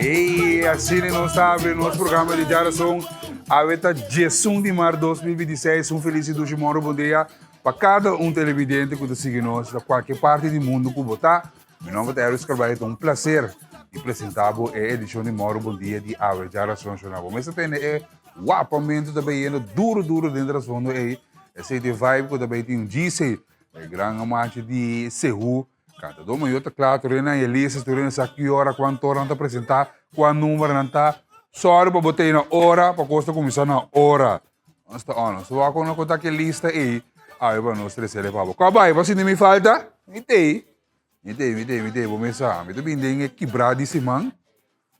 Ei, asina nos ta abri nos programa di Djarason. Awe ta 11 di maart 2026. Un felis i dushi moro bon dia pa kada un televidente ku ta sigui nos na kualke parti di mundu ku bo ta. Mi nomber ta Erwis Carballo, ta un placer di presenta bo e edicion di Moro Bon Dia di awe Djarason. Shona bo mester tende e wapamento ta bayendo duro duro den trasfondo ei. Esei ta e vibe ku ta bay tin un GC, e gran amachi di Sehu. Cantador mayor ta cla, tur hende a lista, tur hende sa ki ora, cuanto ora nan ta presenta, cua number nan ta. Sorry pa bo ta ei na ora, pa cos ta cuminsa na ora. Nos ta on, nos ta wak con ta ki lista ei, awe pa nos trece pa bo. Cua bai, bo sinti mi falta? Mi ta ei, mi ta ei, mi ta ei, mi ta ei, bo mes sa. Mi ta bini den e kibra di siman,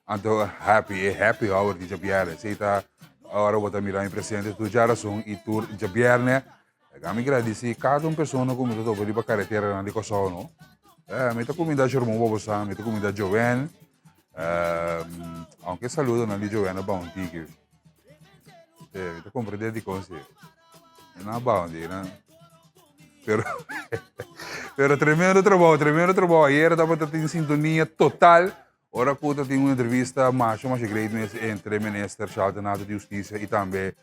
anto happy, e happy hour di djabièrnè. Esei ta ora bo ta mira mi presente tur djarason i tur djabièrnè. Laga mi gradisí kada un persona ku mi ta topa riba kareteranan di Kòrsou no. Mi ta kumindá Shermon Bobosan, mi ta kumindá Joanne, aunke saludonan di Joanne a baha un tiki. Mi ta komprendé dikon si. E nan a baha un tiki, nan. Pero, pero tremendo trabou, tremendo trabou. Ayera tabata tin sintonia total. Ora ku ta tin un entrevista masha masha great mes entre Minister Charles Nato di Hustisia i tambe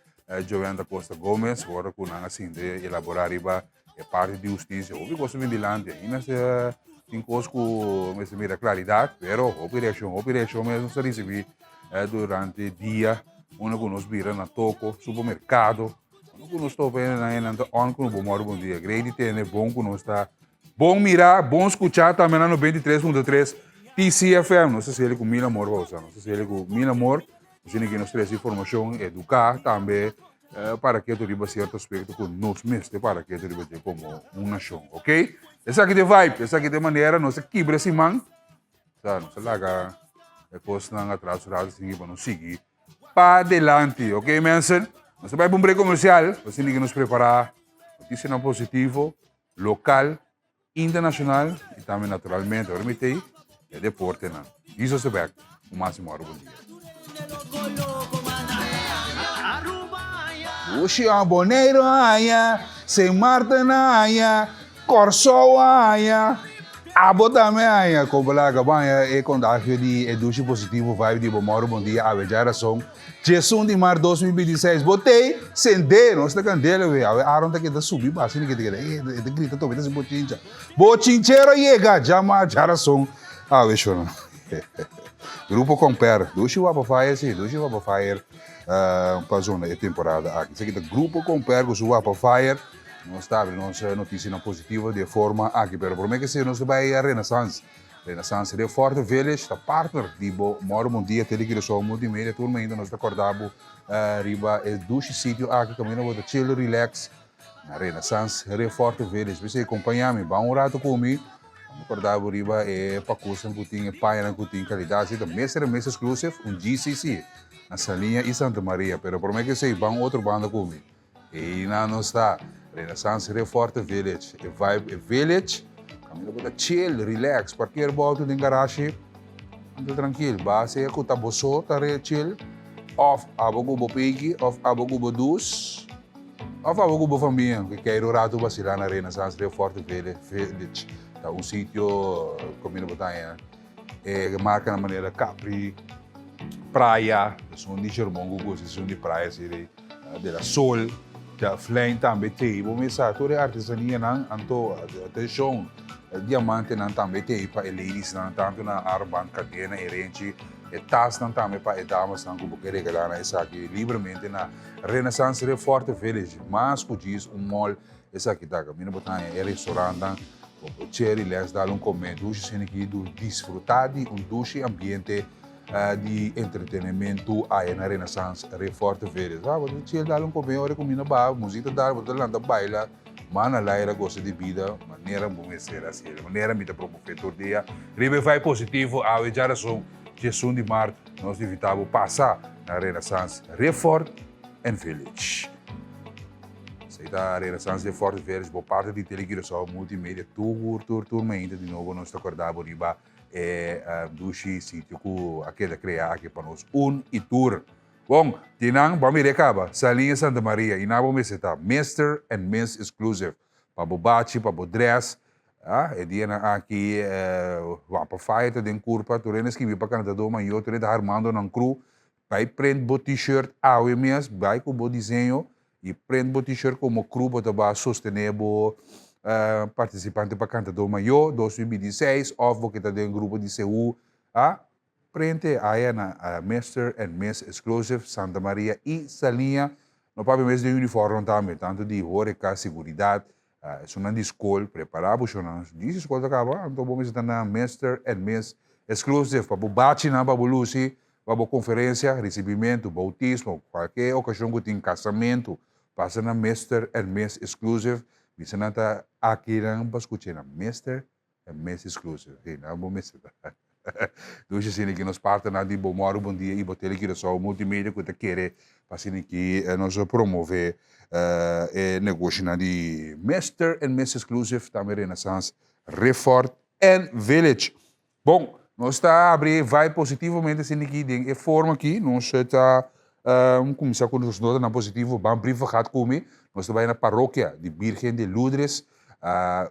Joanne da Costa Gomez, ora ku nan a sinta i elaborá riba e parti di hustisia. Hopi kos a bin dilanti, ainda se tin kos ku mester mira klaridat, pero hopi reakshon, hopi reakshon mes nos a risibí durante dia unda ku nos bira na toko, supermerkado, unda ku nos topa hendenan, hendenan ta on ku bo mòru bon dia. Great di tende, bon ku nos ta Bon mirá, bon skuchá tambe na 93.3 TCFM. Nos ta seli ku mil amor pa boso. Nos ta seli ku mil amor. Asina ki nos trese informashon, eduká tambe para ketu riba sierto aspekto ku nos mester para ketu riba dje komo un nashon. Ok? Esaki ta e vibe, esaki ta e manera. Nos ta kibra e siman. Sa, nos ta laga e kosnan atras un rato asina pa nos sigui padelanti. Ok mensen? Nos ta bai pa un break komersial. Asina ki nos prepará notisianan positivo. Local, internacional y tambe naturalmente ora mi t'ey e deportenan. Jesus ta bek un mas y moro bon dia. Ushi a Boneiru haña, Sint Maarten haña, Kòrsou haña, abo tambe haña. Kon bo laga bo haña e kontagio di e dushi positivo vibe di bo moro bon dia awe djarason. Djesun di mart 2026, bo t'ei sendé, nos ta kandela we, awe Aaron ta keda subi basa i keda keda, e ta grita tobe ta hasi bochincha, bochinchero a yega, djama djarason, awe shona. Grupo Comper, dushi wapa fire si, dushi wapa fire pa zona e temporada aki. Esaki ta Grupo Comper ku su wapa fire, nos ta abri nos notisianan positivo di e forma aki, pero prome ke esei nos ta bai a Renaissance. Renaissance Rio Forte Village ta partner di bo Moro Bon Dia Tele Curaçao Multimedia. Tur mainta nos ta corda bo riba e dushi sitio aki caminda bo ta chill relax na Renaissance Rio Forte Village. P'esei compaña mi, ban un rato cu mi, mi corda bo riba e pacusnan cu tin, e pañanan cu tin calidad. Si ta mester e mes exclusive, un GCC na Saliña y Santa Maria. Pero prome cu esei ban otro banda cu mi. Eina nos ta, Renaissance Re Forte Village, e vibe e village, kaminda bo ta chill, relax, parkeer bo auto den garashi, anda trankil, ba sea ku ta bo so ta re chill, of abo ku bo piki, of abo ku bo dus, of abo ku bo famia, ku keiru un ratu basila na Renaissance Re Forte Village, ta un sitio kaminda bo ta haña E marcanan manera Capri, Praia, esun di Shermon cu gusta esun di Praia si de de la Sol, ja Flijn tambe tei. Bo mesa tur e artesanianan, anto atencion, e diamantenan tambe tei pa e ladiesnan, tanto na armband, cadena e renchi, e tasnan tambe pa e damasnan cu bo ke regala nan esaki libremente na Renaissance Reforte Village, mas cu djis un mall. Esaki ta kaminda bo ta haña e restaurantnan, bo por che relax, dal un kome dushi asina ki du disfruta di un dushi ambiente di entretenementu aya na Renaissance Reforte Village. Bo ta chill dal un kome ora e kuminda baha, muzik ta dal, bo ta lanta baila, man al aire gosa di bida manera bo mester hasi, manera mi ta promove tur dia riba e vibe positivo. Awe djarason diesun di mart nos ta invita bo pasa na Renaissance Reforte and Village. Esei ta Renaissance den Forte Village, bo parti di Tele Curaçao Multimedia tur tur tur mainta di nobo nos ta korda bo riba e dushi sitio ku a keda krea aki pa nos un i tur. Bon, di nan bo a mira e kaba, Saliña Santa Maria i nan bo mester ta Mister and Miss Exclusive pa bo bachi, pa bo dress. Ah, e dianan aki wapa faya ta den kurpa, tur hende skibi pa kantadó mayó, tur hende ta harmando nan kru. Bai print bo t-shirt awe mes, bai ku bo diseño i print bo t-shirt komo kru bo ta bai sostené bo partisipante pa kantadó mayó 2026 òf bo ke ta den grupo di seú. Ah, printe aya na Mister and Miss Exclusive, Santa Maria i Saliña. No papia mes den uniformnan tambe, tantu di horeka, seguridat, Esunnan di skol, prepará bo shownan. Di si skol ta kaba, anto bo mester ta na Mister and Miss Exclusive pa bo bachinan pa bo lusi, pa bo konferensia, risibimentu, boutismo, kualke okashon ku tin kasamentu, pasa na Mister and Miss Exclusive. Bisa nan ta akinan pa skucha na Mister E mes exclusive. Hey, nan bo mester ta. Dushi asina ki nos partnernan di Bo Mòru Bon Dia i Bo Tele Curaçao Multimedia ku ta kere pa asina ki nos promove e negoshonan di Mister and Miss Exclusive, tambe Renaissance Refort and Village. Bon, nos ta abri Vibe Positivamente asina ki den e forma aki nos ta kuminsá ku nos notanan positivo. Ban Brievengat ku mi. Nos ta bai na Parokia di Birgen di Lourdes.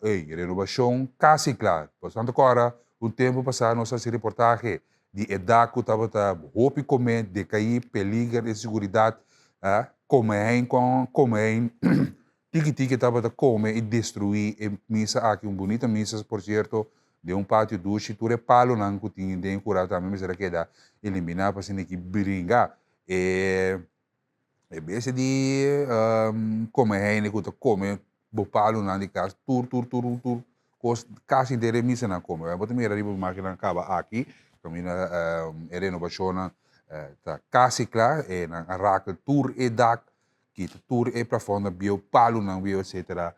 Ey, renobashon kasi kla. Por tanto kòrda un tempu pasá nos a hasi reportahe di e dak ku tabata hopi komé, dekaí, peliger di seguridat, kome hein kon kome hein. Tiki tiki tabata kome i destruí e misa aki, un bunita misa por sierto, den un patio dushi, tur e palonan ku tin den e kura tambe mester a keda eliminá pa asina ki bringa e e bestia di kome heine ku ta kome bo palonan di kas tur tur tur tur kos kasi henter e misanan kome. Bo ta mira riba imagennan kaba aki kaminda e renobashonnan ta kasi kla, e nan a rakel tur e dak Kita tur e plafondnan bieu, palunan bieu etcetera.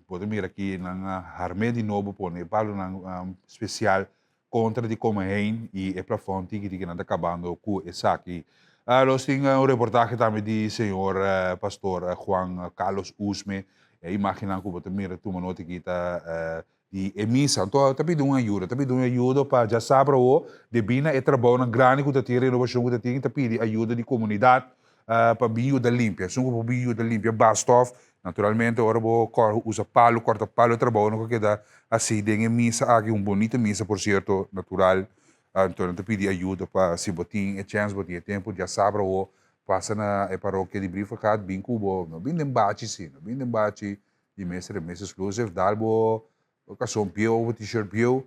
Bo ta mira aki nan a harm'é di nobo pone e palunan spesial kontra di kome heen i e plafond tiki tiki nan ta kabando ku esaki. Nos tin un reportahe tambe di señor pastor Juan Carlos Usme. E imagennan ku bo ta mira tuma nota aki ta di e misa. Anto ta pidi un ayuda, ta pidi un ayuda pa djasabra awo, debí na e trabounan grandi ku ta tin, renobashon ku ta tin, ta pidi ayuda di komunidat pa bin yuda limpia. Esun ku por bin yuda limpia bastòf, naturalmente ora bo kòr usa palu, kòrta palu, e trabounan ku a keda hasi den e misa aki, un bonita misa por sierto, natural. Anto nan ta pidi ayuda pa si bo tin e chèns, bo tin e tempu, djasabra awo pasa na e parokia di Brievengat, bin ku bo, no bin den bachi si, no bin den bachi, Di mes remes exclusive dal bo kason bieu of bo t-shirt bieu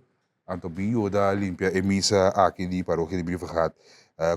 anto bin yuda limpia e misa aki di parokia di Brievengat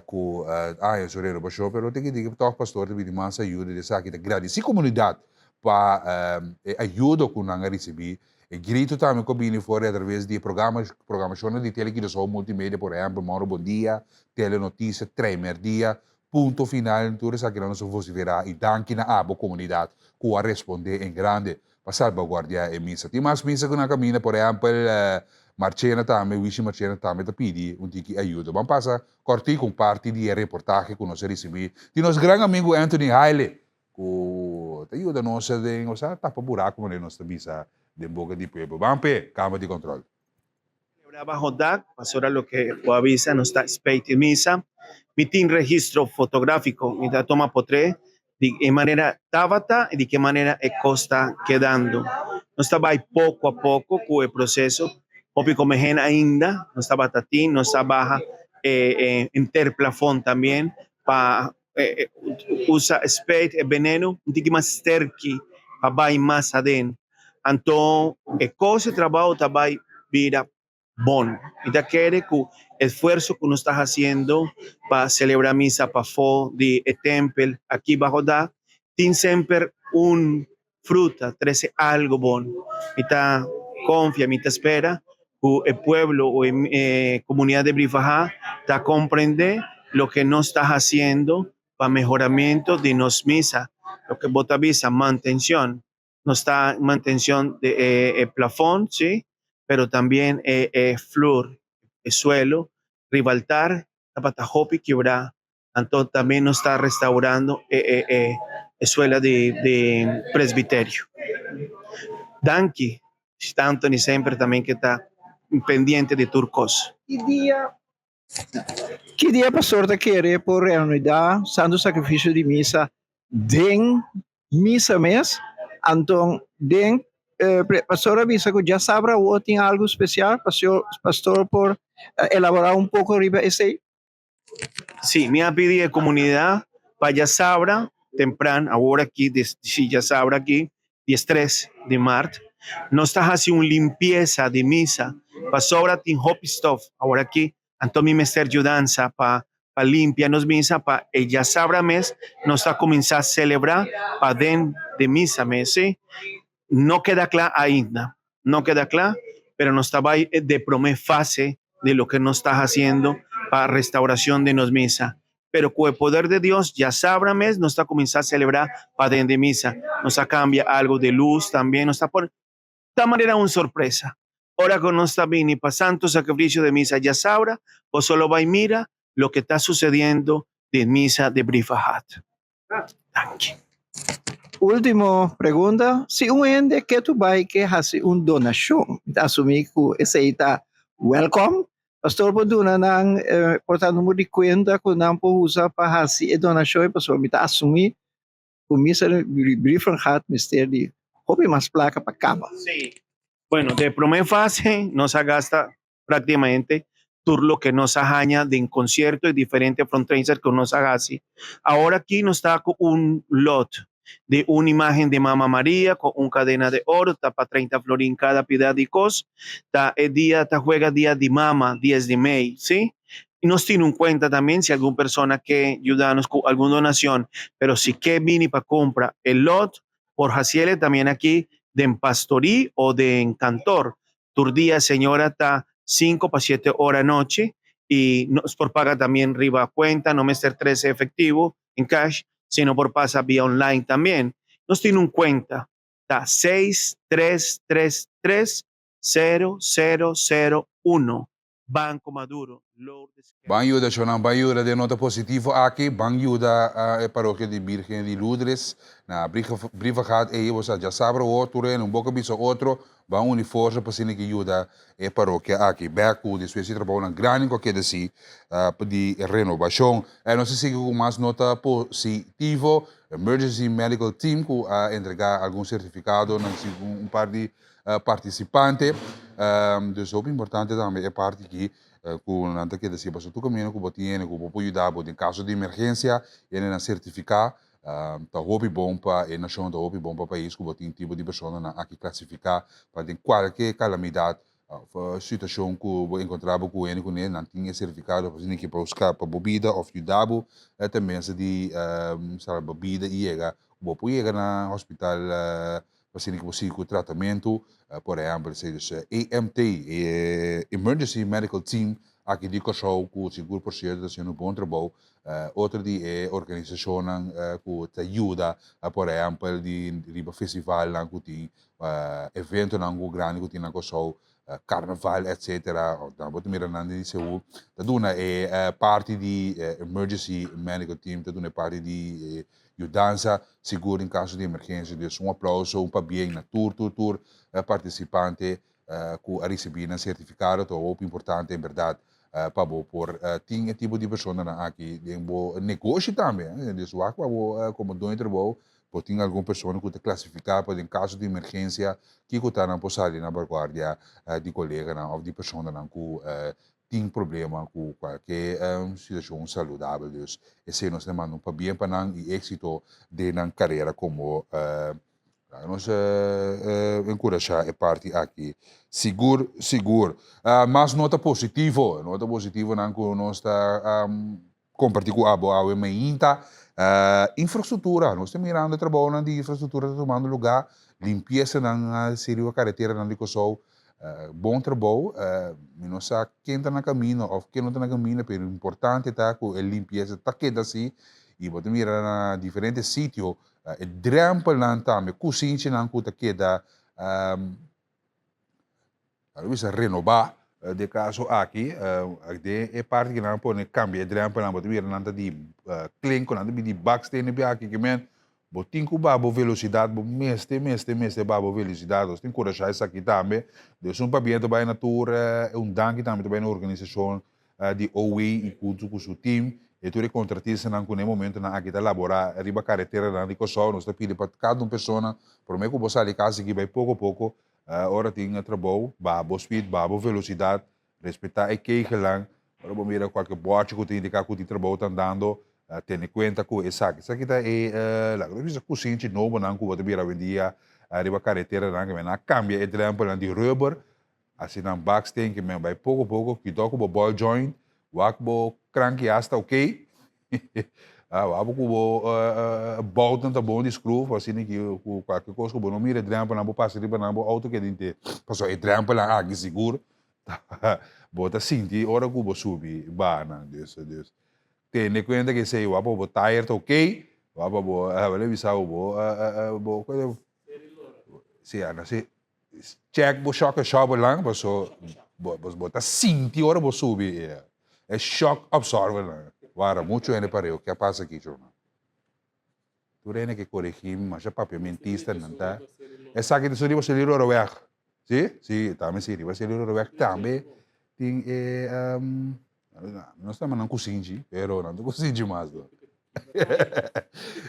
ku aña su renobashon pero tin ki di tòg pastor ta bini mas ayuda di esaki ta gradisi komunidat pa e ayudo ku nan a risibí e grito tambe ku a bini for di atraves di e programa programashonnan di Tele Curaçao Multimedia por ehèmpel Mòro Bon Dia, Telenotisia, Trèimerdia Punto final tur esakinan nos a vociferá i danki na abo komunidat ku a respondé en grande pa salbaguardiá e misa. Tin mas misa ku na kaminda, por ehèmpel Marchena tambe, Wishi Marchena tambe ta pidi un tiki ayuda. Ban pasa kòrtiku un parti di e reportahe ku nos a risibí di nos gran amigu Anthony Haile ku ta yuda nos den, osea tapa buraku manera nos ta bisa den boka di pueblo. Ban p'e kama di kòntròl. Celebra bajo dak, pasobra loke bo a bisa no sta spijt di misa. Mi tin registro fotografico, mi ta toma potre di e manera tabata y di ke manera e cos ta kedando. Nos ta bay poco a poco cu e proceso, hopi come hende ainda nos tabata tin, nos a baha e enter plafond tambien pa usa spijt e veneno un tiki mas sterki pa bay mas aden. Anto e kos e trabou ta bai bira bon. Mi ta kere ku esfuerso ku nos ta hasiendo pa selebrá misa pafó di e tèmpel aki baho dak tin semper un fruta, trese algu bon. Mi ta konfia, mi ta spera ku e pueblo o e komunidat di Brifahá ta komprendé loke nos ta hasiendo pa mehoramentu di nos misa. Loke bo ta bisa mantenshon. Nos ta mantencion di e plafond, si, pero tambien e e flur, e suelo riba altar tabata hopi kibrá, anto tambien nos ta restaurando e e e e suela di di presbiterio. Danki Anthony semper tambien ke ta pendiente di tur kos. Ki dia Ki dia pastor ta kere por reanudá Santo Sakrifisio di Misa den misa mes? Anton den Pastor a bisa ku djasabra awor tin algu spesial, pastor por elaborá un poko riba esei? Sí, mi a pidi e komunidat pa djasabra tempran, awor aki, sí, djasabra aki, 13 di mart, nos ta hasi un limpiesa di misa, pasobra tin hopi stof awor aki. Anto mi mester yudansa pa pa limpia nos misa pa e djasabra mes nos ta kuminsá selebrá paden di misa mes, sí. No keda kla ainda, no keda kla, pero nos ta bai de promé fase di loke nos ta hasiendo pa restauracion di nos misa. Pero ku e poder di Dios djasabra mes nos ta kuminsá selebrá paden di misa. Nos a kambia algu di lus tambe, nos ta pone. Ta manera un sorpresa. Ora ku nos ta bini pa Santo Sacrificio di Misa djasaura, boso lo bai mira loke ta sucediendo den misa di Brievengat. Danki. Ultimo pregunta, si un hende ke tu bai ke hasi un donashon, mi ta asumí ku esei ta welkom, pastor por duna nan por ta numero di kuenta ku nan por usa pa hasi e donashon pasobra mi ta asumí ku misa di Brievengat mester di hopi mas plaka pa kaba. Sí. Bueno, de promé fase nos a gasta prácticamente tur loke nos a haña den concierto y diferente frontreinser ku nos a hasi. Awor aki nos ta ku un lot di un imagen di Mama Maria ku un cadena de oro, ta pa 30 florin cada pida di kos. Ta e dia ta juega dia di mama, 10 di mei, sí. Y nos tin un cuenta también si algun persona ke yudanos cu algun donacion, pero si ke bini pa cumpra e lot por haciele también aki den pastorí o den kantor. Tur dia señora ta 5 pa 7 ora anochi y nos por paga también riba cuenta, no mester trece efectivo en cash, sino por pasa via online también. Nos tin un cuenta, ta 6 3 3 3 0 0 0 1. Banco Maduro, Lourdes Kerk. Ban yuda shownan, ban yuda den nota positivo aki, ban yuda e parokia di Birgen di Lourdes na Brievengat ey bo sa djasabra awor tur hende un boka bisa otro ban uni forsa pa asina ki yuda e parokia aki bek ku despues di trabounan grandi ku a keda si di renobashon. E nos ta sigui ku mas nota positivo, Emergency Medical Team ku a entrega algun sertifikado na un par di participante. Dus hopi importante tambe e parti aki ku nan ta keda si pasobra tur kaminda ku bo tin hende ku bo por yuda bo den kaso di emergensia hende nan sertifiká ta hopi bon pa e nashon ta hopi bon pa pais ku bo tin tipo di personanan aki klasifiká pa den kualke kalamidat òf situashon ku bo enkontrá bo ku hende kuné nan tin e sertifikado pa asina ke por skapa bo bida òf yuda bo ta mester di salba bida i yega bo por yega na hospital. Pa asina ku bo sigui ku tratamentu, por ehèmpel esei dus EMT, e Emergency Medical Team aki di Kòrsou ku sigur por sierto ta hasiendo un bon trabou. Otro di e organisashonnan ku ta yuda por ehèmpel di riba festivalnan ku tin, eventonan ku grandi ku tin na Kòrsou, karnaval etcetera, nan bo ta mira nan di Seú ta duna e parti di Emergency Medical Team ta duna e parti di Yudansa sigur den kaso di emergensia. Dus un aplauso, un pabien na tur tur tur partisipante ku a risibí nan sertifikado. Ta hopi importante en bèrdat pa bo por tin e tipo di personanan aki den bo negoshi tambe. Dus wak pa bo komo doño di trabou bo tin algun persona ku ta klasifiká pa den kaso di emergensia kiko ta nan por sali na vanguardia di koleganan òf di personanan ku tin problema ku kualke situashon saludabel. Dus esei nos ta manda un pabien pa nan i éksito den nan karera komo laga nos enkurashá e parti aki sigur sigur. Mas nota positivo, nota positivonan ku nos ta kompartí ku abo awe mainta. Infrastruktura, nos ta mirando e trabounan di infrastruktura ta tumando lugá, limpiesanan a riba kareteranan di Kòrsou. Bon trabou, mi no sa ken ta na camino of ken no ta na camino, pero importante ta cu e limpieza ta keda asi y bo ta mira na diferente sitio e drempelnan tambe, cusinchinan cu ta keda lo bisa renoba den caso aki, den e parti cu nan a pone cambia e drempelnan bo ta mira nan ta di klinko, nan ta bini di bakstenen biaha ki men Bo tin ku baha bo velosidat, bo mester, mester, mester baha bo velosidat. Nos tin kurashá esaki tambe. Dus un pabien ta bai na tur, un danki tambe ta bai na organisashon di OW i huntu ku su tim. E tur e kontratistanan ku na e momentunan aki ta laborá riba kareteranan di Kòrsou, nos ta pidi pa kada un persona, promé ku bo sali kas aki bai poko poko, ora tin trabou, baha bo speed, baha bo velosidat, respetá e kegelnan, ora bo mira kualke bòchi ku ta indiká ku tin trabou ta andando, tene kuenta ku esaki. Esaki ta e, laga nos bisa kusinchi nobonan ku bo ta mira awendia riba kareteranan, ku nan a kambia e drèmpelnan di rùber Asina nan baksteen ke men bai poko poko, kito ku bo ball joint, wak bo kranki hasta ok, ah wak bo ku bo boutnan ta bon di screw, asina ki ku kualke kos ku bo no mira e drempelnan bo pasa riba nan bo auto keda inte, pasobra e drempelnan aki sigur bo ta sinti ora ku bo subi baha nan, dus dus tene kuenta ke esei wak bo tire ta ok, wak bo bo bisa bo bo si ana si. Check bo shock absorber lang paso bo bo ta sinti ora bo subi e e shock absorber lang. Wara mucho hende pareu ke a pasa aki chona. Tur hende ke coregi mi masha papiamentista nan ta esaki ta su riba Celiloroweg si si tambe si riba Celiloroweg tambe tin e nos ta nan kusinchi pero nan ta kusinchi mas no.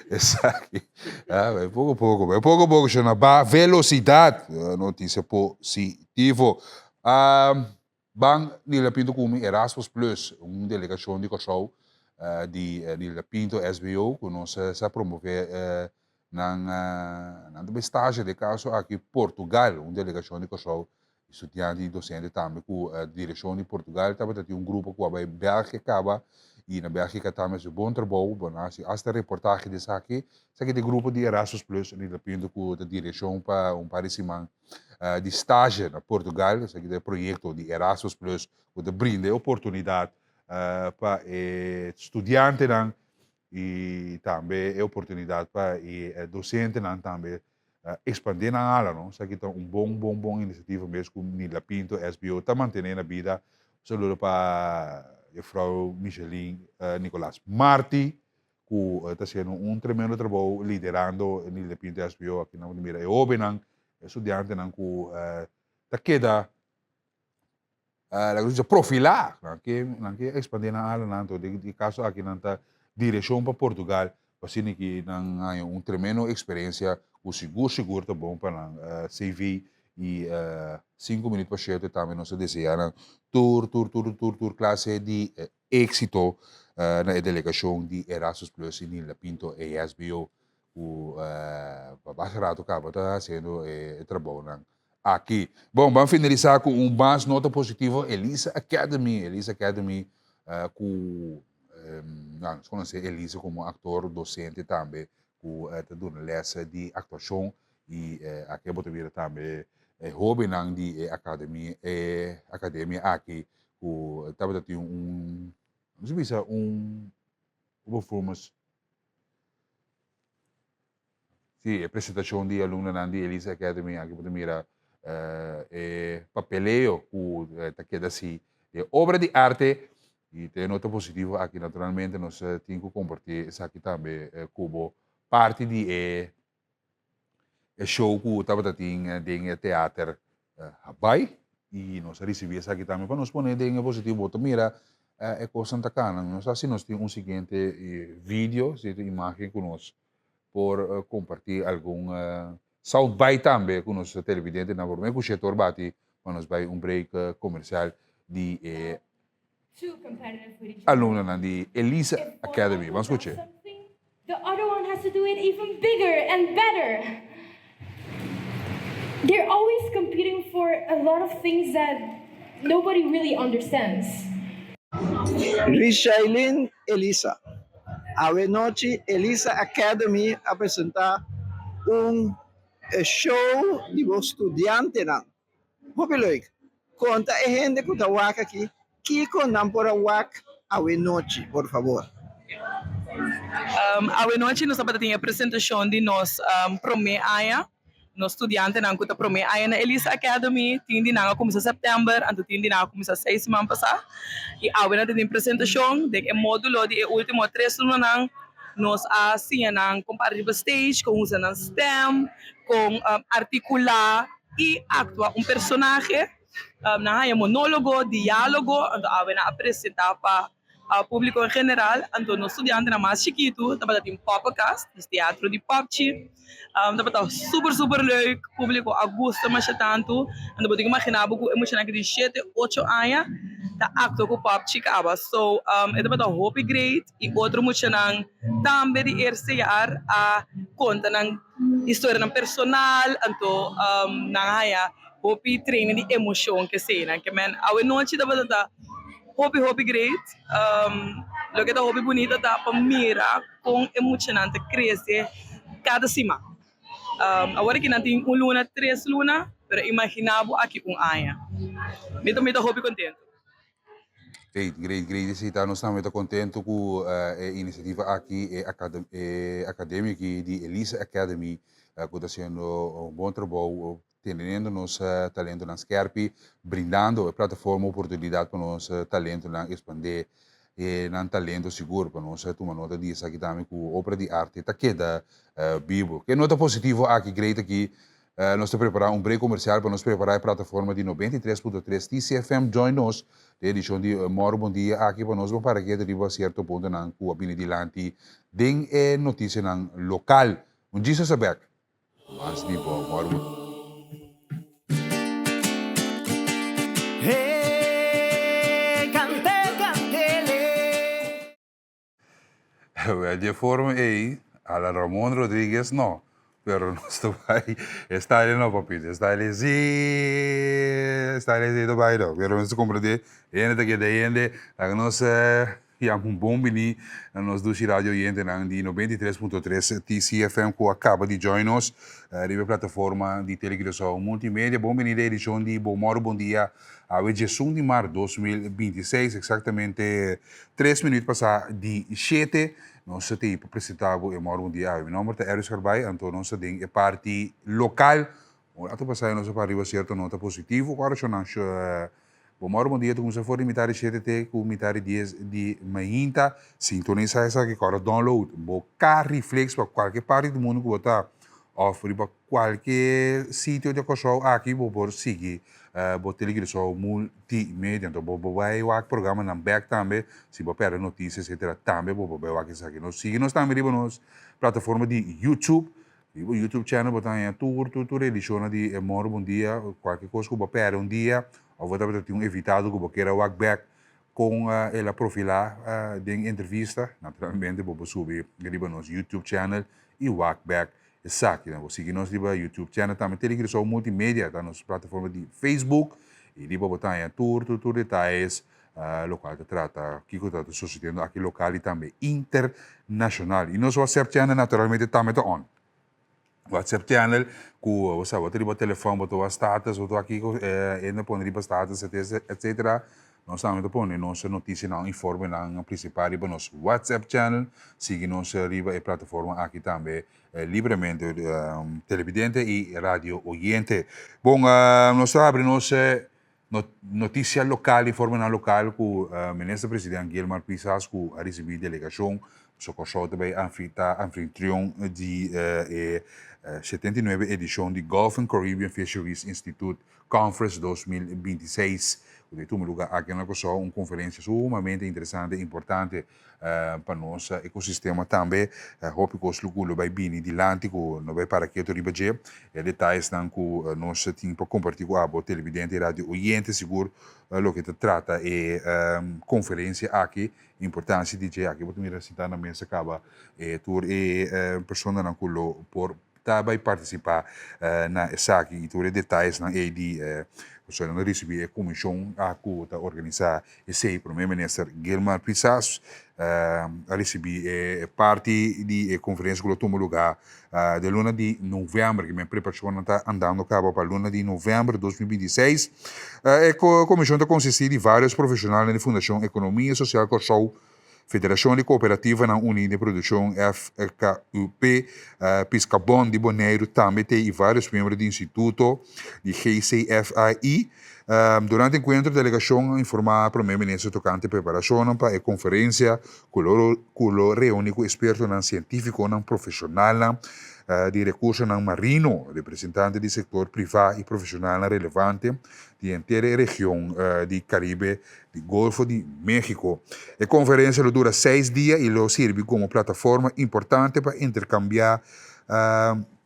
Esaki. Ah, bai poko poko, bai poko poko, shona ba velocidad. Noticia positivo. Um, ban Nilda Pinto kumi Erasmus Plus, un delegacion di Kòrsou uh, di uh, Nilda Pinto SBO, ku nos uh, sa promove uh, nan, uh, nan ta stage de caso aki Portugal, un delegacion di Kòrsou Studiante i dosente tambe ku direkshon di Portugal tabata tin un grupo ku a bai Belgia kaba i na Belgika tambe hasi bon trabou, bo nan hasi asta reportahe di esaki. Esaki ta e grupo di Erasmus Plus Anita Pinto ku ta direkshon pa un par di siman di stage na Portugal. Esaki ta e proyekto di Erasmus Plus ku ta brinda e oportunidat pa e studiantenan i tambe e oportunidat pa e dosentenan tambe expandé nan ala, no. Esaki ta un bon, bon, bon iniciativa mes cu Nilda Pinto, SBO, ta mantené na bida. Un saludo pa juffrouw Micheline Nicolas Marti, cu ta haciendo un tremendo trabou liderando Nilda Pinto SBO. Aki nan por mira e hobennan, e studiantenan cu ta keda Laga nos bisa profilá, nan ke nan ke ekspandé nan alanan, anto den e kaso aki nan ta direkshon pa Portugal, pa asina ki nan haña un tremendo eksperensia ku sigur sigur ta bon pa nan CV i sinku minüt pa shete tambe nos ta deseá nan tur tur tur tur tur klase di éksito na e delegashon di Erasmus Plus i Nilda Pinto ESBO ku pa basta rato kaba ta hasiendo e trabounan aki. Bon, ban finalisá ku un mas nota positivo, Elisa Academy. Elisa Academy ku nan nos konosé Elisa komo aktor, dosente tambe ku ta duna lès di aktuashon i aki bo ta mira tambe e hóbennan di e akademi e akademia aki ku tabata tin un, nos a bisa un performance. Sí, e presentacion di alumnonan di Elisa Academy aki bo ta mira e papeleo cu ta keda si e obra di arte y ta e nota positivo aki naturalmente nos tin cu comparti esaki tambe cu bo parti di e show cu tabata tin den e teater Habai y nos a ricibi esaki tambe pa nos pone den e positivo bo ta mira e cosnan ta cana mi no sa si nos tin un siguiente video si imagen cu nos por comparti algun soundbite tambe cu nos televidentenan por me cu Shetor bati pa nos bay un break comercial di e alumnonan di Elisa Academy. Ban scuche. The other one has to do it even bigger and better. They're always competing for a lot of things that nobody really understands. Rishailyn Elisa. Awe nochi Elisa Academy a presenta un show di bo studiantenan. Hopi leuk! Konta e hende ku ta wak aki kiko nan por a wak awe nochi, por fabor. Awe nochi nos tabata tin e presentashon di nos promé aña. Nos studiantenan ku ta promé aña na Elisa Academy, tin di nan a kuminsá sèptèmber, anto tin di nan a kuminsá seis siman pasá. I awe nan ta tin presentashon den e módulo di e último tres lunanan. Nos a siña nan kon para riba stage, kon usa nan stèm, kon artikulá i aktua un personahe. Nan haña monólogo, diálogo, anto awe nan a presentá pa. Públiko en general, anto nos studiantenan mas chikitu tabata tin poppenkast, dus teatro di popchi. Tabata super super leuk, públiko a gusta masha tantu. Anto bo tin ku imaginá bo ku e muchanan ki tin shete, ocho aña ta aktua ku popchi kaba. So e tabata hopi great i otro muchanan tambe di eerste jaar a konta nan historianan personal, anto nan a haña hopi training di emoshon keseinan. Ke men awe nochi tabata ta Hopi hopi great. Loke ta hopi bunita ta pa mira kon e muchanan ta krese kada siman. Awor aki nan tin un luna, tres luna, pero imagina bo aki un aña. Mi ta mi ta hopi kontento. Great, great, great esei ta. Nos tambe ta kontento ku e inisiativa aki, e e akademia aki di Elisa Academy ku ta hasiendo un bon trabou Teniendo nos talentonan skerpi, brindando e plataforma oportunidat pa nos talentonan expande e nan talento sigur pa nos tuma nota di esaki tambe ku obra di arte ta keda bibo. Ke nota positivo aki great aki nos ta prepara un break komersial pa nos prepara e plataforma di 93.3 TCFM join nos den edishon di Moro Bon Dia aki pa nos bon para keda riba sierto puntonan ku a bini dilanti den e notisianan lokal. Un Jesus a bek. Mas di bo amor bo. Wel di e forma ei, a la Ramon Rodriguez no, pero nos ta bai e style no papito, e style si, e style si ta bai no, pero nos ta comprende, hende ta keda hende, laga nos Yam un bon bini na nos dushi radio oyentenan di 93.3 TCFM ku a kaba di join nos riba e plataforma di Tele Curaçao Multimedia. Bon bini den edishon di Bo Mòru Bon Dia awe diesun di mart 2026, eksaktamente tres minüt pasá di shete. Nos ta tei pa presentá bo e Mòru Bon Dia awe. Mi nòmber ta Erwis Garbay, anto nos ta den e parti lokal. Un rato pasá nos a para riba sierto nota positivo ku a rashoná Bo mòru bon dia ta kuminsá for di mitar di shete te ku mitar di dies di mainta. Sintonisá esaki kòrda download bo Cariflix pa kualke parti di mundu ku bo ta òf riba kualke sitio di Kòrsou aki bo por sigui bo Telecuraçao Multimedia. Anto bo por bai wak programanan bèk tambe si bo pèrdè notisia etsetera tambe bo por bai wak esaki. Nos sigui nos tambe riba nos plataforma di YouTube. Riba YouTube channel bo ta haña tur tur tur edishonnan di e Moro Bon Dia, kualke kos ku bo pèrdè un dia òf bo tabata tin un invitado ku bo kier a wak bèk kon el a profilá den entrevista, naturalmente bo por subi riba nos YouTube channel i wak bèk esaki. Bo sigui nos riba YouTube channel tambe Tele Curaçao Multimedia ta nos plataforma di Facebook i riba bo ta haña tur tur tur detayes Lokual ta trata kiko ta sucediendo aki lokal i tambe internashonal. I nos WhatsApp channel naturalmente tambe ta on. WhatsApp channel ku bo sa bo ta riba telefòn bo ta wak status bo ta wak kiko hende pone riba status etcetera. Nos tambe ta pone nos notisianan informenan principal riba nos WhatsApp channel. Sigui nos riba e plataforma aki tambe libremente televidente i radio oyente. Bon nos ta habri nos Noticia local, informenan local cu Minister President Gilmar Pisas cu a ricibi delegacion so Corsou ta bay ta anfitrion di e 79 edicion di Gulf and Caribbean Fisheries Institute Conference 2026 cu ta tuma lugar aki na Corsou, un conferencia sumamente interesante y importante Pa nos ecosistema tambe hopi cos lo cu lo bay bini dilanti cu no bay para keto riba dje. E detayesnan cu nos tin pa comparti cu abo televidente y radio oyente sigur loke ta trata e conferencia aki, importancia di dje. Aki bo ta mira sinta na mesa caba e tur e personanan cu lo por ta bay participa na esaki y tur e detayesnan ey di pasobra nan a ricibi e comision cu ta organisa esey. Prome Minister Gilmar Pisas a ricibi e parti di e conferencia cu lo tuma lugar den luna di november, ki men preparacionnan ta andando caba pa luna di november 2026. E comision ta consisti di varios profesionalnan di Fundacion Economia Social Corsou, Federashon di Kooperativanan Uní den Produkshon, FKUP, Piskabon di Boneiru tambe t'ei i vários miembro di instituto di GCFAI. Durante enkuentro delegashon a informá Prome Minister tokante preparashonnan pa e konferensia ku lo ku lo reuni ku espertonan sientífikonan, profeshonalnan. di rekursonan marino, representante di sektor privá i profeshonalnan relevante di henter e region di Karibe di Golfo di México. E konferensia lo dura seis dia i lo sirbi komo plataforma importante pa interkambiá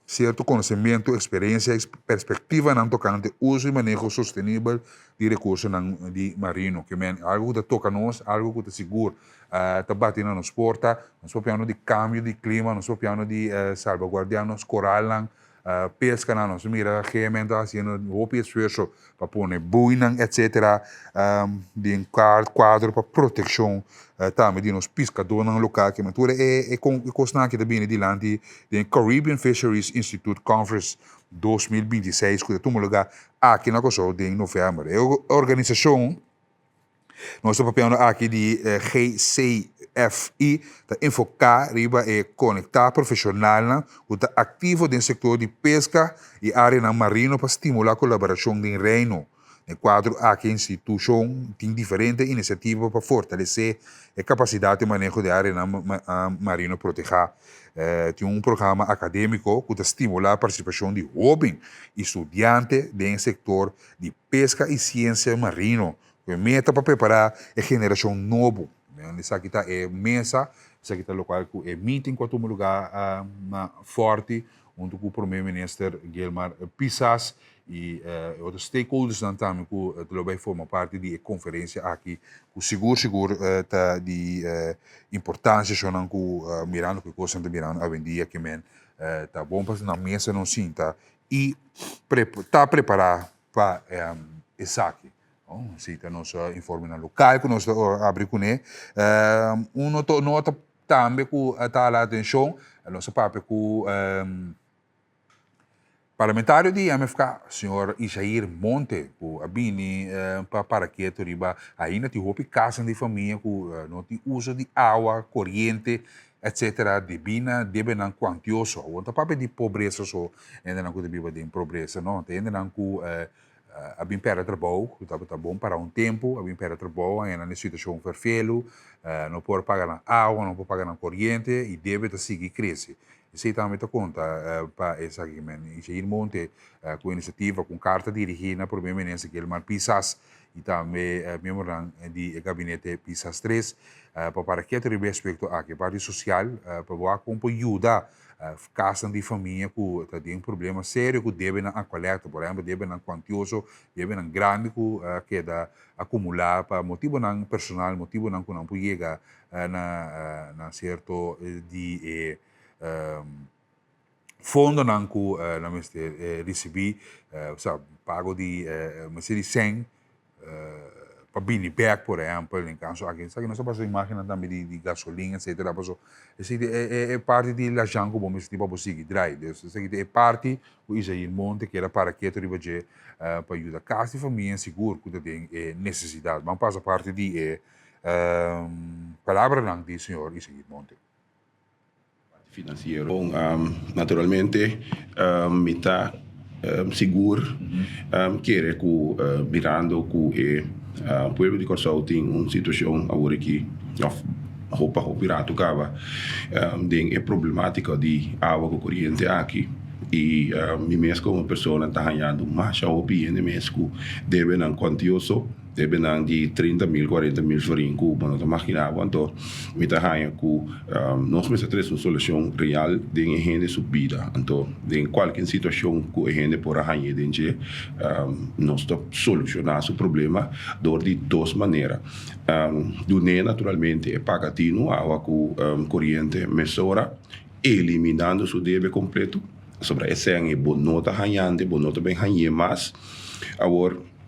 sierto konosementu, eksperensia i perspektivanan tokante uso i maneho sostenibel di rekursonan di marino. Ke men algu ku ta toka nos, algu ku ta sigur ta bati na nos porta. Nos papiando di kambio di klima, nos papiando di salbaguardiá nos koralnan, peskanan. Nos mira GMN ta hasiendo hopi esfuerso pa pone buinan etcetera den kuadro pa protekshon tambe di nos piskadónan lokal. Ke men tur e kosnan aki ta bini dilanti den Caribbean Fisheries Institute Conference 2026 ku ta tuma lugá aki na Kòrsou den novèmber. E organisashon, nos ta papiando aki di GCFI, ta enfoká riba e konektá profeshonalnan ku ta aktivo den sektor di peska i áreanan marino pa stimulá kolaborashon den Reino. Den kuadro aki e institushon tin diferente inisiativa pa fortalesé e kapasidat di maneho di áreanan marino protehá. Tin un programa akadémiko ku ta stimulá partisipashon di hóben i studiante den e sektor di peska i siensia marino, ku e meta pa prepará e generashon nobo. Esaki ta e mesa, esaki ta lokual ku e meeting ku a tuma lugá na Fòrti huntu ku Prome Minister Gilmar Pisas i e otro stakeholdersnan tambe ku ta lo bai forma parti di e konferensia aki ku sigur sigur ta di importansia shonnan ku mirando ku e kosnan ta mirando awendia ke men ta bon pa nan mesa nos sinta i ta prepará pa esaki. Esei ta nos informenan lokal ku nos ta abri kuné. Un nota tambe ku ta hala atenshon, nos a papia ku parlamentario di MFK, señor Ishair Monte, ku a bini pa para ketu riba ainda tin hopi kasnan di famia ku no tin uso di awa, koriente, etcetera, debí na debenan kuantioso. Awor no ta papia di pobresa so, hendenan ku ta biba den pobresa, no, ta hendenan ku a bin pèrdè trabou, ku tabata bon para un tempu, a bin pèrdè trabou, a henda den situashon ferfelu, no por paga nan awa, no por paga nan koriente i debe ta sigui krese. Esei tambe ta konta pa esaki. Men Ishair Monte ku inisiativa, ku un karta dirigí na Prome Minister Gilmar Pisas i tambe miembronan di e gabinete Pisas tres pa para ketu riba e aspekto aki, parti sosial, pa bo a kon por yuda Kasnan di famia ku ta den problema serio ku debenan akolecta, por ehempel debenan kuantioso, debenan grandi ku a keda akumulá pa motibonan personal, motibonan ku nan por yega na na sierto di e fondonan ku nan mester risibí, osea pago di mester di sèn pa bini bek por ehempel den kaso aki esaki nos ta pasa imagennan tambe di di gasolin etcetera paso esaki ta e e parti di lajan ku bo mester tin pa bo sigui drai dus esaki ta e parti ku Isair Monte keda para ketu riba dje pa yuda kas di famia sigur ku ta den e nesesidat ban pasa parti di e palabranan di señor Isair Monte. Financiero. Bon, naturalmente mi ta sigur kere ku mirando ku e pueblo di Kòrsou tin un situashon awor aki òf hopi hopi ratu kaba den e problematika di awa ku koriente aki i mi mes komo persona ta hañando masha hopi hende mes ku debe nan kuantioso. Debenan di 30 mil, 40 mil florin ku bo no ta maginá bo. Anto mi ta haña ku nos mester trese un solushon real den e hende su bida. Anto den kualke situashon ku e hende por a hañ'é den dje, nos ta solushoná su problema dor di dos manera. Dun'é naturalmente e paga tinu awa ku koriente mesora, eliminando su debe kompleto, pasobra esei bo no ta hañando, bo no ta bin hañ'é mas. Awor.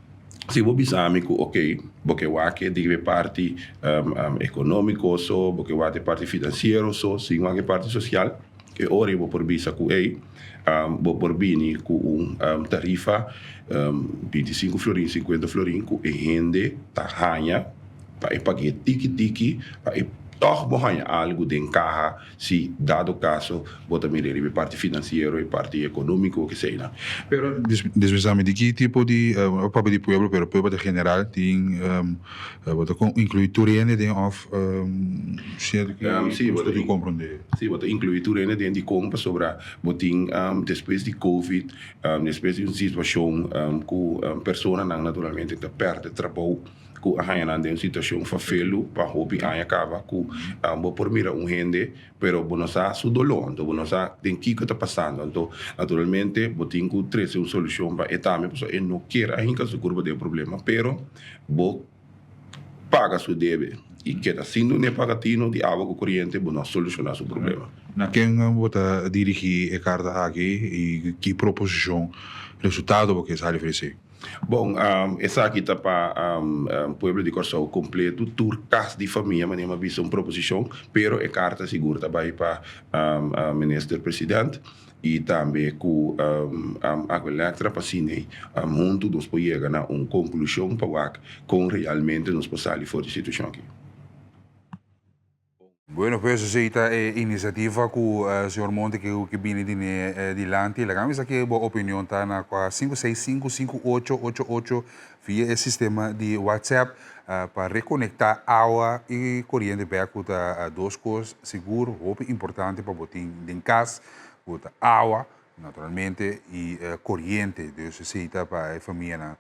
Si bo bisa mi ku ok, bo ke wak di e parti ekonómiko so, bo ke wak di e parti finansiero so, sin wak e parti sosial, e ora ei bo por bisa ku ei bo por bini ku un tarifa 25 florin, 50 florin ku e hende ta haña pa e pag'é tiki tiki pa e. Tòg bo haña algu den kaha si dado kaso bo ta mira riba e parti finansiero, e parti ekonómiko keseinan. Pero dispensá mi, di ki tipo di, papia di pueblo, pero pueblo ta general, tin bo ta inkluí tur hende den òf sierto ki bo ta komprondé? Sí, bo ta inkluí tur hende den dikon pasobra bo tin despues di covid, despues di un situashon ku personanan naturalmente ta pèrdè trabou. Ku a haña nan den un situashon fafelu pa hopi aña kaba ku bo por mira un hende pero bo no sa su doló, anto bo no sa den kiko ta pasando. Anto naturalmente bo tin ku trese un solushon pa e tambe pasobra e no kier a hinka su kurpa den problema pero bo paga su debe i keda sin dun'e paga tino di awa ku koriente bo no a solushoná su problema. Na ken bo ta dirigí e karta aki i ki proposishon resultado bo ke sali ofresé? Bon, esaki ta pa pueblo di Kòrsou kompletu, tur kas di famia, manera mi a bisa un proposishon, pero e karta sigur ta bai pa Minister President i tambe ku Aqualectra pa asina huntu nos por yega na un konklushon pa wak kon realmente nos por sali for di e situashon aki. Bueno pues esey ta e iniciativa cu señor Monte ke ke bini dine dilanti. Laga mi sa ke bo opinion ta na cua 5655888 via e sistema di WhatsApp pa reconecta awa y coriente bek cu ta dos cos sigur hopi importante pa bo tin den cas cu ta awa naturalmente y coriente. Dus esey ta pa e famianan.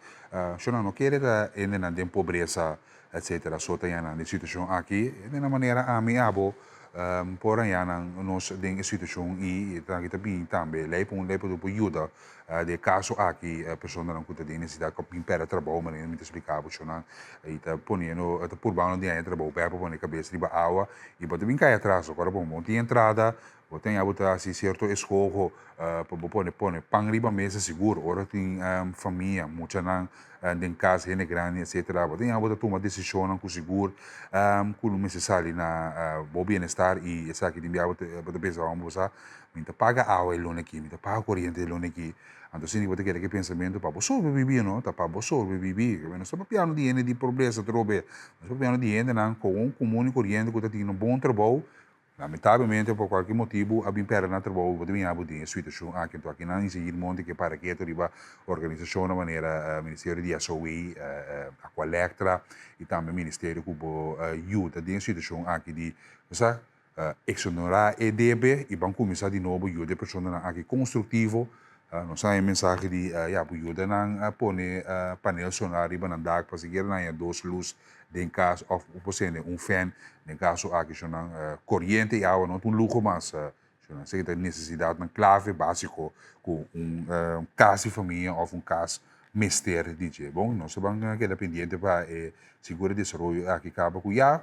Shona no kere ta hendenan den pobresa etcetera so ta yanan den situacion aki den e manera ami abo por a yanan nos den e situacion y taki ta bin tambe ley pa un ley pa por yuda den e caso aki personanan cu ta den necesidad cu a bin perde trabao manera mi ta splica bo shownan y ta poniendo ta purbando di haña trabao bek pa pone cabes riba awa y bo ta bin cay atras ora bo no tin entrada Bo ten ya bo ta hasi sierto eskoho pa bo pone pone pan riba mesa sigur ora tin famia, muchanan den kas, hende grandi etcetera. Bo ten ya bo ta tuma desishonnan ku sigur ku lo mester sali na bo bienestar i esaki tin bia bo ta pensa ora bo sa mi ta paga awa e luna aki, mi ta paga koriente e luna aki. Anto asina bo ta keda ku e pensamentu pa bo sobrevivi no, ta pa bo sobrevivi. Nos ta papiando di hende di pobresa atrobe, nos ta papiando di hendenan komun komun i koriente ku ta tin un bon trabou. Lamentablemente pa kualke motibu a bin pèrdè nan trabou bo ta bin habu den e situashon aki. Anto aki nan Inseguir Monte ke para ketu riba organisashonnan manera Ministerio di SOE, Aqualectra i tambe Ministerio ku bo yuda den e situashon aki di sa eksonerá e debe i ban kuminsá di nobo yuda e personanan aki konstruktivo. Nos a haña mensahe di ya bo yuda nan pone panel solar riba nan dak pa sikiera nan haña dos lus Den kas òf bo por sende un fèn. Den kaso aki shonnan koriente i awa no ta un luho mas. Shonnan esaki ta nesesidatnan klave básiko ku un kas di famia òf un kas mester di dje. Bon, nos ta ban keda pendiente pa e sigur e desaroyo aki kaba ku ya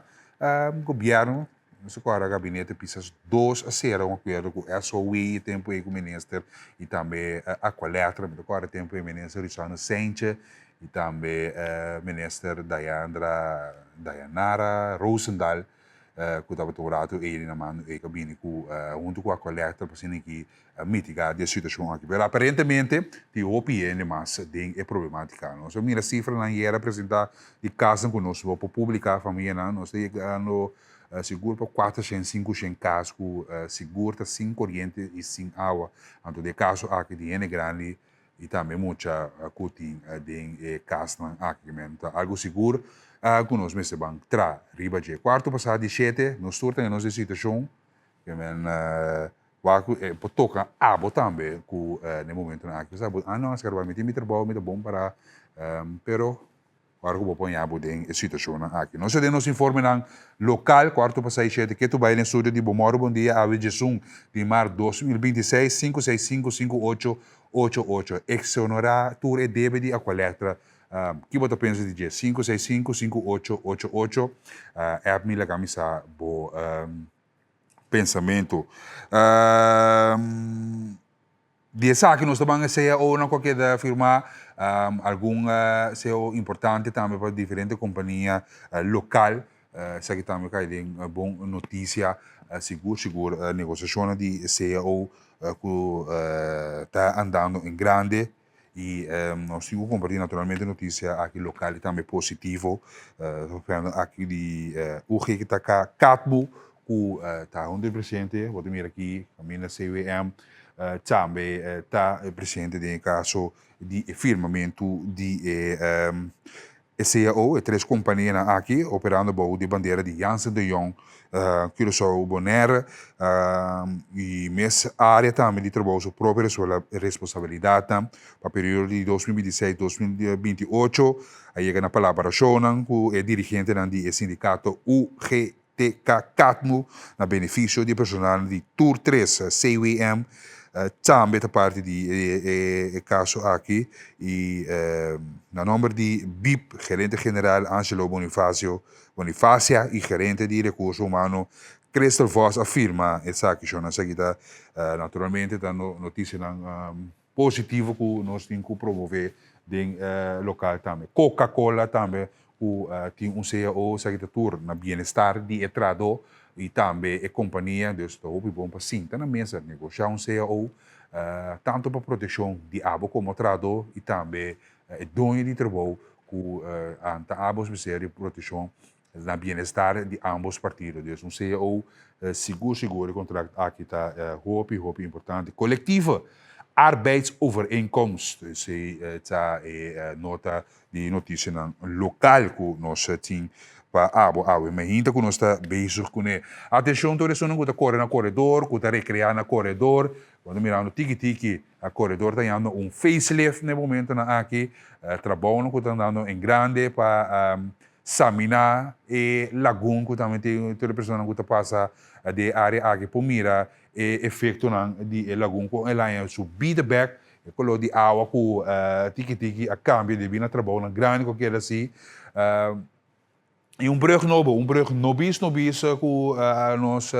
gobièrnu, nos ta kòrda gabinete Pisas dos a sera un akuerdo ku SOW e tempu ei ku minister i tambe Aqualectra, mi ta kòrda e tempu ei minister Richarno Seintje I tambe minister Dayandra Dayanara Rozendal ku tabata un ratu ei na mando ei ku a bini ku huntu ku Aqualectra pa asina ki mitiga di e situashon aki. Pero aparentemente tin hopi hende mas den e problematika. Nos a mira sifranan yera a presenta di kasnan ku nos no por publika famianan. Nos ta yegando sigur pa kuatershen, sinkushen kas ku sigur ta sin koriente i sin awa. Anto den e kaso aki di hende grandi I tambe mucha ku tin den e kasnan aki. Men ta algu sigur ku nos mester ban tra riba dje. Kuarto pasá di shete nos tur ta den nos e situashon ke men wak ku e por toka abo tambe ku den momentunan aki. Bo sa ah no Oscar mi tin mi trabou mi ta bon pará pero Ora ku bo pon yabu den e situashonnan aki. Nos a den nos informenan lokal, kuarto pa seis shete ketu bai den studio di Bomòru Bon Dia awe djesun di mart 2026, 565 5888. Eksonerá tur e debe di Aqualectra. Ki bo ta pensa di dje? 565 5888. App mi laga mi sa bo pensamentu. Di esaki nos ta ban e CAO-nan ku a keda firmá, algun CAO importante tambe pa diferente kompania lokal. Esaki tambe kai den bon notisia. Sigur sigur negosiashonnan di CAO ku ta andando en grande. I nos tin ku kompartí naturalmente notisia aki lokal i tambe positivo. Papiando aki di UGTK Katbu ku ta huntu e presente. Bo ta mira aki kaminda CWM tambe ta presente den e kaso di e firmamentu di e E cao, e tres kompanianan aki, operando bou di bandera di Janssen de Jong, Curaçao, Bonaire i mes área tambe di trabou su propio responsabilidatnan pa periodo di 2026, 2028 a yega na palabrashonnan ku e dirigentenan di e sindikato UGTK Katmu na benefisio di e personalnan di tur tres CWM tambe ta parti di e kaso aki i na nomber di BIP gerente general Angelo Bonifacio Bonifacia i gerente di rekurso humano Christel Vos a firma esaki. Shon esaki ta naturalmente ta notisianan positivo ku nos tin ku promove den lokal tambe. Coca Cola tambe ku tin un cao esaki ta tur na bienestar di e trahadó i tambe e kompania, dus ta hopi bon pa sinta na mesa negoshá un cao tantu pa protekshon di abo komo trahadó i tambe e doño di trabou ku ta abos mester di protekshon na bienestar di ambos partido. Dus un cao sigur sigur e kontrakt aki ta hopi hopi importante. Collectieve arbeidsovereenkomst, esei ta e nota di noticianan local cu nos tin pa abo awe. Mainta cu nos ta bezig cune. Atencion tur esunnan cu ta core na coredor, cu ta recrea na coredor. Bo ta mirando tiki tiki a coredor ta yando un facelift na e momentonan aki. Trabounan cu ta andando en grande pa samina e lagun cu tambe tin tur e personanan cu ta pasa den e area aki por mira e efectonan di e lagun con el haña su bida bek. E koló di awa ku tiki tiki a kambia debí na trabounan grandi ku a keda así. I un brùg nobo, un brùg nobis nobis ku nos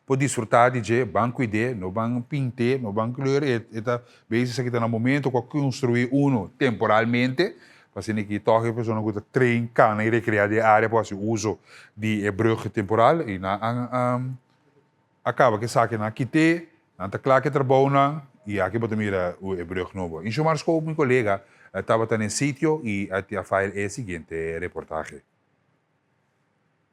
por disfrutá di dje. Ban kuid'é, no ban pint'é, no ban kleur e. E ta bezig esaki ta na momento ku a konstruí unu temporalmente, pa asina ki tòg e persona ku ta train, kana i rekreá den e área por hasi uso di e brùg temporal. I nan a A kaba ku esaki nan a kit'é, nan ta kla ku e trabounan i aki bo ta mira e brug nobo. Inshomar Schoop, mi kolega, tabata na e sitio i a file e siguiente reportahe.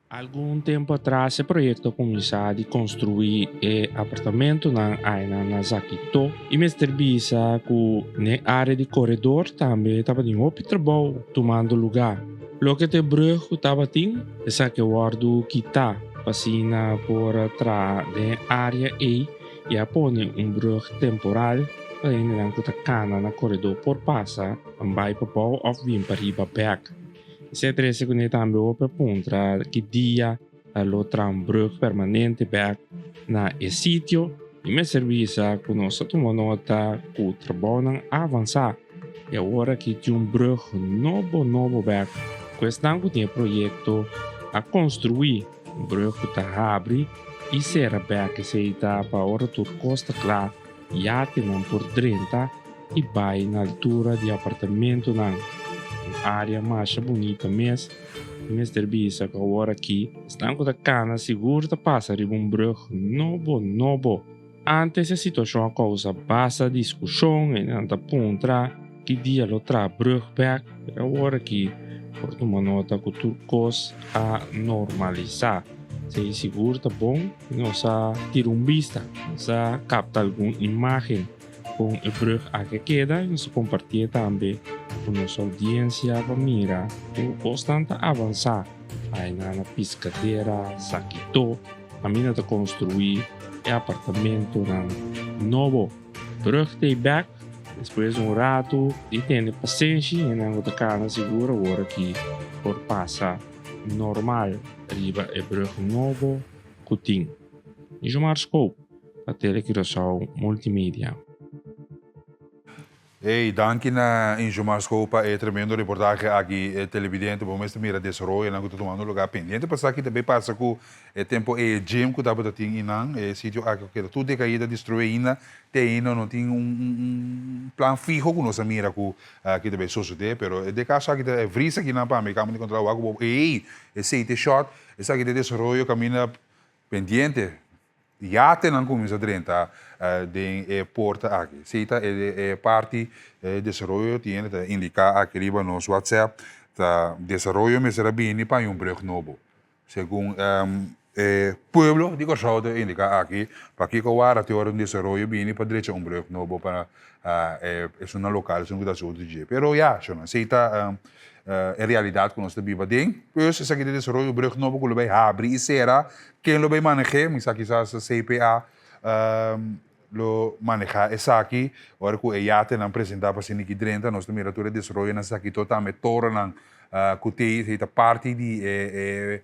Algun tempu atras e proyekto a kuminsá di konstruí e apartamentonan ainan na Zakito i mester bisa ku n'e área di koredor tambe tabatin hopi trabou tumando lugá. Loke ta e brug ku tabatin, esaki a wòrdu kitá. Pa asina por a traha den e área ei i a pone un brùg temporal pa hendenan ku ta kana na koredó por pasa bai pa bou òf bin pa riba bèk. Esei a trese kuné tambe hopi a puntra ki dia lo traha un brùg permanente bèk na e sitio i mester bisa ku nos a tuma nota ku trabounan a avansá i awor aki tin un brùg nobo nobo bèk ku esnan ku tin e proyekto a konstruí, un brùg ku ta habri i sera bèk. Esei ta pa ora tur kos ta kla yatenan por drenta i bai na altura di apartamentonan. Un área masha bunita mes i mester bisa ku awor aki esnan ku ta kana sigur ta pasa riba un brùg nobo nobo. Antes e situashon a kousa basta diskushon i nan ta puntra ki dia lo traha brug bek, pero awor aki por tuma nota ku tur kos a normalisá. Esei sigur ta bon i nos a tira un bista, nos a kapta algun imágen kon e brug aki a keda i nos a kompartié tambe ku nos oudiensia pa mira ku kosnan ta avansá. Ainan na Piskadera, Sakito. Caminda ta construi e apartamentonan nobo. Brug t'ey bek, despues un rato di tene pasenshi e nan cu ta cana sigur awor aki por pasa normal riba e brug nobo cu tin. Jomar Scope pa Tele Curaçao Multimedia. Hey, danki na Injomar Schouw pa e tremendo reportahe aki. Televidente, bo mester mira desaroyonan ku ta tumando lugar pendiente pa esaki ta bay pasa ku e tempo e gym ku tabata tin einan, e sitio aki ku keda tur decaída, destruí ainda, te ainda no tin un plan fiho ku nos a mira ku aki ta bay sosode, pero den kaso aki ta e vris akinan pa mi kamba di kontra wak ku bo, ey, esey ta e shot, esaki ta e desaroyo kaminda pendiente. Yatenan kuminsá drenta den e porta aki. Esei ta e parti desaroyo tin ta indiká aki riba nos WhatsApp ta desaroyo mester a bini pa un brug nobo. Segun e pueblo di Kòrsou ta indiká aki pakiko wara te ora un desaroyo bini pa drecha un brug nobo pa esunnan lokal esun ku ta hasi uso di dje. Pero ya, shonnan, esei ta e realidat ku nos ta biba den. Pues esaki ta desaroyo brug nobo ku lo bai habri i sera. Ken lo bai maneh'é? Mi sa kisas CPA lo manehá esaki. Ora ku e yatenan presentá pa asina ki drenta nos ta mira tur e desaroyonan esaki to tambe torennan ku t'ei. Esei ta parti di e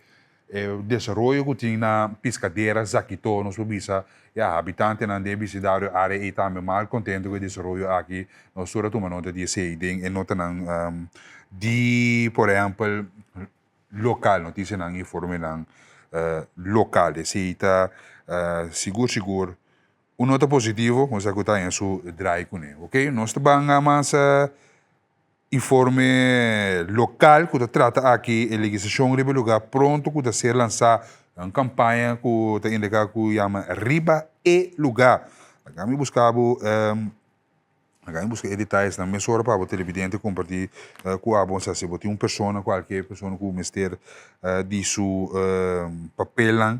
E desaroyo ku tin na Piskadera, Zakitó, nos por bisa, ya, habitantenan den e bisidario área ei tambe mal kontentu ku e desaroyo aki. Nos tur a tuma nota di esei den e notanan di, por ehèmpel, lokal, notisianan, informenan lokal. Esei ta sigur sigur un nota positivo ku nos a ku ta haña su draai kuné. Oke, nos ta ban a mas. Informe lokal ku ta trata aki e legislashon riba e lugá pronto ku ta ser lansá na un kampaña ku ta indiká ku yama Riba e Lugá. Laga mi buska bo laga mi buska e detayesnan mesora pa bo televidente kompartí ku abo. Sa si bo tin un persona kualke persona ku mester di su papelnan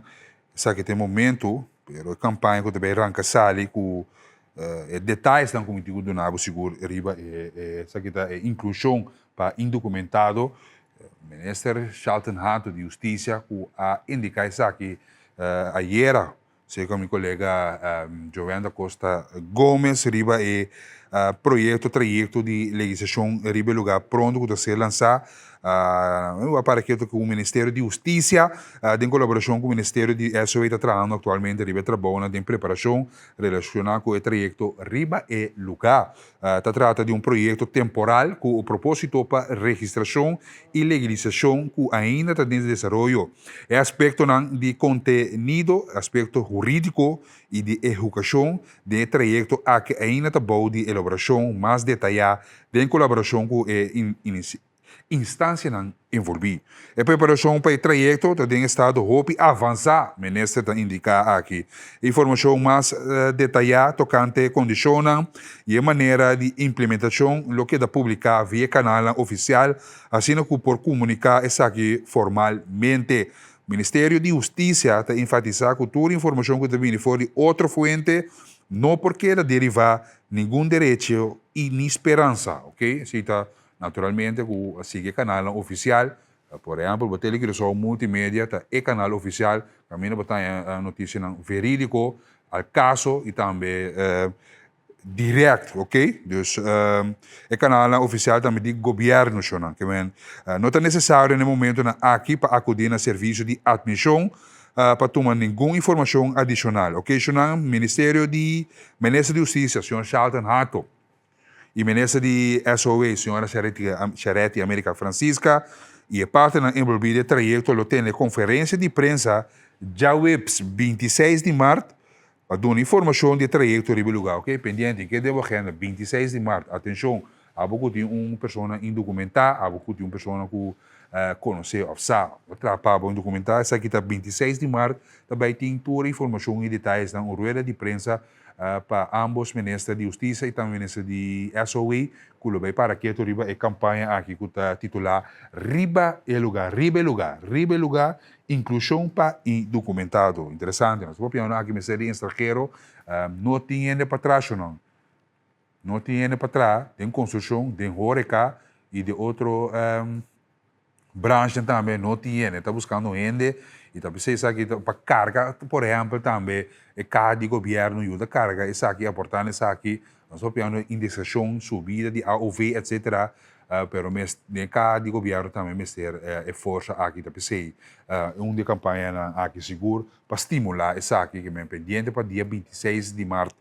esaki ta e momento pero e kampaña ku ta bai ranka sali ku E detayesnan ku mi tin ku duna bo sigur riba e esaki ta e inklushon pa indokumentado. Minister Shalton Hato di Hustisia ku a indiká esaki ayera serka mi kolega Joven da Costa Gomez riba e proyekto trayekto di legislashon riba e lugá pronto ku ta ser lansá. A para ketu ku Ministerio di Hustisia den kolaborashon ku Ministerio di SOE ta trahando aktualmente riba e trabounan den preparashon Relaciona cu e trayecto riba e lugar. Ta trata di un proyecto temporal cu o proposito pa registracion y legalisacion cu ainda ta den desaroyo. E aspectonan di contenido, aspecto huridico y di ehucacion den e trayecto aki ainda ta bou di elaboracion mas detaya den colaboracion cu e instancianan envolvi. E preparacion pa e trayecto ta den estado hopi avansa, minister ta indica aki. E informacion mas detaya tocante e condicionnan y e manera di implementacion lo keda publica via e canalnan oficial asina cu por comunica esaki formalmente. Ministerio di Husticia ta enfatisa cu tur informacion cu ta bini for di otro fuente no por keda deriva ningun derecho y ni speransa, ok? Esey ta Naturalmente ku a sigui e kanalnan ofisial, por ehèmpel bo Tele Curaçao Multimedia ta e kanal ofisial kaminda bo ta haña notisianan verídiko, al kaso i tambe dirèkt, ok. Dus e kanalnan ofisial tambe di gobièrnu shonnan. Ke men no ta nesesario na e momentunan aki pa akudí na servisio di atmishon pa tuma ningun informashon adishonal, ok shonnan. Ministerio di Minister di Hustisia, señor Shalton Hato. E minister di SOA, señora Charetti America Francisca, y e partenan envolvi den e trayecto lo tene conferencia di prensa djaweps 26 di mart pa duna informacion di e trayecto riba e lugar. Ok, pendiente, ke den bo agenda, 26 di mart. Atencion, abo cu tin un persona indocumenta, abo cu tin un persona cu conoce of sa o traha pa bo indocumenta, esaki ta 26 di mart, ta bay tin tur e informacion y detayesnan, un rueda di prensa pa ambos minister di Hustisia y tambe minister di SOE cu lo bay para keto riba e campaña aki cu ta titula Riba e lugar, riba e lugar, riba e lugar, inclusion pa indocumentado. Interesante, nos ta papiando aki mester di extranhero, no tin hende pa traha nan, no tin hende pa traha den construccion, den horeca y den otro Branchnan tambe no tin hende, ta buscando hende y ta bisa esaki ta pa carga por ehempel tambe e caha di gobierno yuda carga esaki aporta na esaki, nos ta papiando di indexacion, subida di AOV etcetera, pero mes den e caha di gobierno tambe mester e forsa aki ta pesey un di e campañanan aki sigur pa stimula esaki ke men pendiente pa dia 26 di mart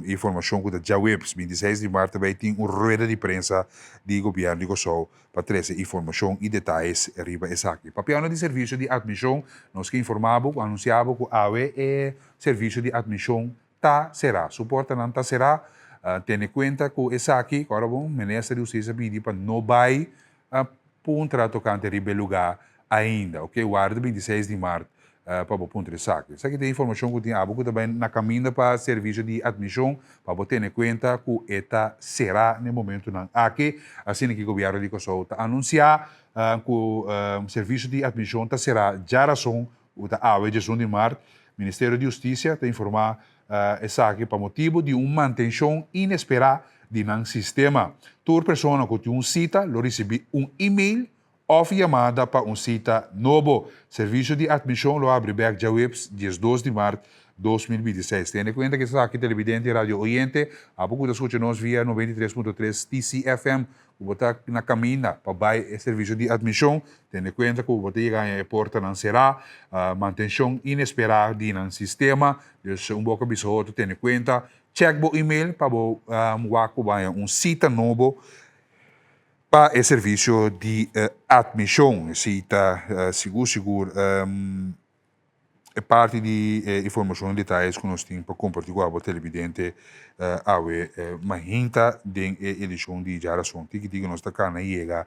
informacion cu ta djaweps 26 di mart ta bay tin un rueda di prensa di gobierno di Kòrsou pa trese informashon i detayes riba esaki. Papiando di servisio di atmishon, nos ke informá bo ku anunsiá bo ku awe e servisio di atmishon ta será. Su portanan ta será. Tene kuenta ku esaki, ku ora bon Minister di Hustisia pidi pa no bai puntra tokante riba e lugá ainda. Oke, warda 26 di mart. pa bo puntra esaki. Esaki ta e informashon ku tin abo ku ta bai na kaminda pa servisio di atmishon pa bo tene kuenta ku e ta será na e momentunan aki. Asina ki gobièrnu di Kòrsou ta anunsiá ku servisio di atmishon ta será djarason ku ta awe djesun di mart. Ministerio di Hustisia ta informá esaki pa motibu di un mantenshon inesperá di nan sistema. Tur persona ku tin un sita lo risibí un email òf yamada pa un sita nobo. Servisio di atmishon lo habri bèk djaweps 12 di mart 2026. Tene kuenta ku esaki televidente i radio oyente abo ku ta skucha nos via 93.3 TCFM ku bo ta na kaminda pa bai e servisio di atmishon, tene kuenta ku bo ta yega haña e portanan será, mantenshon inesperá di nan sistema. Dus un boka bisa otro tene kuenta. Chèk bo email pa bo wak ku bo haña un sita nobo pa e servisio di atmishon. Esei ta sigur sigur e parti di e informashon i detayes ku nos tin pa kompartí ku abo televidente awe mahinta den e edishon di Djarason. Tiki tiki nos ta kana yega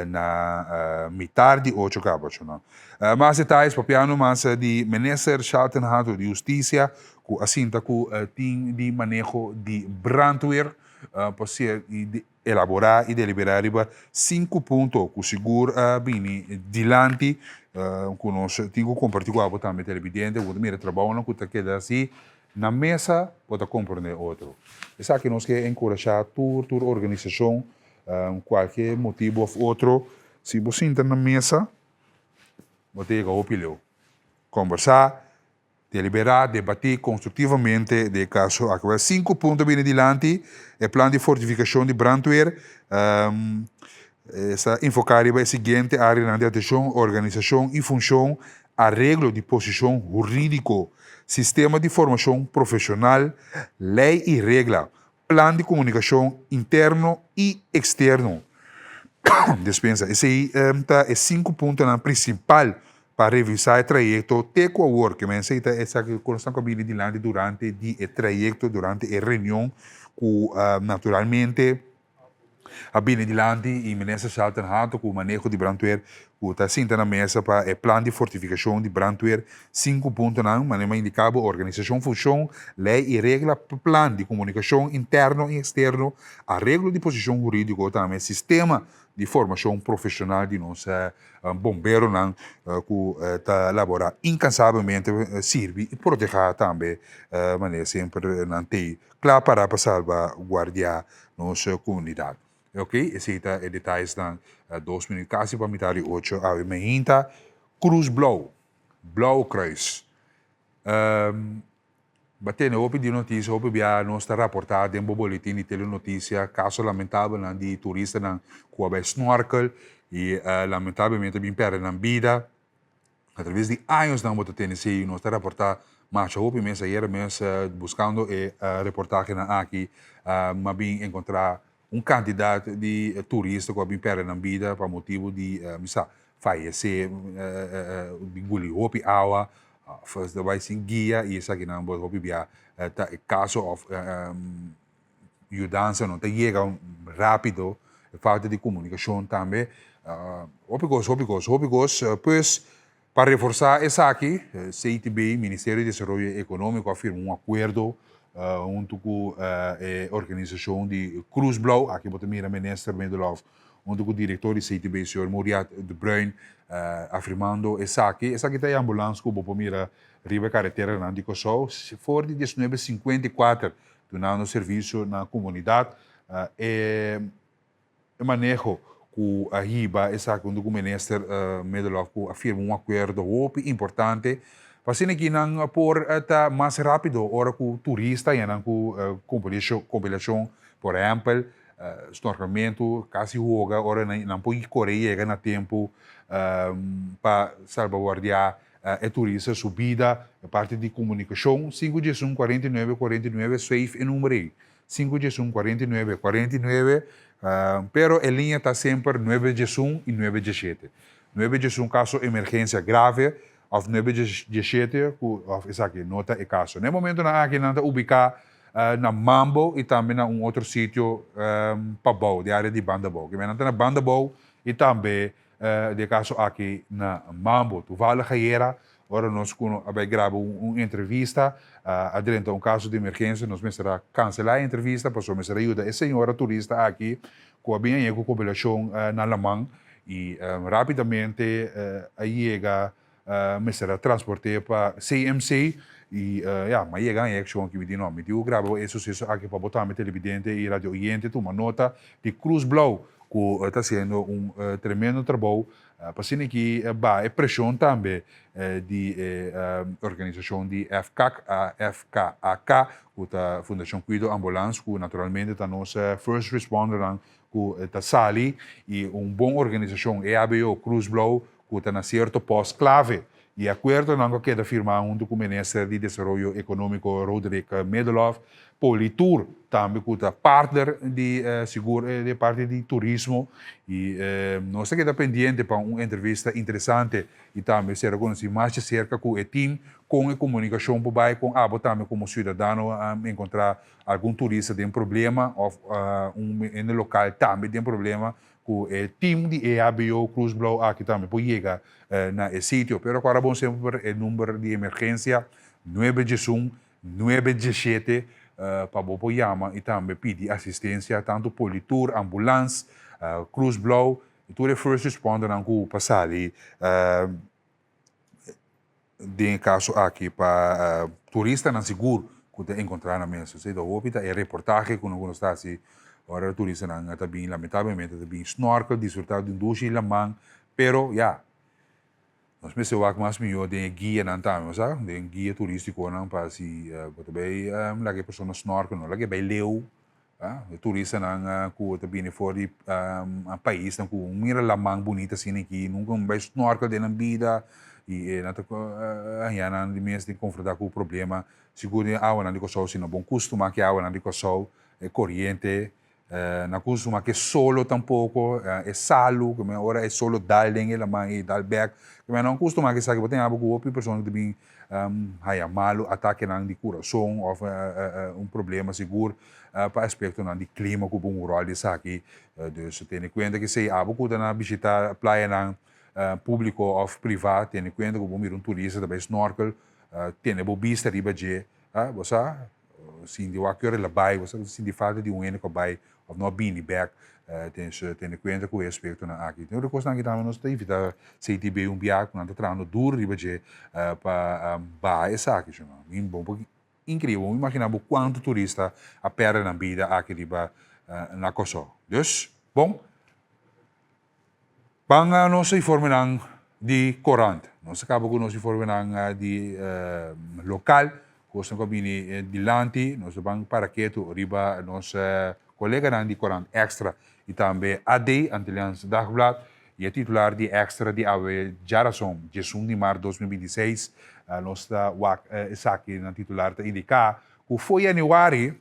na mitar di ocho kaba shonnan. Mas detayes papiando mas di Minister Shalton Hato di Hustisia ku a sinta ku tin di maneho di brandweer pa ser Elaborá i deliberá riba sinku punto ku sigur a bini dilanti ku nos tin ku kompartí ku abo tambe televidente. Bo ta mira trabounan ku ta keda hasi na mesa, bo ta komprondé otro. Esaki nos ke enkurashá tur tur organisashon, kualke motibu òf otro, si bo sinta na mesa bo ta yega hopi leu. Kombersá. Deliberá, debatí konstruktivamente den e kaso aki. Wèl, sinku punto bini dilanti, e plan di fortifikashon di brandweer sa enfoká riba e siguiente áreanan di atenshon, organisashon i funshon, areglo di posishon hurídiko, sistema di formashon profeshonal, lei i regla, plan di komunikashon interno i eksterno. Despensa, esei ta e sinku puntonan prinsipal pa revisá e trayekto te ku awor. Ke men esei ta esaki ku nos ta bini dilanti durante di e trayekto, durante e reunion ku naturalmente a bini dilanti i Minister Shelton Hato ku maneho di brandweer ku ta sinta na mesa pa e plan di fortifikashon di brandweer sinku puntonan manera mi a indiká bo, organisashon, funshon, lei i regla, plan di komunikashon interno i eksterno, areglo di posishon hurídiko, tambe sistema di formashon profeshonal di nos bomberonan ku ta laborá inkansabelmente sirbi i protehá tambe manera semper nan t'ei kla pará pa salbaguardiá nos komunidat. Ok, esei ta e detayesnan. Dos minüt kasi pa mitar di ocho awe mainta. Krus Blou, Blauwe Kruis. Ba tene hopi di notisia, hopi bia nos ta raportá den bo boletin di telenotisia kaso lamentabelnan di turistanan ku a bai snorkel i lamentablemente a bin pèrdè nan bida. Atraves di añosnan bo ta tene esei, nos ta raportá masha hopi mes. Ayera mes buskando e reportahenan aki m'a bin enkontrá un kantidat di turista ku a bin pèrdè nan bida pa motibu di mi sa fayesé di guli hopi awa òf ta bai sin guia i esakinan bo hopi bia ta e kaso òf yudansa no ta yega rápido e falta di komunikashon tambe hopi kos hopi kos hopi kos pues pa reforsá esaki CTB Ministerio di Desaroyo Ekonómiko a firma un akuerdo huntu ku e organisashon di Cruz Blou aki bo ta mira Minister Middelhof huntu ku direktor di CTB señor Muriat de Bruin afirmando esaki. Esaki ta e ambulans ku bo por mira riba e kareteranan di Kòrsou for di 1954 dunando servisio na komunidat. E maneho ku a hiba esaki huntu ku Minister Middelhof ku a firma un akuerdo hopi importante pa asina ki nan por ta mas rápido ora ku turista haña nan ku kompilashon por ehèmpel snorkelmentu kasi hoga ora nan por kore yega na tempu pa salbaguardiá e turista su bida. E parti di komunikashon sinku diesun 49 49 save e number ei sinku diesun 49 49 pero e liña ta semper nuebe diesun i nuebe dieshete. Nuebe diesun kaso emergensia grave òf nuebe dieshete ku òf esaki no ta e kaso. Na e momentunan aki nan ta ubiká na Mambo i tambe na un otro sitio pabou, di área di Bandabou. Kimen nan ta na Bandabou i tambe den e kaso aki na Mambo. Toevallig ayera. Ora nos ku a bai graba un entrevista, a drenta un kaso di emergensia, nos mester a kanselá e entrevista pasobra mester a yuda e señora turista aki ku a bin aña ku kobilashon na laman i rápidamente a yega mester a transport'é pa CMC i ya, mi a yega aña e akshon aki mi di no, mi tin ku graba e suseso aki pa bo tambe televidente i radio oyente tuma nota di Cruz Blauw ku ta hasiendo un tremendo trabou Pa asina ki baha e preshon tambe di e organisashon di FKAK, FKAK, ku ta Fundashon Kuido Ambulans, ku naturalmente ta nos first respondernan ku ta sali i un bon organisashon, EHBO, Cruz Blou, ku ta na sierto pòst klave. I e akuerdonan ku a keda firmá huntu ku Minister di Desaroyo Ekonómiko Roderick Middelhof, Politur tambe ku ta partner di sigur di e parti di turismo i nos ta keda pendiente pa un entrevista interesante i tambe ser konosí mas di serka ku e tim kon e komunikashon por bai kon abo tambe komo siudadano a enkontrá algun turista den problema òf un hende lokal tambe den problema ku e tim di EHBO Cruz Blauw aki tambe por yega na e sitio. Pero kòrda bon semper e number di emergensia nuebe diesun nuebe diesshete pa bo por yama i tambe pidi asistensia tantu politur, ambulans, Cruz Blauw i tur e first respondernan ku pa sali den e kaso aki pa turistanan sigur ku ta enkontrá nan mes. Esei ta hopi ta e reportahe ku nos ta hasi ora turistanan ta bin lamentablemente ta bin snorkel disfrutá di un dushi laman pero ya nos mester wak mas mihó den e guianan tambe bo sa den guia turistikonan pa si bo ta bai laga e persona snorkel no laga e bai leu. E turistanan ku ta bini for di paisnan ku mira laman bunita asina aki nunka un bai snorkel den nan bida i nan ta haña nan di mes den konfrontá ku problema. Sigur den awanan di Kòrsou si no bon kustumá ku e awanan di Kòrsou, e koriente, no kustumá ku e solo tampoko, e salu, ku ora e solo dal den e laman i dal bèk, no kustumá ku esaki. Bo tin abo ku hopi persona ku ta bin haya malu atakenan di kurason òf un problema sigur pa aspektonan di klima ku por un ròl di esaki. Dus tene kuenta ku esei abo ku ta na bishitá playanan públiko òf privá tene kuenta ku bo mira un turista ta bai snorkel tene bo bista riba dje bo sa sinti wak ki ora el a bai bo sa sinti falta di un hende ku a bai òf no a bini bèk tene kuenta ku e aspektonan aki. Tin otro kosnan aki tambe nos ta invitá CTB un biaha ku nan ta trahando duru riba dje pa baha esaki. Mi bon por inkreibel, bo imagina bo kuantu turista a pèrdè nan bida aki riba na Kòrsou. Dus, bon, ban a nos informenan di korant. Nos a kaba ku nos informenan di lokal, kosnan ku a bini dilanti. Nos ta ban para ketu riba nos koleganan di korant Extra i tambe AD, Antilliaans Dagblad, i e titular di Extra di awe djarason, diesun di mart 2026. Nos ta wak esaki nan titular ta indiká ku for yanüari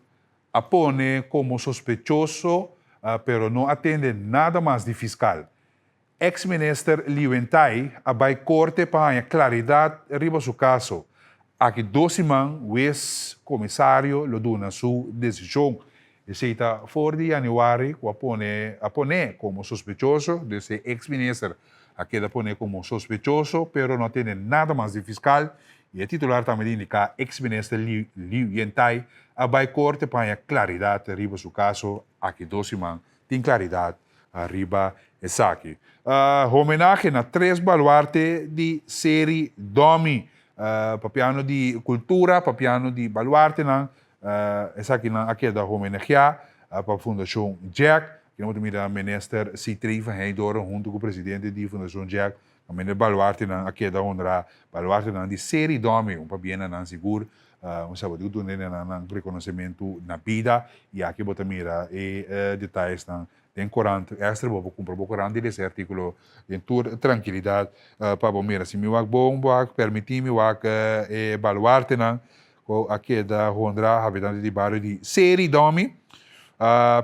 a pone komo sospechoso pero no a tende nada mas di fiskal. Ex minister Liuwentai a bai korte pa haña klaridat riba su kaso. Aki dos siman wes komisario lo duna su desishon. Esei ta for di yanüari ku a pone a pon'é komo sospechoso, dus e ex minister a keda pon'é komo sospechoso pero no a tende nada mas di fiskal i e titular tambe di indiká ex minister Liu Yentai a bai korte pa haña klaridat riba su kaso. Aki dos siman tin klaridat riba esaki. Homenahe na tres baluarte di Seri Domi. Papiando di kultura, papiando di baluartenan, esakinan a keda homenageá pa Fundashon Jack. Aki nos ta mira Minister Sithree van Heydoorn huntu ku presidente di Fundashon Jack. Kaminda e baluartenan a keda honrá, baluartenan di Seri Domi, un pabien na nan sigur. Un sa bo tin ku duna nan nan rekonosementu na bida i aki bo ta mira e detayesnan den korant. Èkstra bo por kumpra bo korant i lesa e artíkulo den tur trankilidat pa bo mira. Si mi wak bon bo a permití mi wak e baluartenan ku a keda honrá habitante di bario di Seri Domi.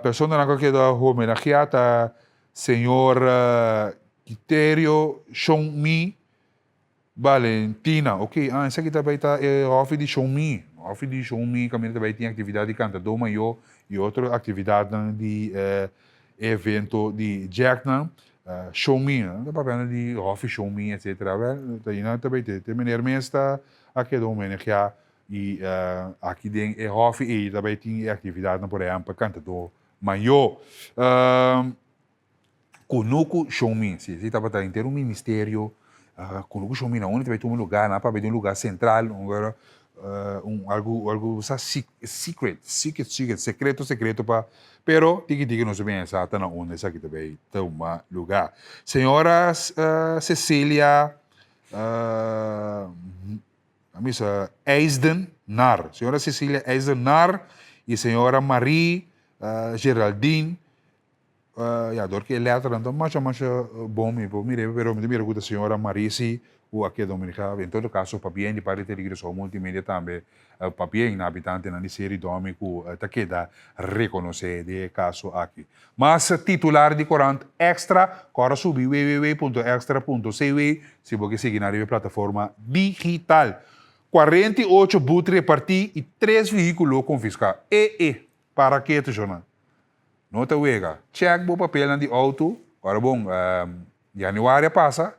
Personanan ku a keda homenageá ta señor Quiterio Shon Mi Valentina, ok, ah, esaki ta bai ta e hòfi di Shon Mi. Hòfi di Shon Mi kaminda ta bai tin aktividat di kantadó mayó i otro aktividatnan di e evento di Jacknan. Show me, nan ta papiando di hòfi show me etcetera. Wèl, ta nan ta bay te, te meneer mes ta a keda homenageá i aki den e hòfi ei ta bay tin e aktividatnan, por ehèmpel kantadó mayó. Kunuku show me, si esei tabata henter un ministerio, kunuku show me na unda ta bay tuma lugá, nan a papia di un lugá sentral, un un algu algu sa secret, secret secret, secreto secreto pa, pero tiki tiki nos a bin sa ta na unda esaki ta bay tuma lugar. Señora Cecilia a misa Eisden Nar, señora Cecilia Eisden Nar y señora Marie Geraldine Ya, dor ku e letranan ta masha masha bon mi por mir'é, pero mi ta mira ku ta señora Marisi ku a keda Dominica. En todo kaso, pabien di parti di Curaçao Multimedia tambe, pabien na habitantenan di Seri Domi ku ta keda rekonosé den e kaso aki. Mas titular di korant Extra, kòrda subi www.extra.cw si bo ke sigui nan riba e plataforma digital. 48 but repartí i tres vehíkulo konfiská. E e, para ketu shornan. No ta wega. Check bo papelnan di auto. Ora bon, januari a pasa,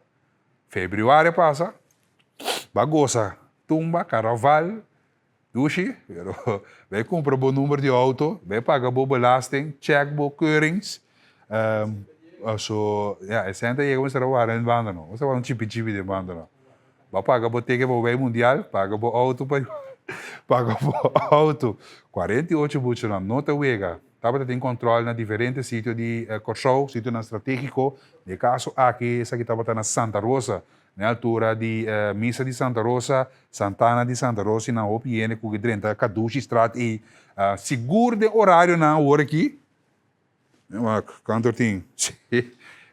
februari a pasa, ba gosa tumba, carnaval, dushi, pero bay cumpra bo number di auto, bay paga bo belasting, check bo keurings. So, ya, e cent a yega mester a wara den banda no. Mester a wara un chipi chipi den banda no. Bo a paga bo ticket pa bo bay mundial, paga bo auto pa paga bo auto. 48 buchonan no ta wega. Tabata tin control na diferente sitio di Kòrsou, sitionan strategico. Den e caso aki esaki tabata na Santa Rosa, na e altura di Misa di Santa Rosa, Santana di Santa Rosa y nan hopi hende cu drenta Cadushistraat ey. Sigur den orarionan awor aki. Wak, kantor tin.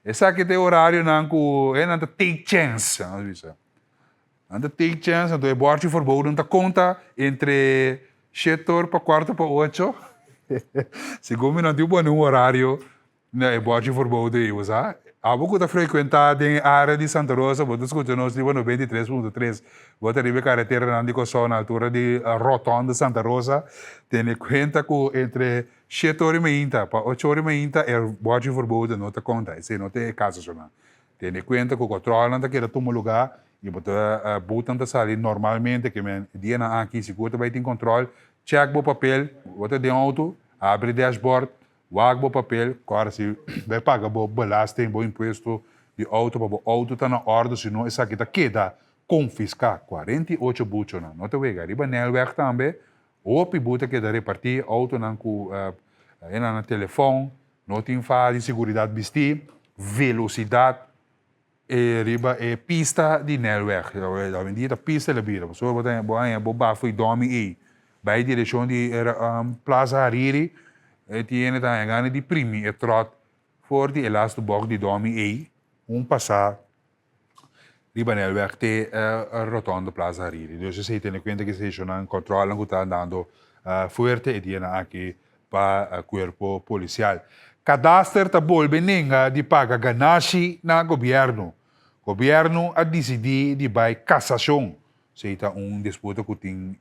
Esaki ta e orarionan ku e nan ta take chance, nan ta bisa. Nan ta take chance, anto e bòrchi verboden ta konta entre shete or pa kuarto pa ocho. Segun mi nan tin pone un orario na e bòrchi verboden ei, bo sa. Abo ku ta frekuentá den e área di Santa Rosa, bo ta skucha nos riba 93.3. Bo ta riba e kareteranan di Kòrsou na altura di Rotònde Santa Rosa. Tene kuenta ku entre Shete ora i meinta pa ocho ora i meinta e bòrchi verboden no ta konta, esei no ta e kasonan. Tene kuenta ku kòtròlnan ta keda tuma lugá i bo ta butnan ta sali normalmente ke men e dianan aki sigur ta bai tin kòntròl, chèk bo papel, bo ta den outo, habri dashbòrd, wak bo papel, kòrda si bai paga bo belasting, bo impuesto di outo pa bo outo ta na òrdu si no esaki ta keda konfiská. 48 buchonan no ta wega riba Nijlweg tambe. Hopi bo ta keda repartí outonan ku e nan telefòn, no tin faha di seguridat bistí, velosidat e riba e pista di Nijlweg. Awendia ta pista el a bira, pasobra bo ta bo haña bo bafo i dòmi ei bai direkshon di Plaza Hariri, e tin hende ta haña gana di primi e tròt for di e laatste bòk di dòmi ei, un pasá Riba Nijlweg te Rotonde Plaza Hariri. Dus esei tene kuenta ku e seshonnan kòntròlnan ku ta andando fuerte e dianan aki pa kuerpo polisial. Kadaster ta bolbe nenga di paga ganashi na gobièrnu. Gobièrnu a disidí di bai kasashon. Esei ta un disputa ku tin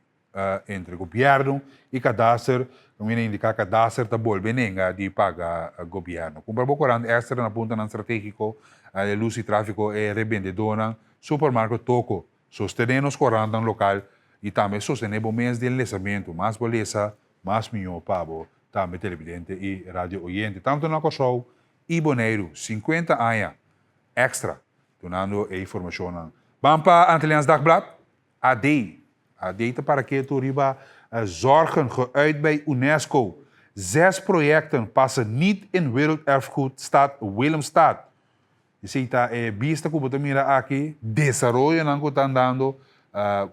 entre gobièrnu i kadaster, kaminda indiká kadaster ta bolbe nenga di paga gobièrnu. Kumpra bo korant èkstra na puntonan stratégiko, e lus di tráfiko, e rebendedónan, supermarket toko. Sostené nos korantnan lokal i tambe sostené bo mes den lesamentu. Mas bo lesa, mas mihó pa bo tambe televidente i radio oyente, tantu na Kòrsou i Boneiru. 50 aña èkstra dunando e informashonnan. Ban pa Antilliaans Dagblad. AD. AD ta para ketu riba zorgen geuit bij UNESCO. Zes projecten passen niet in Werelderfgoed stad Willemstad. Esey ta e bista cu bo ta mira aki, desaroyonan cu ta andando,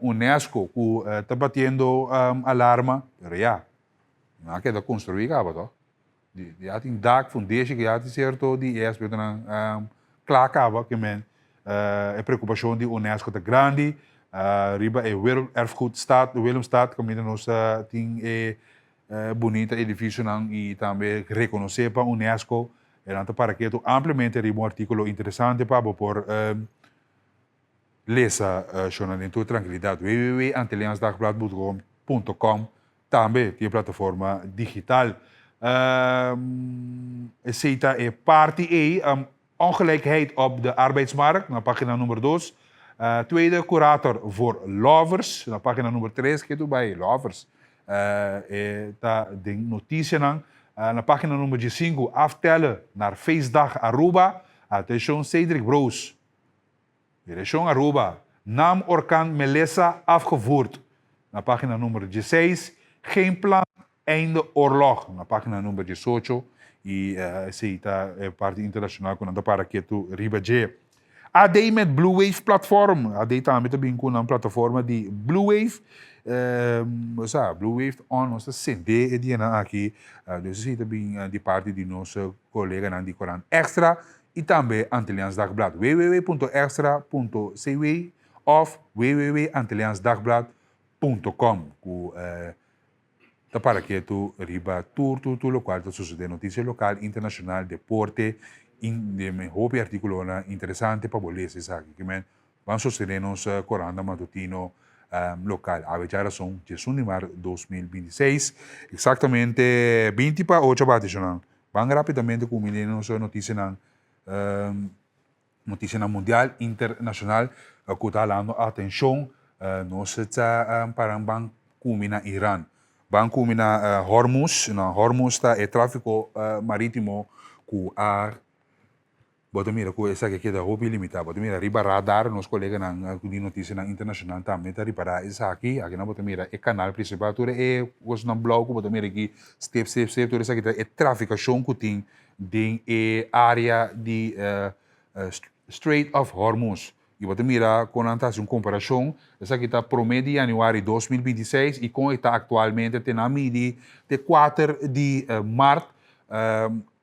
UNESCO cu ta batiendo alarma, pero ya, nan a keda construi caba toch. Ya tin dak, fundeshi ku ya tin sierto di e aspektonan kla kaba ke men e preokupashon di unesco ta grandi riba e Werelderfgoedstad, Willemstad kaminda nos ta tin e bunita edifisionan i tambe rekonosé pa unesco e nan ta para ketu ampliamente riba un artíkulo interesante pa bo por lesa shona den tur trankilidat www.antilliaansdagblad.com Tambe tin e plataforma digital. Esey ta e parti ey. Ongelijkheid op de arbeidsmarkt, na pagina nummer 2. Tweede curator voor lovers, na pagina nummer 3, ke bai lovers. E ta den noticianan. Na pagina nummer 5, aftellen naar feestdag Aruba. Atencion Cedric Broos. Direccion Aruba. Naam orkaan Melissa afgevoerd. Na pagina nummer 16, geen plan, einde oorlog. Na pagina nummer 18, y esey ta parti internacional cu nan ta para ketu riba dje. AD met Blue Wave platform. AD tambe ta bin cu nan plataforma di Blue Wave. Sa, Blue Wave on, nos ta sende e dianan aki. Dus esey ta bin di parti di nos coleganan di Corant Extra y tambe Antilliaans Dagblad. www.extra.cw of www.antilliaansdagblad.com cu ta para ketu riba tur tur tur locual ta sucede, noticia local, internacional, deporte, in, hopi articulonan interesante pa bo lesa esaki. Ke men ban sostene nos corant matutino local. Awe djarason, 11 di maart 2026, exactamente 20 pa 8 bati shonan. Ban rapidamente cuminda nos noticianan, noticianan mundial, internacional, cu ta halando atencion. Nos ta para ban cuminda Iran. Ban cuminda Hormuz. Na Hormuz ta e trafico maritimo cu a bo ta mira cu esaki keda hopi limita. Bo ta mira riba radar, nos coleganan di noticianan internacional tambe ta ripara esaki. Aki nan bo ta mira e canal principal, tur e cosnan blauw cu bo ta mira aki, stip, stip, stip, tur esaki ta e traficacion cu tin den e area di Strait of Hormuz. Y bo ta mira con nan ta haci un comparacion. Esaki ta prome di januari 2026 y con e ta actualmente te nan midi te 4 di maart,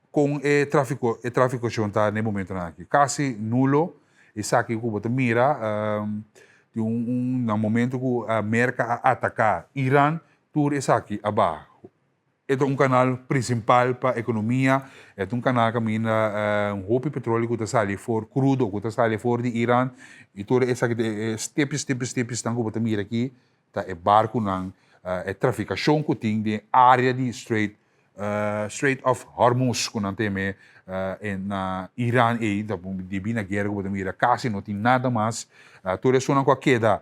con e traficacion ta na e momentonan aki. Casi nulo. Esaki cu bo ta mira di un na momento cu Merca a ataca Iran, tur esaki a baha. E ta un canal principal pa economia, e ta un canal caminda hopi petroleo cu ta sali for, crudo cu ta sali for di Iran, y tur esaki ta e stepjes, stepjes, stepjesnan cu bo ta mira aki ta e barconan, e traficacion cu tin den area di Strait of Hormuz cu nan teme na Iran ey, ta debi na guera cu bo ta mira casi no tin nada mas. Tur esunnan cu a keda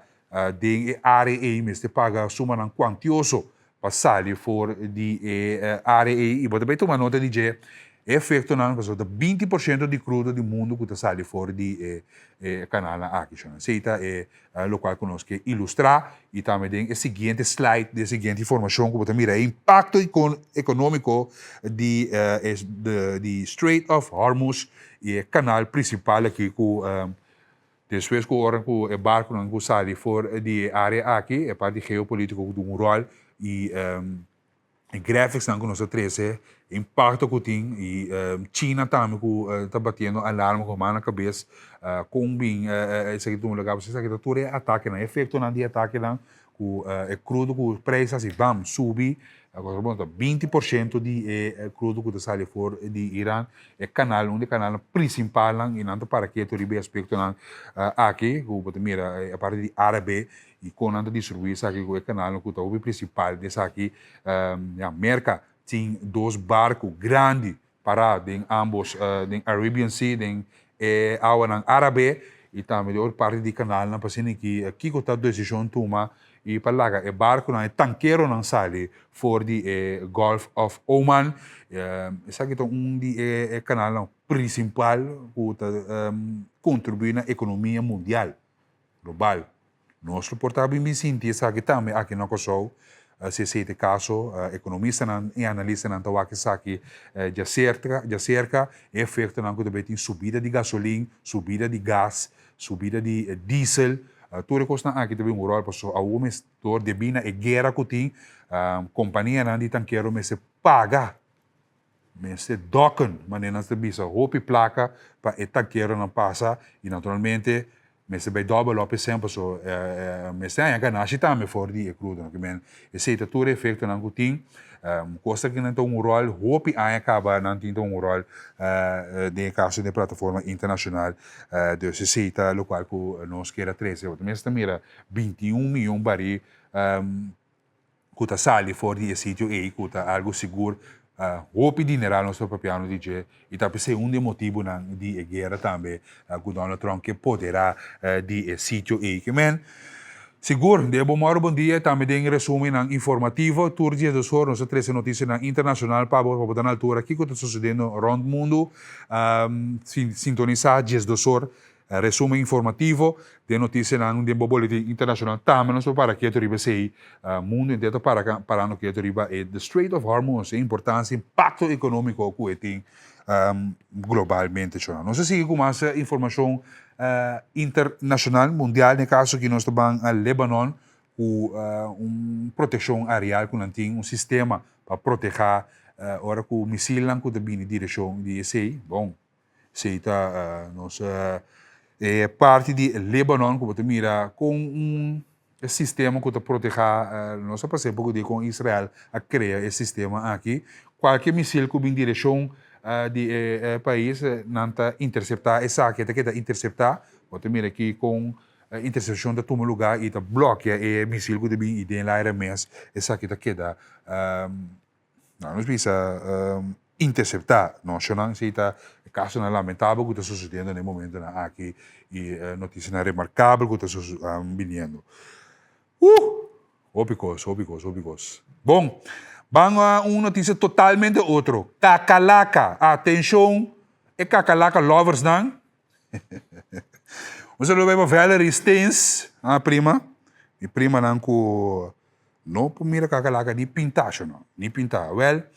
den e area ey mester paga sumanan cuantioso pa sali for di e area ei i bo ta bay tuma nota di dje e efectonan pasobra ta 20% di crudo di mundo cu ta sali for di e e canalnan aki. Esey ta e locual cu nos ke ilustra y tambe den e siguiente slide den e siguiente informacion cu bo ta mira e impacto economico di e di Strait of Hormuz y e canal principal aki cu Despues ku ora ku e barkunan ku sali for di e área aki, e parti geopolitiko ku tin un ròl i e graphicsnan ku nos a trese, e impakto ku tin i China tambe ku ta batiendo alarma ku man na kabes kon bin esaki tuma lugar, pasobra esaki ta tur e atakenan, e efektonan di e atakenan ku e krudo ku preis hasi bam subi, bon ta 20% di e krudo ku ta sali for di Iran, e kanal, un di e kanalnan prinsipalnan i nan ta para ketu riba e aspektonan aki ku bo ta mira e parti di árabe i kon nan ta distribuí esaki ku e kanalnan ku ta hopi prinsipal di esaki. Ya, Merka tin dos barku grandi pará den ambos den Arabian Sea, den e awanan árabe i tambe di otro parti di kanalnan pa asina ki kiko ta desishon tuma i pa laga e barkunan, e tankeronan sali for di e Gulf of Oman. Esaki ta un di e kanalnan prinsipal ku ta kontribuí na ekonomia mundial, global. Nos lo por ta bin bin sinti esaki tambe aki na Kòrsou, si esei ta e kaso, ekonomistanan i analistanan ta wak esaki djaserka, djaserka, e efektonan ku ta bai tin subida di gasolin, subida di gas, subida di diesel, tur e kosnan aki ta bin un ròl pasobra awor mes dor debí na e guera ku tin, kompanianan di tankero mester paga, mester dokken, manera nan ta bisa, hopi plaka pa e tankeronan pasa i naturalmente mester bai dòbel òp esei pasobra mester haña ganashi tambe for di e krudo. Esei ta tur e efektonan ku tin. Kos aki nan ta un ròl, hopi aña kaba nan tin ta un ròl den e kaso den e plataforma internashonal. Dus esei ta lokual ku nos kier a trese. Bo ta mester mira 21 miyon barí ku ta sali for di e sitio ei ku ta algu sigur. Hopi dineral nos ta papiando di dje i ta p'esei un di e motibunan di e guera tambe ku Donald Trump ke poderá di e sitio ei. Ke men, sigur, den e Bon Mòru Bon Dia i tambe den resumennan informativo tur dies dos or nos ta trese notisianan internashonal pa bo pa bo ta na altura kiko ta sosediendo rònt mundu. Sintonisá 12 or Resumen informativo den noticianan den bo boletin internacional tambe nos por para keto riba esey. Mundo entero ta para parando keto riba e the Strait of Hormuz, e importancia, impacto economico cu e tin globalmente. Nos a sigui cu mas informacion internacional, mundial, den e caso aki nos ta ban Lebanon cu un proteccion areal cu nan tin, un sistema pa proteha ora cu misilnan cu ta bini direccion di esey, bon. Esei ta nos e parti di Lebanon ku bo ta mira kon un sistema ku ta protehá nos a pas'é un poko di kon Israel a krea e sistema aki. Kualke misil ku bin direkshon di e pais nan ta interseptá esaki, ta keda interseptá. Bo ta mira aki kon intersepshon ta tuma lugá i ta blòkia e misil ku ta bin i den laire mes esaki ta keda Nan nos bisa intercepta nocionan si ta e casonan lamentabel cu ta sucediendo na e momentonan aki y noticianan remarcabel cu ta biniendo. Uh! Hopi cos, hopi cos, hopi cos. Bon, ban a un noticia totalmente otro. Cacalaca, atencion e cacalaca loversnan. Un saludo bay pa Valerie Steens, a prima, mi primanan cu No por mira kakalaka ni pintá sho no, ni pintá. Wèl,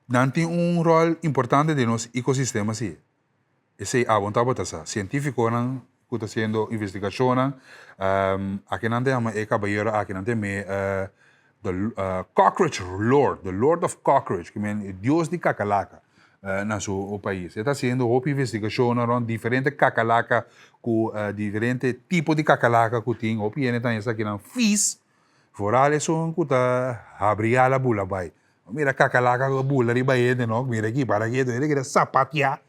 nan tin un ròl importante den nos ekosistema si. Esei abo tabata sa. Sientífikonan ku ta hasiendo investigashonnan, aki nan ta yama e kabayero aki, nan ta yam'é the cockroach lord, the lord of cockroach, ke men e dios di kakalaka na su pais. E ta hasiendo hopi investigashonnan rònt diferente kakalaka ku diferente tipo di kakalaka ku tin. Hopi hende ta haña esakinan fis, foral esun ku ta habri ala bula bai. Mira kakalaka ku a bula riba hende no, mira aki para ketu, hende keda sapatia.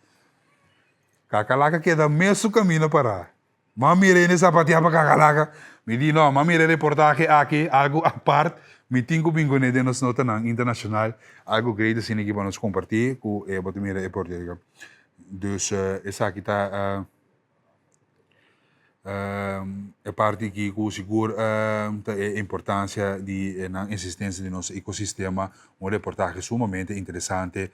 Kakalaka keda mesun kaminda pará. M'a mira hende sapatia pa kakalaka. Mi di, no, m'a mira e reportahe aki, algu apart. Mi tin ku bin kuné den nos notanan internashonal. Algu great asina aki pa nos kompartí ku e bo ta mira e porteria. Dus esaki ta E parti aki ku sigur ta e importansia di nan esistensia di nos ekosistema, un reportahe sumamente interesante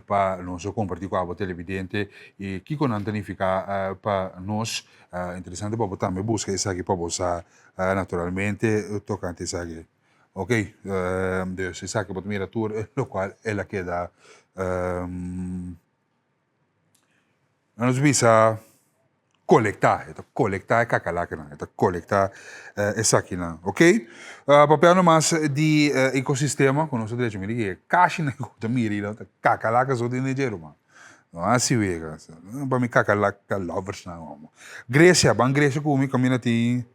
pa nos a kompartí ku abo televidente i kiko nan ta nifiká pa nos. Interesante pa bo tambe buska esaki pa bo sa naturalmente tokante esaki. Ok, dus esaki bo ta mira tur lokual el a keda. Nos bisa kolektá, e ta kolektá e kakalakanan, e ta kolektá esakinan, ok. Papia nomas di ekosistema ku nos a drecha, mira ki e kashinan ku ta mira ei ta kakalaka so tin den dje ruman. No hasi wega, pa mi kakalaka loversnan omo. Grecia, ban Grecia ku mi kaminda tin.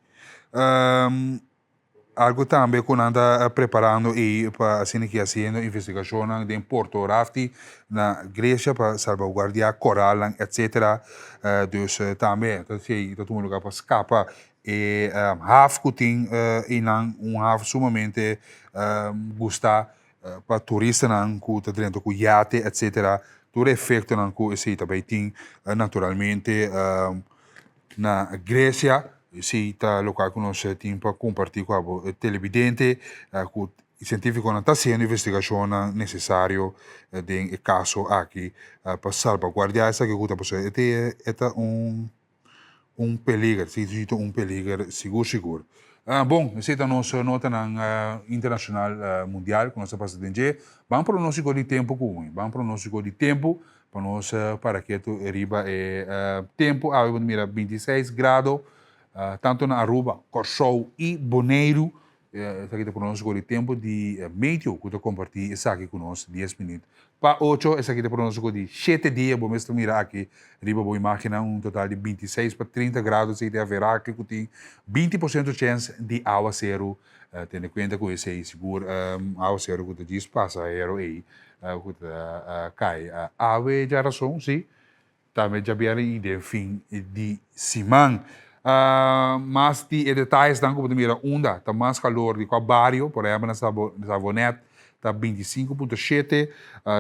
Algu tambe ku nan ta preparando ei pa asina ki hasiendo investigashonnan den Porto Rafti na Grecia pa salbaguardiá koralnan etsetera. Dus tambe ta esei ta tuma lugá pa skapa e haf ku tin einan, un haf sumamente gustá pa turistanan ku ta drenta ku yate etsetera. Tur e efektonan ku esei ta bai tin naturalmente. Na Grecia, esey ta locual cu nos tin pa comparti cu abo televidente, cu cientificonan ta haciendo investigacionnan necesario den e caso aki pa salvaguardia esaki cu ta pasobra e ta un un peliger, si si ta un peliger sigur sigur. Bon, esey ta nos notanan internacional mundial cu nos a pasa den dje. Ban pronostico di tempo cu ban pronostico di tempo. Pa nos para ketu riba e tempu awe bo ta mira 26 grado tanto na Aruba, Kòrsou i Boneiru. Esaki ta pronóstiko di tempu di meteo ku ta kompartí esaki ku nos dies minüt pa ocho. Esaki ta pronóstiko di shete dia. Bo mes ta mira aki riba bo imágennan un total di 26 pa 30 grado. Esaki ta e averahe ku tin 20% chèns di awaseru. Tene kuenta ku esei sigur awaseru ku ta djis pasa hero ei. Ku ta kai awe djarason, sí, tambe djabièrnè i den fin di siman. Mas di e detayesnan ku bo ta mira unda ta mas kalor di kua bario, por ehèmpel na Savonet ta 25.7,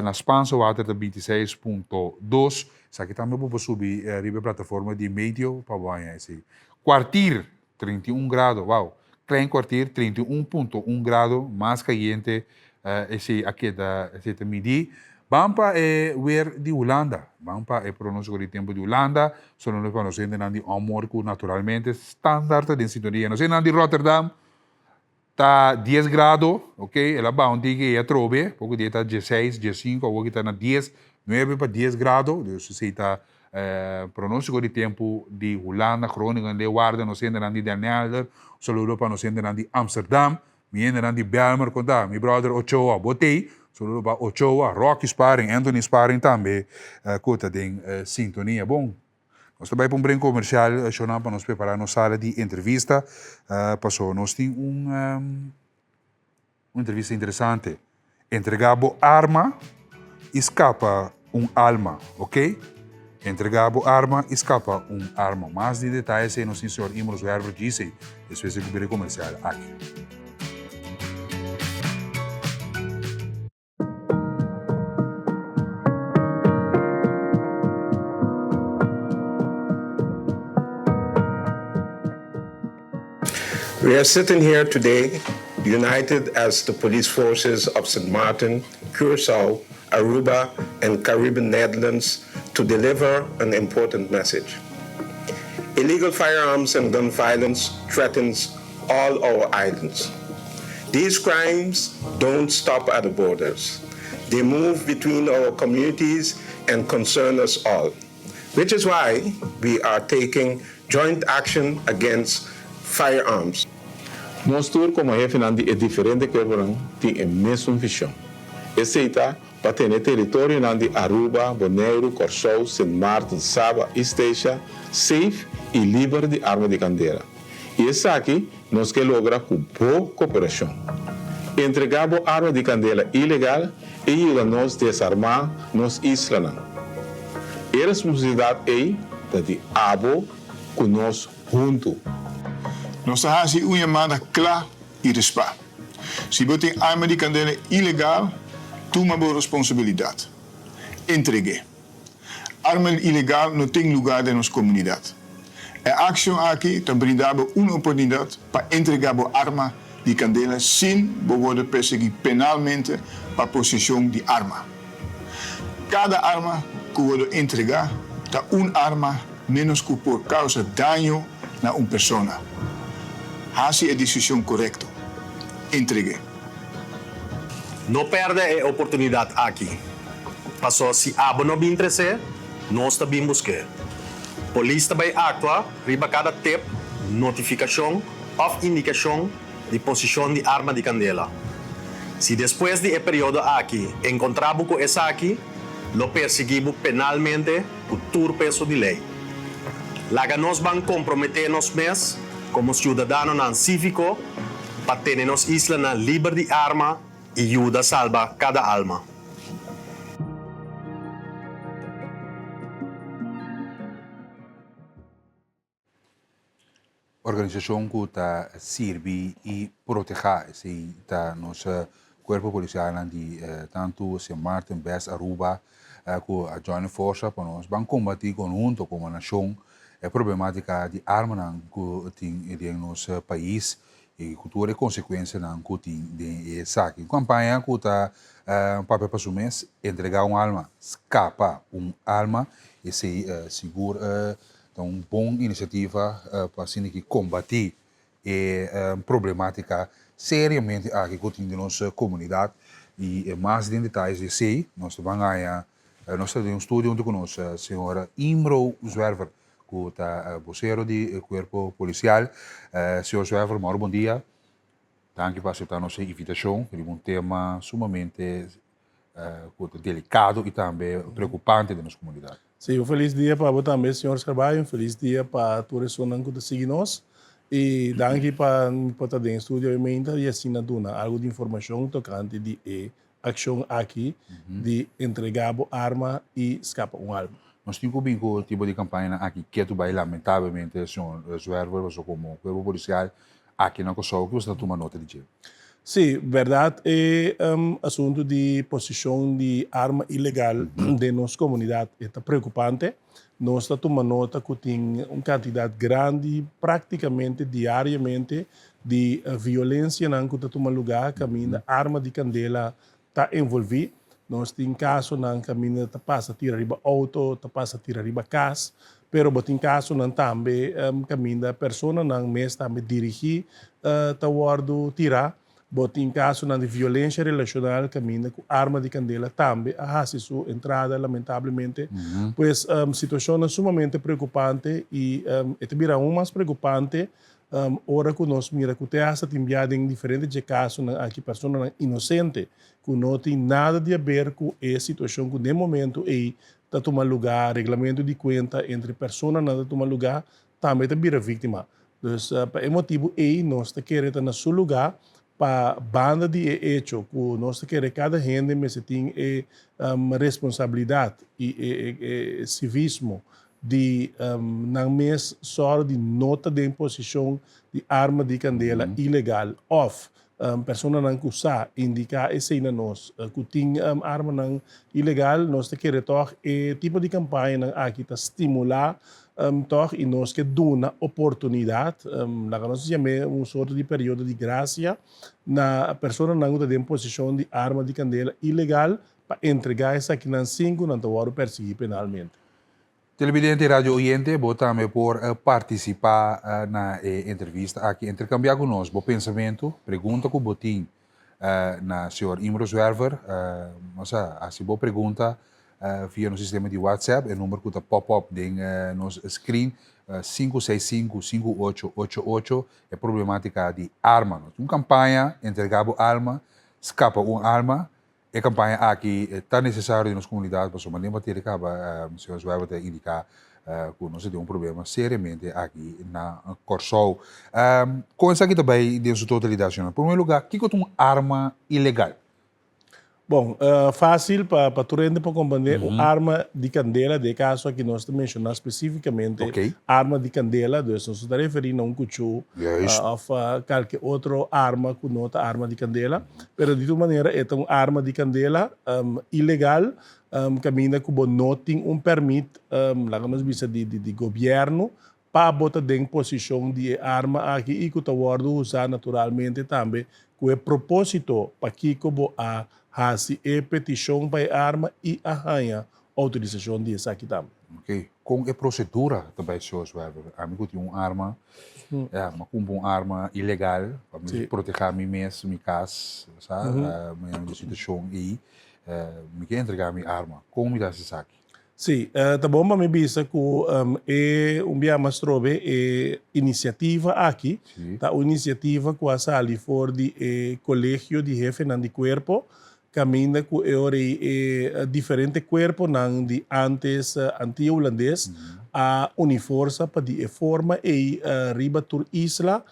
na Spaanse Water ta 26.2. Esaki tambe bo por subi riba e plataforma di Meteo pa bo haña esei. Kwartier, 31 grado, wow! Klein Kwartier, 31.1 grado, mas kayente esei a keda, esei ta midi. Ban pa e weer di Hulanda, ban pa e pronóstiko di tempu di Hulanda, solo nos pa nos hendenan di Ommoord ku naturalmente standaard ta den sintonia. Nos hendenan di Rotterdam ta dies grado, ok, el a baha un tiki ei atrobe, poko dia ta dieseis, diesinku, awor ki ta na dies, nuebe pa dies grado, dus esei ta pronóstiko di tempu di Hulanda, Groningen, Leeuwarden, nos hendenan di Den Helder, un saludo pa nos hendenan di Amsterdam, Mi hendenan di Belmer kon ta? Mi brother Ochoa, bo t'ei? Saludo pa Ochoa, Rocky Sparing, Anthony Sparing tambe ku ta den sintonia. Bon, nos ta bai pa un bren komersial, shownan pa nos prepará nos sala di entrevista, paso nos tin un un entrevista interesante. Entregá bo arma i skapa un alma, ok? Entregá bo arma i skapa un arma. Mas di detaye esei nos tin señor Imro Zwerver djisei despues di ku bira e komersial aki. We are sitting here today united as the police forces of St. Martin, Curacao, Aruba, and Caribbean Netherlands to deliver an important message. Illegal firearms and gun violence threatens all our islands. These crimes don't stop at the borders. They move between our communities and concern us all, which is why we are taking joint action against firearms. Nos tur komo hefenan di e diferente kuerponan tin e mesun vishon. Esei ta pa tene teritorionan di Aruba, Boneiru, Kòrsou, Sint Maarten, Saba i Statia safe i liber di arma di kandela. I esaki nos ke logra ku bo koperashon. Entregá bo arma di kandela ilegal i yuda nos desarmá nos islanan. E responsabilidat ei ta di abo ku nos huntu. Nos ta hasi un yamada kla i respá. Si bo tin arma di kandela ilegal, tuma bo responsabilidat. Entreg'é. Arma ilegal no tin lugá den nos komunidat. E akshon aki ta brinda bo un oportunidat pa entregá bo arma di kandela sin bo wòrdu persiguí penalmente pa poseshon di arma. Kada arma ku wòrdu entregá ta un arma ménos ku por kousa daño na un persona. Hasi e desishon korekto. Entreg'é. No pèrdè e oportunidat aki. Paso si abo no bin tres'é, nos ta bin busk'é. Polis ta bai aktua riba kada tep, notifikashon òf indikashon di posishon di arma di kandela. Si despues di e periodo aki enkontrá bo ku esaki, lo persiguí bo penalmente ku tur peso di lei. Laga nos ban komprometé nos mes komo siudadanonan síviko pa tene nos islanan liber di arma i yuda salba kada alma. Organisashon ku ta sirbi i protehá, esei ta nos kuerpo polisialnan di tantu Sint Maarten, Best, Aruba ku a join forsa pa nos ban kombatí konhunto komo nashon e problematika di armanan ku tin den nos pais i ku tur e konsekuensianan ku tin den esaki. Un kampaña ku ta papia pa su mes, entregá un alma, skapa un alma, esei sigur Ta un bon inisiativa pa asina ki kombatí e problematika seriamente aki ku tin den nos komunidat i mas den detayes di esei nos ta ban haña nos ta den un studio huntu ku nos señor Imro Zwerver ku ta bosero di kuerpo polisial. Señor Zwerver mòrgo bon dia, danki pa aseptá nos invitashon riba un tema sumamente ku ta delikado i tambe preokupante den nos komunidat. Sí, un felis dia pa bo tambe, señor Scarbayo, un felis dia pa tur esunnan ku ta sigui nos. I danki pa mi por ta den estudio awe meinta i asina duna algu di informashon tokante di e akshon aki di entregá bo arma i skapa un alma. Nos tin ku bin ku tipo di kampañanan aki ketu bai lamentablemente señor Zwerver pasobra komo kuerpo polisial aki na Kòrsou ki boso ta tuma nota di dje? Sí, bèrdat e asuntu di posishon di arma ilegal den nos komunidat e ta preokupante. Nos ta tuma nota ku tin un kantidat grandi praktikamente diariamente di violensianan ku ta tuma lugá kaminda arma di kandela ta envolví. Nos tin kasonan kaminda ta pasa tira riba outo, ta pasa tira riba kas, pero bo tin kasonan tambe kaminda personanan mes tambe dirigí ta wòrdu tirá. Bo tin kasonan di violensha relashonal kaminda ku arma di kandela tambe a hasi su entrada lamentablemente. Pues situashonnan sumamente preokupante i e ta bira aun mas preokupante Ora ku nos mira ku te hasta tin bia den diferente dje kasonan aki personanan inosente ku no tin nada di haber ku e situashon ku den momentu ei ta tuma lugá, reglamentu di kuenta entre personanan ta tuma lugá, tambe ta bira víktima. Dus pa e motibu ei nos ta kere ta na su lugá pa banda di e echo ku nos ta kere kada hende mester tin e responsabilidat i e sivismo di nan mes sòru di no ta den posishon di arma di kandela ilegal òf personanan ku sa indiká esei na nos ku tin armanan ilegal, nos ta kere tòg e tipo di kampañanan aki ta stimulá tòg i nos ke duna oportunidat, laga nos yam'é un sorto di periodo di grasia na personanan ku ta den posishon di arma di kandela ilegal pa entregá esakinan sin ku nan ta wòrdu persiguí penalmente. Televidente y radio oyente, bo tambe por participa na e entrevista aki. Intercambia cu nos bo pensamento, pregunta cu bo tin na señor Imro Zwerver. Nos a haci bo pregunta via nos sistema di WhatsApp, e number cu ta pop up den nos screen, 565 5888, e problematica di arma. Nos tin un campaña, Entrega bo alma, scapa un alma. E kampaña aki ta nesesario den nos komunidat pasobra manera materia kaba señor Zwijber ta indiká ku nos ta tin un problema seriamente aki na Kòrsou. Kon esaki ta bai den su totalidat señor? Na promé lugá kiko ta un arma ilegal? Bon, fásil pa tur hende por komprendé, un arma di kandela, den e kaso aki nos ta menshoná spesífikamente arma di kandela, dus nos no ta referí na un kuchú òf kalke otro arma ku no ta arma di kandela. Pero di tur manera e ta un arma di kandela ilegal kaminda ku bo no tin un pèrmit, laga nos bisa di di gobièrnu pa bo ta den posishon di e arma aki i ku ta wòrdu usá naturalmente tambe ku e propósito pakiko bo a hasi e petishon pa e arma i a haña outorisashon di esaki tambe. Oké, kon e prosedura ta bai soos Weber? Ami ku tin un arma, ya, mi a kumpra un arma ilegal pa mi protegá mi mes, mi kas, sa, mi a den situashon ei, mi ke entregá mi arma. Kon mi ta hasi esaki? Sí, ta bon pa mi bisa ku e un bia mas trobe e inisiativa aki ta un inisiativa ku a sali for di e Kolegio di Hefenan di Kuerpo Caminda cu e ora ei e diferente cuerponan di antes Antia Hulandes a uni forsa pa di e forma ei riba tur isla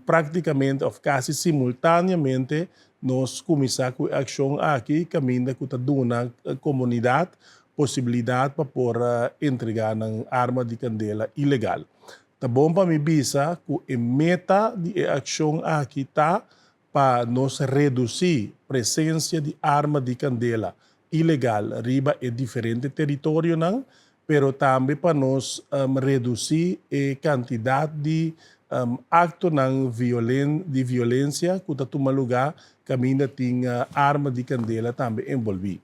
practicamente of casi simultaneamente nos cuminsa cu e accion aki caminda cu ta duna comunidad posibilidad pa por entrega nan arma di candela ilegal. Ta bon pa mi bisa cu e meta di e accion aki ta Pa nos redusí presensia di arma di kandela ilegal riba e diferente teritorionan, pero tambe pa nos redusí e kantidat di aktonan di violensia ku ta tuma lugá kaminda tin arma di kandela tambe enbolbí.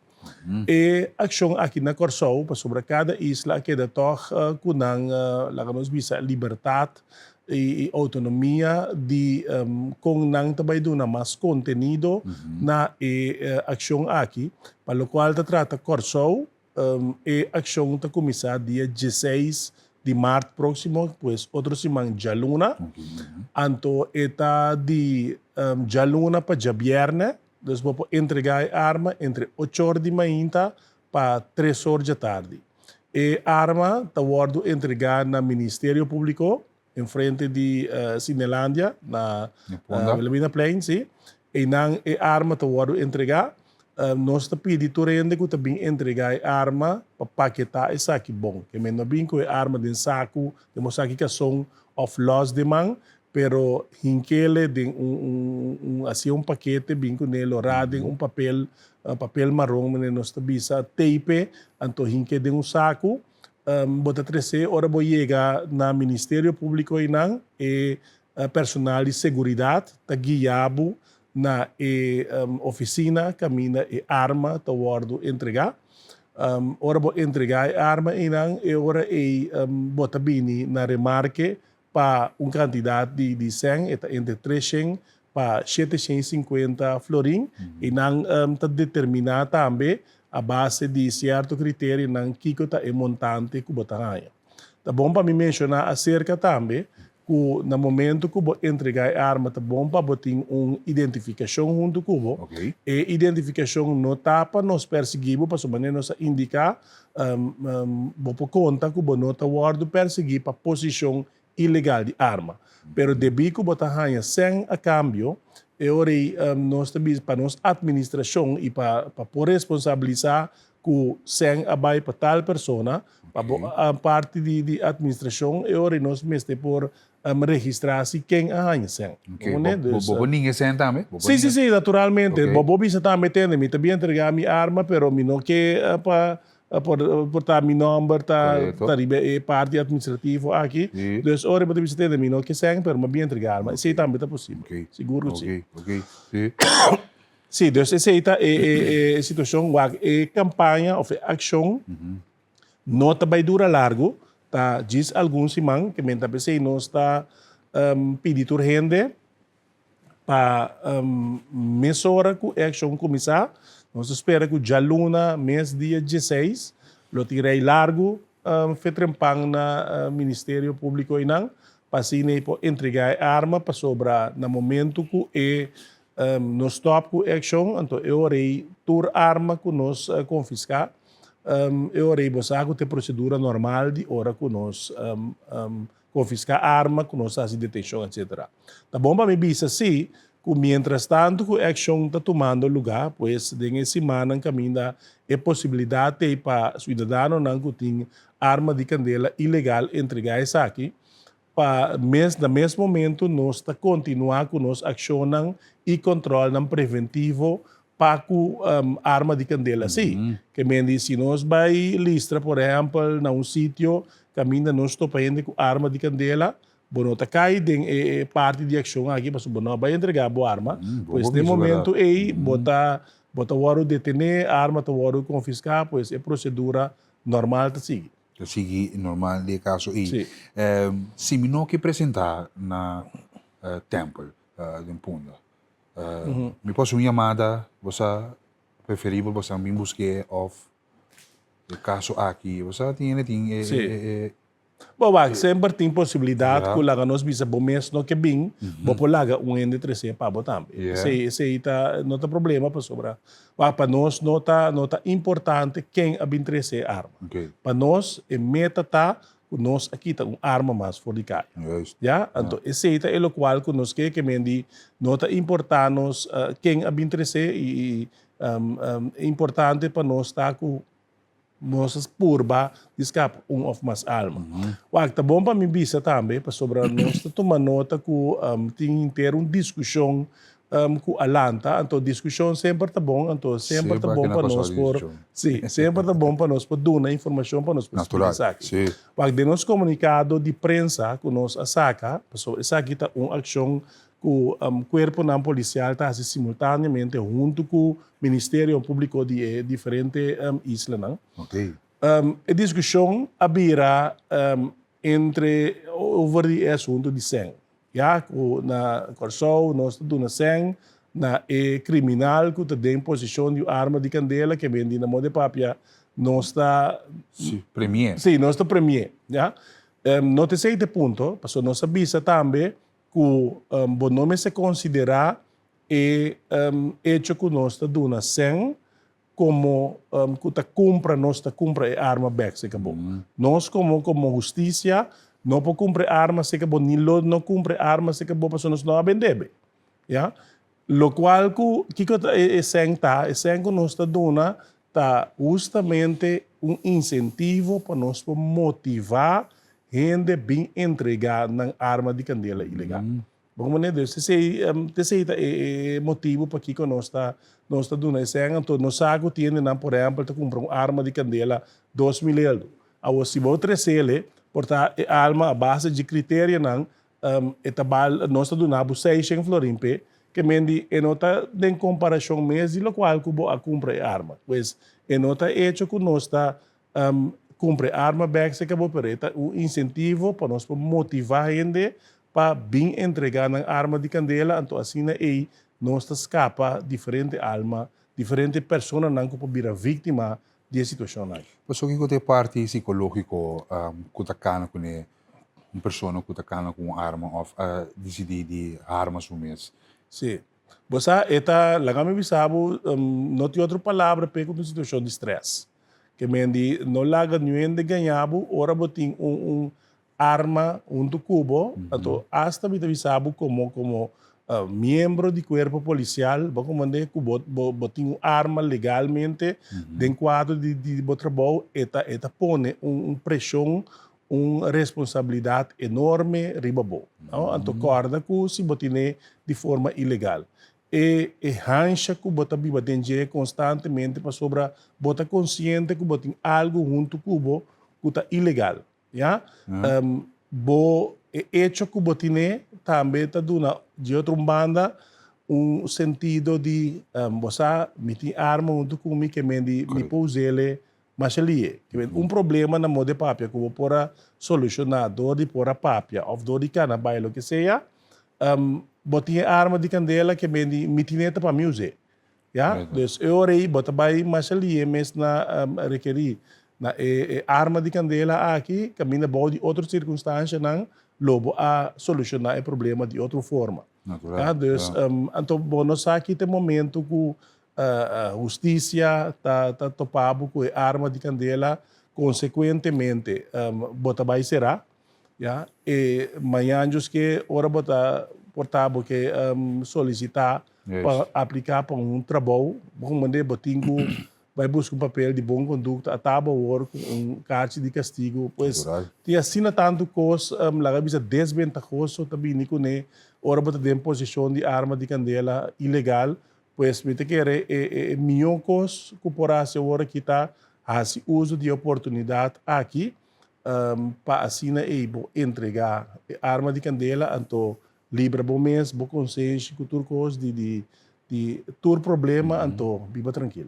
E akshon aki na Kòrsou, pasobra kada isla a keda tòg ku nan, laga nos bisa, libertat i outonomia di kon nan ta bai duna mas kontenido na e akshon aki. Pa lokual ta trata Kòrsou, e akshon ta kuminsá dia dieseis di mart próksimo, pues otro siman djaluna. Anto e ta di djaluna pa djabièrnè. Dus bo por entregá e arma entre ocho or di mainta pa tres or djatardi. E arma ta wòrdu entregá na Ministerio Públiko, enfrente di Cinelandia, na Wilhelminaplein, sí. Einan e arma ta wòrdu entregá. Nos ta pidi tur hende ku ta bin entregá e arma pa paketá esaki bon. Ke men no bin ku e arma den saku, den bo saki kason òf lòs den man, pero hink'ele den un un un hasié un pakete bin kuné lorá den un papel, papel maron manera nos ta bisa, tape, anto hink'é den un saku. Bo ta tres'é ora bo yega na Ministerio Públiko einan, e personal di seguridat ta guia bo na e oficina caminda e arma ta wordo entrega. Ora bo entrega e arma einan e ora ei bo ta bini na remarke pa un cantidad di cen, e ta entre 300 pa 750 florin. Einan ta determina tambe a base di cierto criterionan kico ta e montante cu bo ta haña. Ta bon pa mi menciona acerca tambe ku na momento ku bo entregá e arma ta bon pa bo tin un identifikashon huntu ku bo. E identifikashon no ta pa nos persiguí bo pasobra manera nos a indiká bo por konta ku bo no ta wòrdu persiguí pa posishon ilegal di arma. Pero debí ku bo ta haña sèn a kambio e ora ei nos ta bisa pa nos administrashon i pa por responsabilisá ku sèn a bai pa tal persona, pa bo parti di administrashon e ora nos mester por registrá si ken a haña sèn. Bo por ninga e sèn tambe? Sí, sí, sí, naturalmente. Bo por bisa tambe, tende, mi ta bin entregá mi arma, pero mi no ke pa por ta mi nòmber ta riba e parti administrativo aki. Dus ora bo ta bisa, tende, mi no ke sèn, pero mi a bin entregá arma. Esei tambe ta posibel. Sigur ku sí. Sí, dus esei ta e situashon wak e kampaña òf e akshon no ta bai dura largu, ta djis algun siman, ke men ta p'esei nos ta pidi tur hende pa mesora ku e akshon kuminsá, nos ta spera ku djaluna mes dia dieseis lo tin rei largu fetrempan na Ministerio Públiko einan pa asina ei por entregá e arma pasobra na momento ku e Nos stòp ku e akshon, anto e ora ei tur arma ku nos konfiská, e ora ei bo sa ku ta e prosedura normal di ora ku nos konfiská arma, ku nos hasi detenshon etsetera. Ta bon pa mi bisa si ku miéntras tantu ku e akshon ta tumando lugá, pues den e simannan kaminda e posibilidat ei pa siudadanonan ku tin arma di kandela ilegal entregá esaki, Pa mes na mes momento nos ta kontinuá ku nos akshonnan i kòntròlnan preventivo pa ku arma di kandela. Sí, ke men di si nos bai listra por ehèmpel na un sitio kaminda nos topa hende ku arma di kandela, bo no ta kai den e parti di akshon aki pasobra bo no a bai entregá bo arma. Pues den momento ei bo ta bo ta wòrdu detené, arma ta wòrdu konfiská, pues e prosedura normal ta sigui. Ta sigui normal di e kaso ei. Sí. Si mi no ke presentá na tèmpel den Punda, mi por hasi un yamada, bo sa preferibel bo sa bin busk'é òf e kaso aki, bo sa tin hende tin e. Sí. Bo wak, semper tin posibilidat ku laga nos bisa bo mes no ke bin, bo por laga un hende tres'é pa bo tambe. Esei, esei ta, no ta problema pasobra Wak, pa nos no ta no ta importante ken a bin trese e arma. Pa nos e meta ta ku nos a kita un arma mas for di kaya. Ya? Anto esei ta e lokual ku nos ke ke men di no ta importá nos ken a bin trese i i importante pa nos ta ku Nos a purba di skapa un òf mas alma. Wak, ta bon pa mi bisa tambe, pasobra nos ta tuma nota ku tin henter un diskushon ku a lanta, anto diskushon semper ta bon, anto semper ta bon pa nos por, sí, semper ta bon pa nos por duna informashon pa nos por splika esaki. Wak, den nos komunikado di prensa ku nos a saka, pasobra esaki ta un akshon ku kuerponan polisial ta hasi simultaneamente huntu ku Ministerio Públiko di e diferente islanan. E diskushon a bira entre over di e asuntu di sèn. Ya ku na Kòrsou nos ta duna sèn na e kriminal ku ta den posishon di un arma di kandela ke bendí na moda di papia nos ta. Sí, premié. Sí, nos ta premié, ya. No ta esei ta e punto, pasobra nos a bisa tambe ku bo no mester konsiderá e echo ku nos ta duna sèn komo ku ta kumpra nos ta kumpra e arma bèk seka bo. Nos komo komo hustisia no por kumpra e arma seka bo ni lo no kumpra e arma seka bo pasobra nos no a bendebe. Ya. Lokual ku kiko ta e sèn ta? E sèn ku nos ta duna ta hustamente un insentivo pa nos por motivá hende bin entregá nan arma di kandela ilegal. Bo comprende? Dus esei esei ta e motibu pakiko nos ta nos ta duna e sèn. Anto nos sa ku tin hendenan por ehèmpel ta kumpra un arma di kandela 2000 eldo. Awor si bo tres'el por ta e alma a base dje kriterianan E ta bal, nos ta duna bo seishen florin p'e, ke men di e no ta den komparashon mes di lokual ku bo a kumpra e arma. Pues, e no ta echo ku nos ta kumpra e arma bèk serka bo, pero e ta un insentivo pa nos por motivá hende pa bin entregá nan arma di kandela, anto asina ei nos ta skapa diferente alma, diferente personanan ku por bira víktima di e situashonnan aki. Pasobra kiko ta e parti sikológiko ku ta kana kuné un persona ku ta kana ku un arma òf a disidí di harma su mes? Sí. Bo sa, e ta, laga mi bisa bo, no tin otro palabra p'e ku ta un situashon di strès. Ke men di no laga niun hende gaña bo ora bo tin un un arma huntu ku bo, anto asta mi ta bisa bo komo komo miembro di kuerpo polisial, bo komand'é ku bo bo bo tin un arma legalmente den kuadro di di bo trabou, e ta e ta pone un un preshon un responsabilidat enorme riba bo. No? Anto kòrda ku si bo tine di forma ilegal, e e hansha ku bo ta biba den dje konstantemente pasobra bo ta konsiente ku bo tin algu huntu ku bo ku ta ilegal. Ya? Bo e echo ku bo tine tambe ta duna dje otro un banda un sentido di bo sa mi tin arma huntu ku mi ke men di mi por us'el Masha lie, ke men un problema na moda e papia ku bo por a solushoná dor di por a papia òf dor di kana bai loke sea, bo tin e arma di kandela ke men di mi tin e ta pa mi us'é. Ya? Dus e ora ei bo ta bai masha lie mes na rekerí na e arma di kandela aki kaminda bou di otro sirkunstanshanan lo bo a solushoná e problema di otro forma. Ya? Dus anto bo no sa ki ta e momento ku Hustisia ta ta topa bo ku e arma di kandela, konsekuentemente bo ta bai será, ya. E mañan djus ke ora bo ta porta bo ke solisitá pa apliká pa un trabou, bo komprendé, bo tin ku bai buska un papel di bon kondukta, a ta bo awor ku un karchi di kastigu. Pues tin asina tantu kos, laga bisa desbentahoso ta bini kuné ora bo ta den poseshon di arma di kandela ilegal. Pues mi ta kere e e mihó kos ku por hasi awor aki ta hasi uso di e oportunidat aki pa asina ei bo entregá e arma di kandela anto libra bo mes, bo konsenshi ku tur kos di di di tur problema anto biba trankil.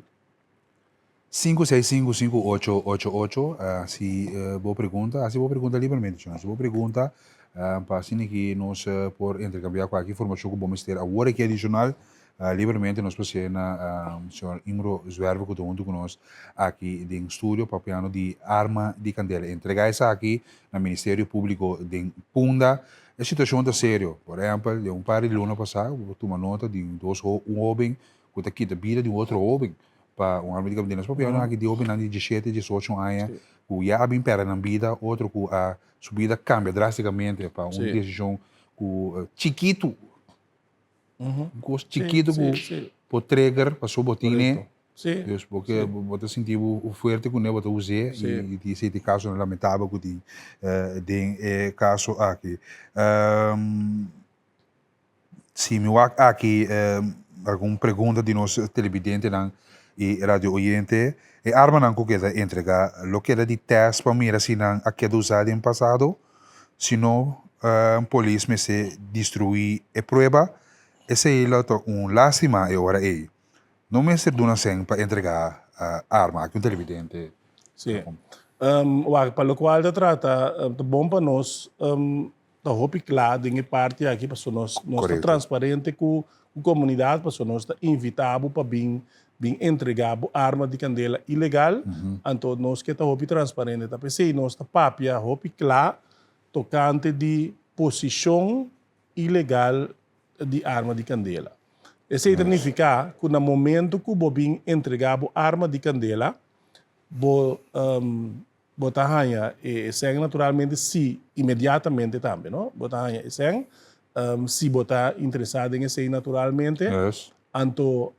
5655888 si bo pregunta, hasi bo pregunta liberamente chon, hasi bo pregunta pa asina ki nos por intercambia cualkier informacion cu bo mester awor aki adicional liberamente nos por hacié na señor Imro Zwerver cu ta hunto cu nos aki den studio papiando di arma di candela. Entrega esaki na Ministerio Publico den Punda. E situacion ta serio, por ehempel den un par di luna pasa bo por tuma nota di dos un hoben cu ta kita bida di un otro hoben pa un arma di candela. Nos papia aki di hobennan di diesshete, diesocho aña cu ya a bin perde nan bida, otro cu a su bida cambia drasticamente pa un decision cu chikitu, un cos chikitu cu por trigger pasobra bo tine, dus bo ke bo ta sinti bo fuerte cune, bo ta us'e y esey ta e casonan lamentabel cu tin den e caso aki. Si mi wak aki algun pregunta di nos televidentenan y radio oyente, e armanan cu keda entrega lo keda di test pa mira si nan a keda usa den pasado? Si no, polis mester destrui e prueba, esey lo ta un lastima e ora ey. No mester duna sen pa entrega arma, aki un televidente. Si. Wak, pa locual ta trata, ta bon pa nos ta hopi kla den e parti aki pasobra nos nos ta transparente ku komunidat pasobra nos ta invitá bo pa bin bin entregá bo arma di kandela ilegal anto nos ke ta hopi transparente ta p'esei nos ta papia hopi kla tokante di posishon ilegal di arma di kandela. Esei ta nifiká ku na momento ku bo bin entregá bo arma di kandela bo Bo ta haña e sèn naturalmente si, inmediatamente tambe, no? Bo ta haña e sèn. Si bo ta interesá den esei naturalmente. Anto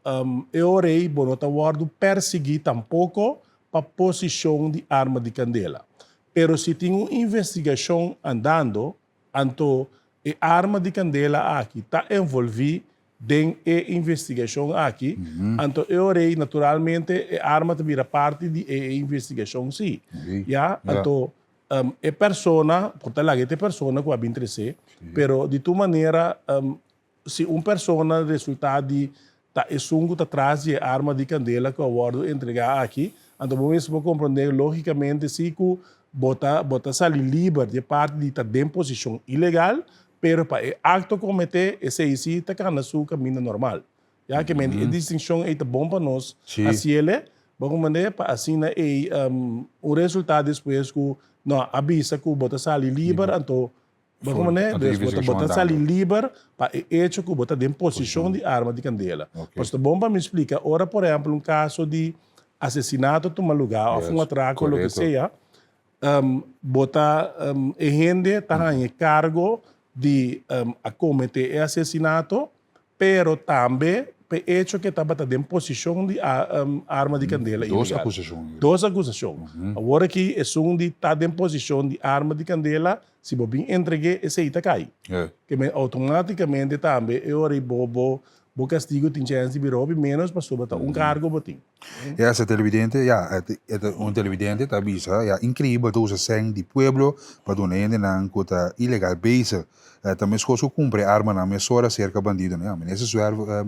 e ora ei bo no ta wòrdu persiguí tampoko pa posishon di arma di kandela. Pero si tin un investigashon andando, anto e arma di kandela aki ta envolví den e investigashon aki, anto e ora ei naturalmente e arma ta bira parti di e investigashon sí. Ya, anto e persona, por ta laga e ta e persona ku a bin tresé, pero di tur manera si un persona resultá di ta esun ku ta tras di e arma di kandela ku a wòrdu entregá aki, anto bo mes por komprondé lógikamente sí ku bo ta bo ta sali liber di e parti di ta den posishon ilegal, pero pa e akto kometé esei sí ta kana su kaminda normal. Ya ke men e distinshon ei ta bon pa nos hasiele, bo komprendé, pa asina ei un resultá despues ku no a bisa ku bo ta sali liber anto Bo como ne? Dus bo ta, bo ta sali liber pa e hecho cu bo ta den posicion di arma di candela. Pues ta bon pa mi splica, ora por ehempel un caso di asesinato tuma lugar of un atraco lo que sea, bo ta, e hende ta haña e cargo di a comete e asesinato, Pero tambe p'e echo ke tabata den posishon di arma di kandela ilegal. Dos akusashon. Dos akusashon. Awor aki esun di ta den posishon di arma di kandela, si bo bin entreg'é, esei ta kai. Ke men outomátikamente tambe e ora ei bo bo bo kastigu tin chèns di bira hopi ménos pasobra ta un kargo bo tin. Ya, ese televidente, ya, e ta un televidente ta bisa, ya, inkreibel ta usa sèn di pueblo pa duna hendenan ku ta ilegal bezig. Ta meskos ku kumpra e armanan mesora serka bandidonan. Ya, minister Zwerver,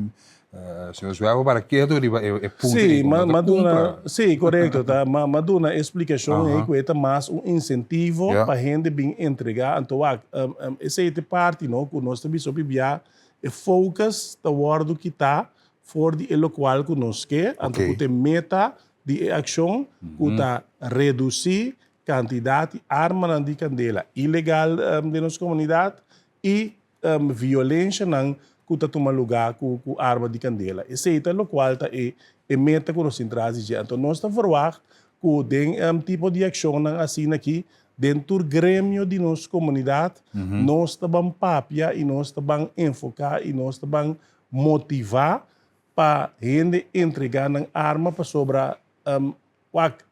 señor Zwerver para ketu riba e punto Sí, ei, ku ma no ta ma duna, kumpra. sí, korekto, ta ma ma duna e splikashon ei ku e ta mas un insentivo pa hende bin entregá. Anto wak, esei ta e parti, no, ku nos ta bisa hopi bia e focus ta wòrdu kitá for di e lokual ku nos ke, anto ku ta e meta di e akshon ku ta redusí kantidat di armanan di kandela ilegal den nos komunidat i violenshanan ku ta tuma lugá ku arma di kandela. Esei ta lokual ta e meta ku nos tin tras di dje. Anto nos ta verwagt ku den tipo di akshonnan asina aki den tur gremio di nos komunidat nos ta ban papia i nos ta ban enfoká i nos ta ban motivá pa hende entregá nan arma pasobra wak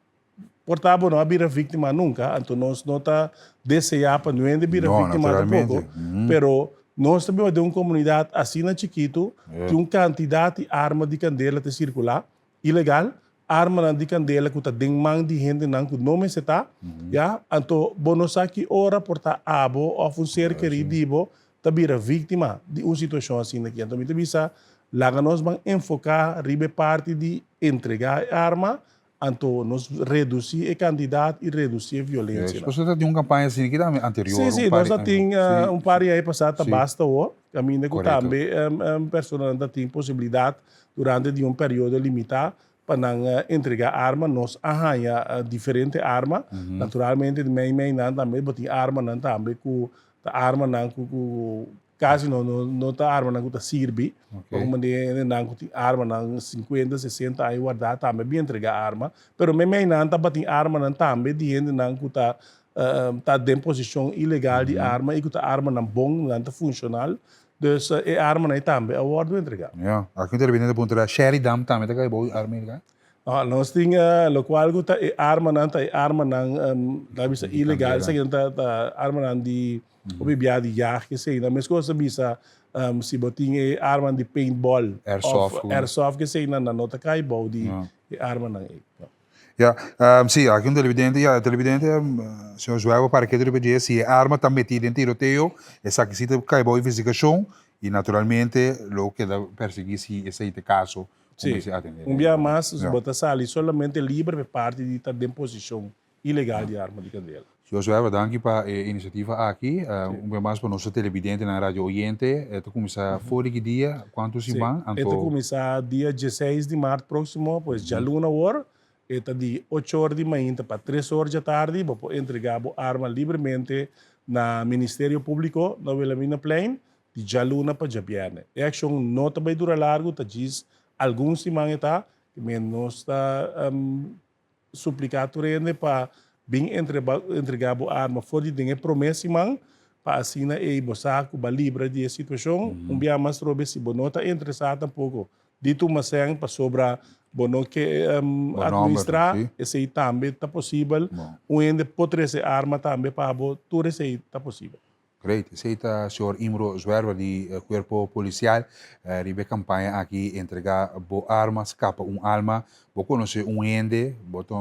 por ta bo no a bira víktima nunka, anto nos no ta deseá pa nu hende bira No, víktima naturalmente. tampoko, pero nos ta biba den un komunidat asina chikitu, tin un kantidat di arma di kandela ta sirkulá, ilegal, armanan di kandela ku ta den man di hendenan ku no mester ta, ya, anto bo no sa ki ora por ta abo òf un ser kerí di bo ta bira víktima di un situashon asina aki. Anto mi ta bisa, laga nos ban enfoká riba e parti di entregá e arma, anto nos redusí e kantidat i redusí e violensianan. Boso ta tin un kampaña asina ki tambe anterior? Sí, sí, nos ta tin un par di aña pasá ta basta awor, kaminda ku tambe personanan ta tin posibilidat durante di un periodo limitá pa nan entregá arma. Nos a haña diferente arma. Naturalmente mei mei nan tambe bo tin armanan tambe ku ta armanan ku ku kasi no no no ta armanan ku ta sirbi. Pa un manera hendenan ku tin armanan sinkuenta, sesenta aña wardá tambe a bin entregá arma. Pero mei mei nan tabatin armanan tambe di hendenan ku ta ta den posishon ilegal di arma i ku ta armanan bon, nan ta funshonal. Dus e armanan ei tambe a wòrdu entregá. Ja, aki un televidente ta puntra, Sherry Dam tambe ta kai bou di arma ilegal? No, nos tin lokual ku ta e armanan ta e armanan ta bisa ilegal, esaki nan ta ta armanan di hopi bia di jag esei nan. Meskos ta bisa si bo tin e armanan di paintball Airsoft òf airsoft esei nan nan no ta kai bou di e armanan ei. Ya, si, aki un televidente, ya, e televidente, señor Zwerver para ketu riba dje, si e arma ta metí den tiroteo, esaki si ta kai bou investigashon i naturalmente lo keda persiguí si esei ta e kaso ku Si, mester atendé. un bia mas bo ta sali solamente liber pa e parti di ta den posishon ilegal di arma di kandela. Señor Zwerver, danki pa e inisiativa aki. Un bia mas pa nos televidentenan, radio oyente, e ta kuminsá for di ki dia, kuantu siman, E ta anto. kuminsá dia dieseis di mart próksimo, pues djaluna awor. E ta di ocho or di mainta pa tres or djatardi. Bo por entregá bo arma libremente na Ministerio Públiko na Wilhelminaplein di djaluna pa djabièrnè. E akshon no ta bai dura largu, ta djis algun siman e ta. Nos ta Supliká tur hende pa bin entregá bo arma for di den e promé siman. pa asina ei bo sa ku bo a libra di e situashon. Un bia mas trobe si bo no ta interesá tampoko di tuma sèn pasobra bo no ke administrá, esei tambe ta posibel. Un hende por trese arma tambe pa bo, tur esei ta posibel. Great. Esei ta señor Imro Zwerver di Cuerpo Policial riba e campaña aki Entrega bo arma, scapa un alma. Bo conoce un hende, bo ta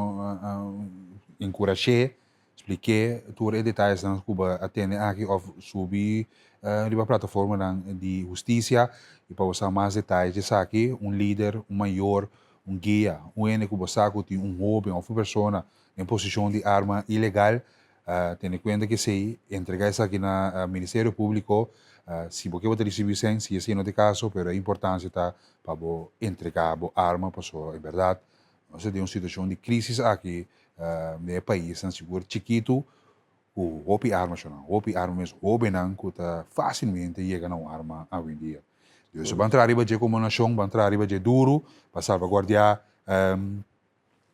encurash'é, splik'é tur e detayesnan cu bo a tene aki of subi riba plataformanan di husticia y pa bo sa mas detaye di esaki. Un lider, un mayor, un guia, un hende cu bo sa cu tin un hoben of un persona den posicion di arma ilegal, Tene kuenta ku esei, entregá esaki na Ministerio Públiko. Si bo ke bo ta risibí sèn, si esei no ta e kaso, pero e importansia ta pa bo entregá bo arma pasobra en bèrdat nos ta den un situashon di krísis aki den e paisnan sigur chikitu ku hopi arma shonnan, hopi arma mes, hóbennan ku ta fásilmente yega na un arma awendia. Dus ban traha riba dje komo nashon, ban traha riba dje duru pa salvaguardiá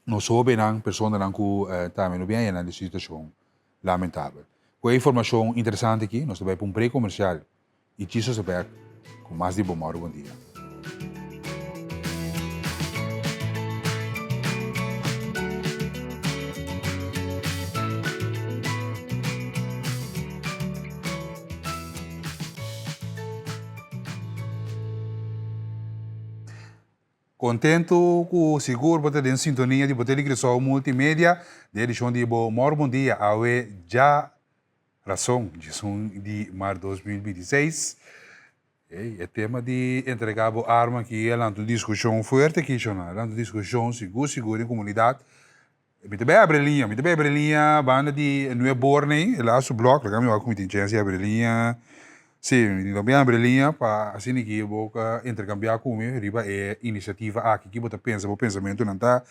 Nos hobennan, personanan ku tambe no bien nan di situashon lamentabel. Ku e informashon interesante aki, nos ta bai pa un break komersial i djis nos ta bek ku mas di Bo Mòru Bon Dia. Kontentu ku sigur bo ta den sintonia di bo Telecrisol Multimedia den edishon di bo Mòru Bon Dia awe djarason 11 di mart 2026. Ey, e tema di entrega bo arma aki a lanta un diskushon fuerte aki shona, a lanta un diskushon sigur sigur den komunidat. Mi ta bai abri liña, mi ta bai abri liña banda di Nuevo Bornei, e laatste blok, laga mi wak ku mi tin chèns di abri liña. Sí, mi ta bai abri liña pa asina ki bo ka interkambiá ku mi riba e inisiativa aki. Ki bo ta pensa, bo pensamentunan ta?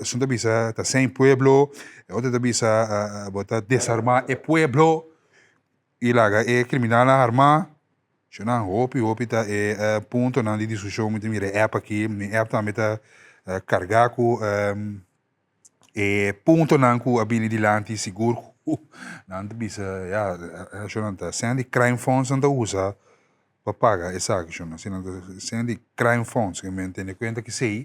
Esun ta bisa ta sèn pueblo, e otro ta bisa bo ta desarmá e pueblo i laga e kriminalnan armá. Shonnan hopi hopi ta e puntonan di diskushon mi ta mira e app aki, mi app tambe ta kargá ku e puntonan ku a bini dilanti sigur ku nan ta bisa ya shonnan ta sèn di crime funds nan ta usa pa paga esaki shonnan si nan ta sèn di crime funds ke men tene kuenta kesei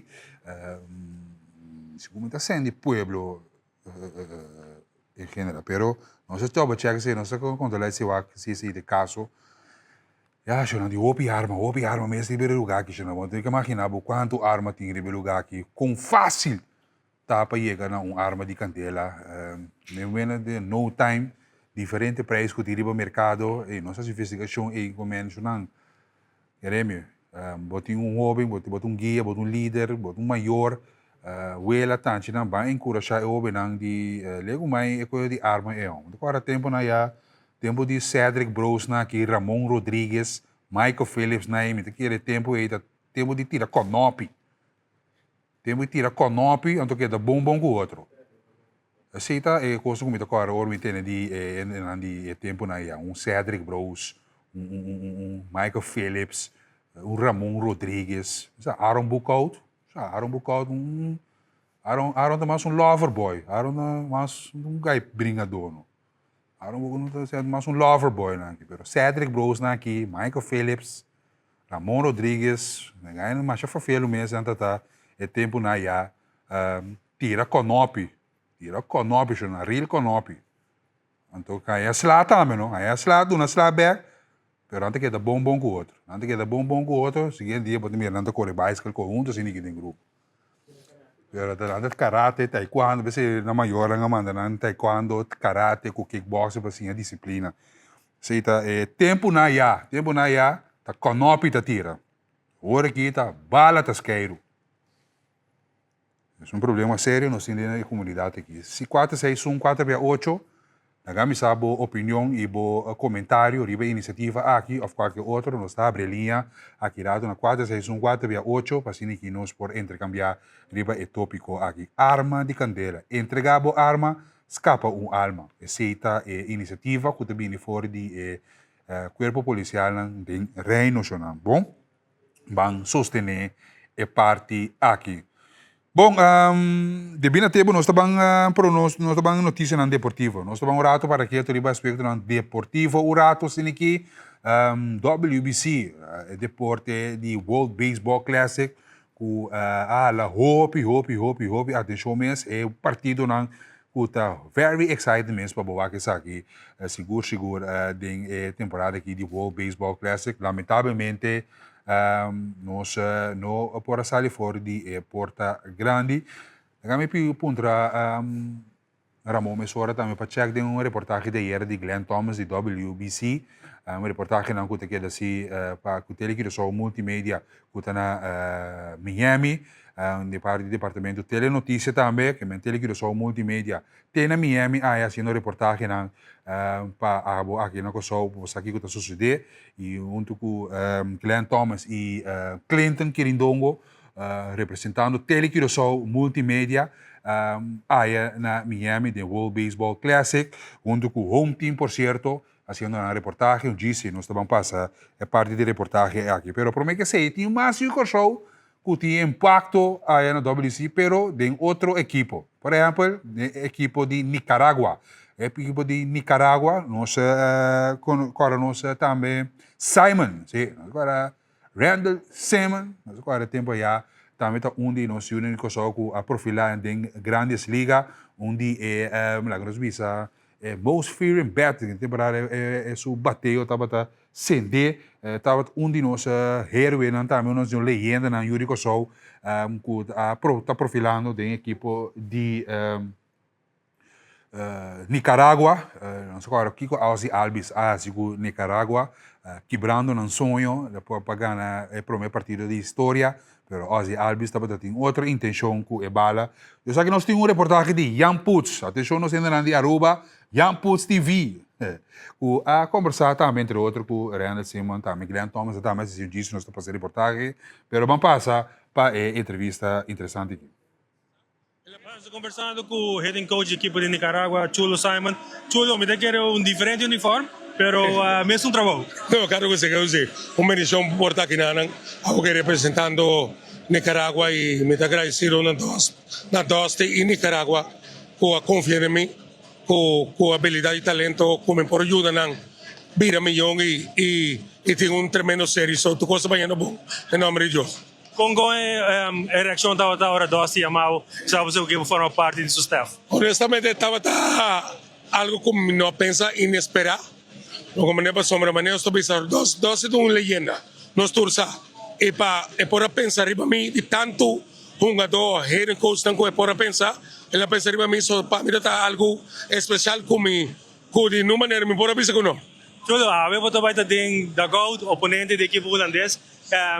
sigur mi ta sèn di pueblo en general. Pero nos a double check esei, nos a controla si wak si esei ta e caso. Ya, shona di hopi arma, hopi arma mes riba e lugar aki, shona. Bo tin ke imagina bo cuanto arma tin riba e lugar aki, con facil ta pa yega na un arma di candela. Den wena den no time, diferente prijs cu tin riba mercado, ey nos haci investigacion ey cu men, shona. Jeremio, bo tin un hoben, bo ta un guia, bo ta un lider, bo ta un mayor, wela tanchinan ban enkurashá e hobennan di legu mai e koyo di arma e hòmber. Ta kòrda tempunan ya, tempu di Cedric Broos-nan aki, Ramon Rodriguez, Michael Phillips-nan ei, mi ta kere tempu ei ta tempu di tira kònòpi. Tempu di tira kònòpi anto keda bon bon ku otro. Esei ta e kos ku mi ta kòrda ora mi tene di e hendenan di e tempunan ya, un Cedric Broos, un un un un Michael Phillips, un Ramon Rodriguez, sa Aaron Boekhout, sa Aaron Boekhout un Aaron Aaron ta mas un lover boy, Aaron ta mas un guy bringadó no. Aaron Boekhout ta ser mas un lover boy nan aki, pero Cedric Broos nan aki, Michael Phillips, Ramon Rodriguez, nan guy masha fafelu mes nan ta ta e tempunan ya. Tira konopi, tira konopi sho na ril konopi. Anto haña sla tambe no, haña sla duna sla bek, pero nan ta keda bon bon ku otro. Nan ta keda bon bon ku otro, siguiente dia bo ta mira nan ta kore baiskel kore huntu asina aki den grupo. Pero ta nan ta karate, taekwondo, p'esei nan mayornan a manda nan taekwondo, karate ku kickboxing pa siña disiplina. Esei ta e tempunan ya, tempunan ya ta konopi ta tira. Ora aki ta bala ta skeiru. Es un problema serio nos tin den e comunidad aki. Si cuater seis un cuater bia ocho, laga mi sa bo opinion y bo comentario riba e iniciativa aki of cualkier otro, nos ta habri e liña aki rato na cuater seis un cuater bia ocho pa asina ki nos por intercambia riba e topico aki. Arma di candela, entrega bo arma, scapa un alma. Esey ta e iniciativa cu ta bini for di e cuerpo policialnan den Reino, shonnan. Bon. Ban sostené e parti aki. Bon, debí na tempu nos ta ban pero nos nos ta ban notisianan deportivo. Nos ta ban un rato para ketu riba aspektonan deportivo un rato asina aki. WBC, e deporte di World Baseball Classic ku a hala hopi hopi hopi hopi atenshon mes. E partidonan ku ta very excited mes pa bo wak esaki sigur sigur den e temporada aki di World Baseball Classic. Lamentablemente nos no por a sali for di e porta grandi. Laga mi pidi puntra Ramon mesora tambe pa check den un reportahe di ayera di Glenn Thomas di WBC. Un reportahenan ku ta keda si pa ku Tele Curaçao Multimedia ku ta na Miami. Di parti di departamento Telenoticia tambe, ke men Tele Curaçao Multimedia te na Miami aya haciendo reportahenan pa abo aki na Kòrsou pa bo sa kiko ta sosodé i huntu ku Glenn Thomas i Clinton Kirindongo representando Tele Curaçao Multimedia aya na Miami den World Baseball Classic huntu ku Home Team por sierto haciendo nan reportahe un djis nos ta ban pasa e parti di reportahe aki pero prome ke esei tin mas yu Kòrsou ku tin impakto aya na WC pero den otro ekipo. Por ehèmpel, den e ekipo di Nicaragua. E ekipo di Nicaragua nos kòrda nos tambe Simon, si, nos kòrda Randall Simon, nos kòrda e tempu aya tambe ta un di nos yunan di Kòrsou ku a profilá den Grandes Liga, un di e laga nos bisa E most fearing bat den temporada e su bateo tabata sende tabata un di nos heroenan tambe un di nos leyendanan yu di Kòrsou ku a ta profilando den ekipo di Nicaragua nos a kòrda kiko Ozzie Albies a hasi ku Nicaragua kibrando nan soño pa gana e prome partido di historia Pero Ozzie Albies tabata tin otro intencion cu e bala. Yo sa cu nos tin un reportahe di Jan Putz. Atencion nos hendenan di Aruba, Jan Putz TV. Cu a conversa tambe entre otro cu Randall Simon, tambe Glenn Thomas a tambe asisti un djis nos ta pasa e reportahe. Pero ban pasa pa e entrevista interesante aki. Nos ta conversando cu hitting coach di ekipo di Nicaragua, Chulo Simon. Chulo, mi ta kere un diferente uniform, pero mesun trabou. No, claro cu si, claro cu si. Un bendicion por ta aki nanan, awo ke representando Nicaragua y mi ta agradecido na Dusty, na Dusty y Nicaragua cu a confia den mi, cu cu abilidad y talento cu mi por yuda nan bira miyon y y tin un tremendo serie. So tur cos ta bayendo bon, den nomber di Dios. Kon kon e reakshon tabata ora Dusty yama bo i sa bo ku ke bo forma parti di su staff? Honestamente tabata algo ku mi no a pensa inesperá. Lo manera pasobra manera nos ta bisa Dusty ta un leyenda, nos tur sa. I pa e por a pensa riba mi di tantu hungadó, head coachnan ku e por a pensa, el a pensa riba mi, so pa mi ta algu espesial ku mi Ku di nun manera mi por a bisa ku no. Chulo, awe bo ta bai ta den dugout, oponente di ekipo hulandes.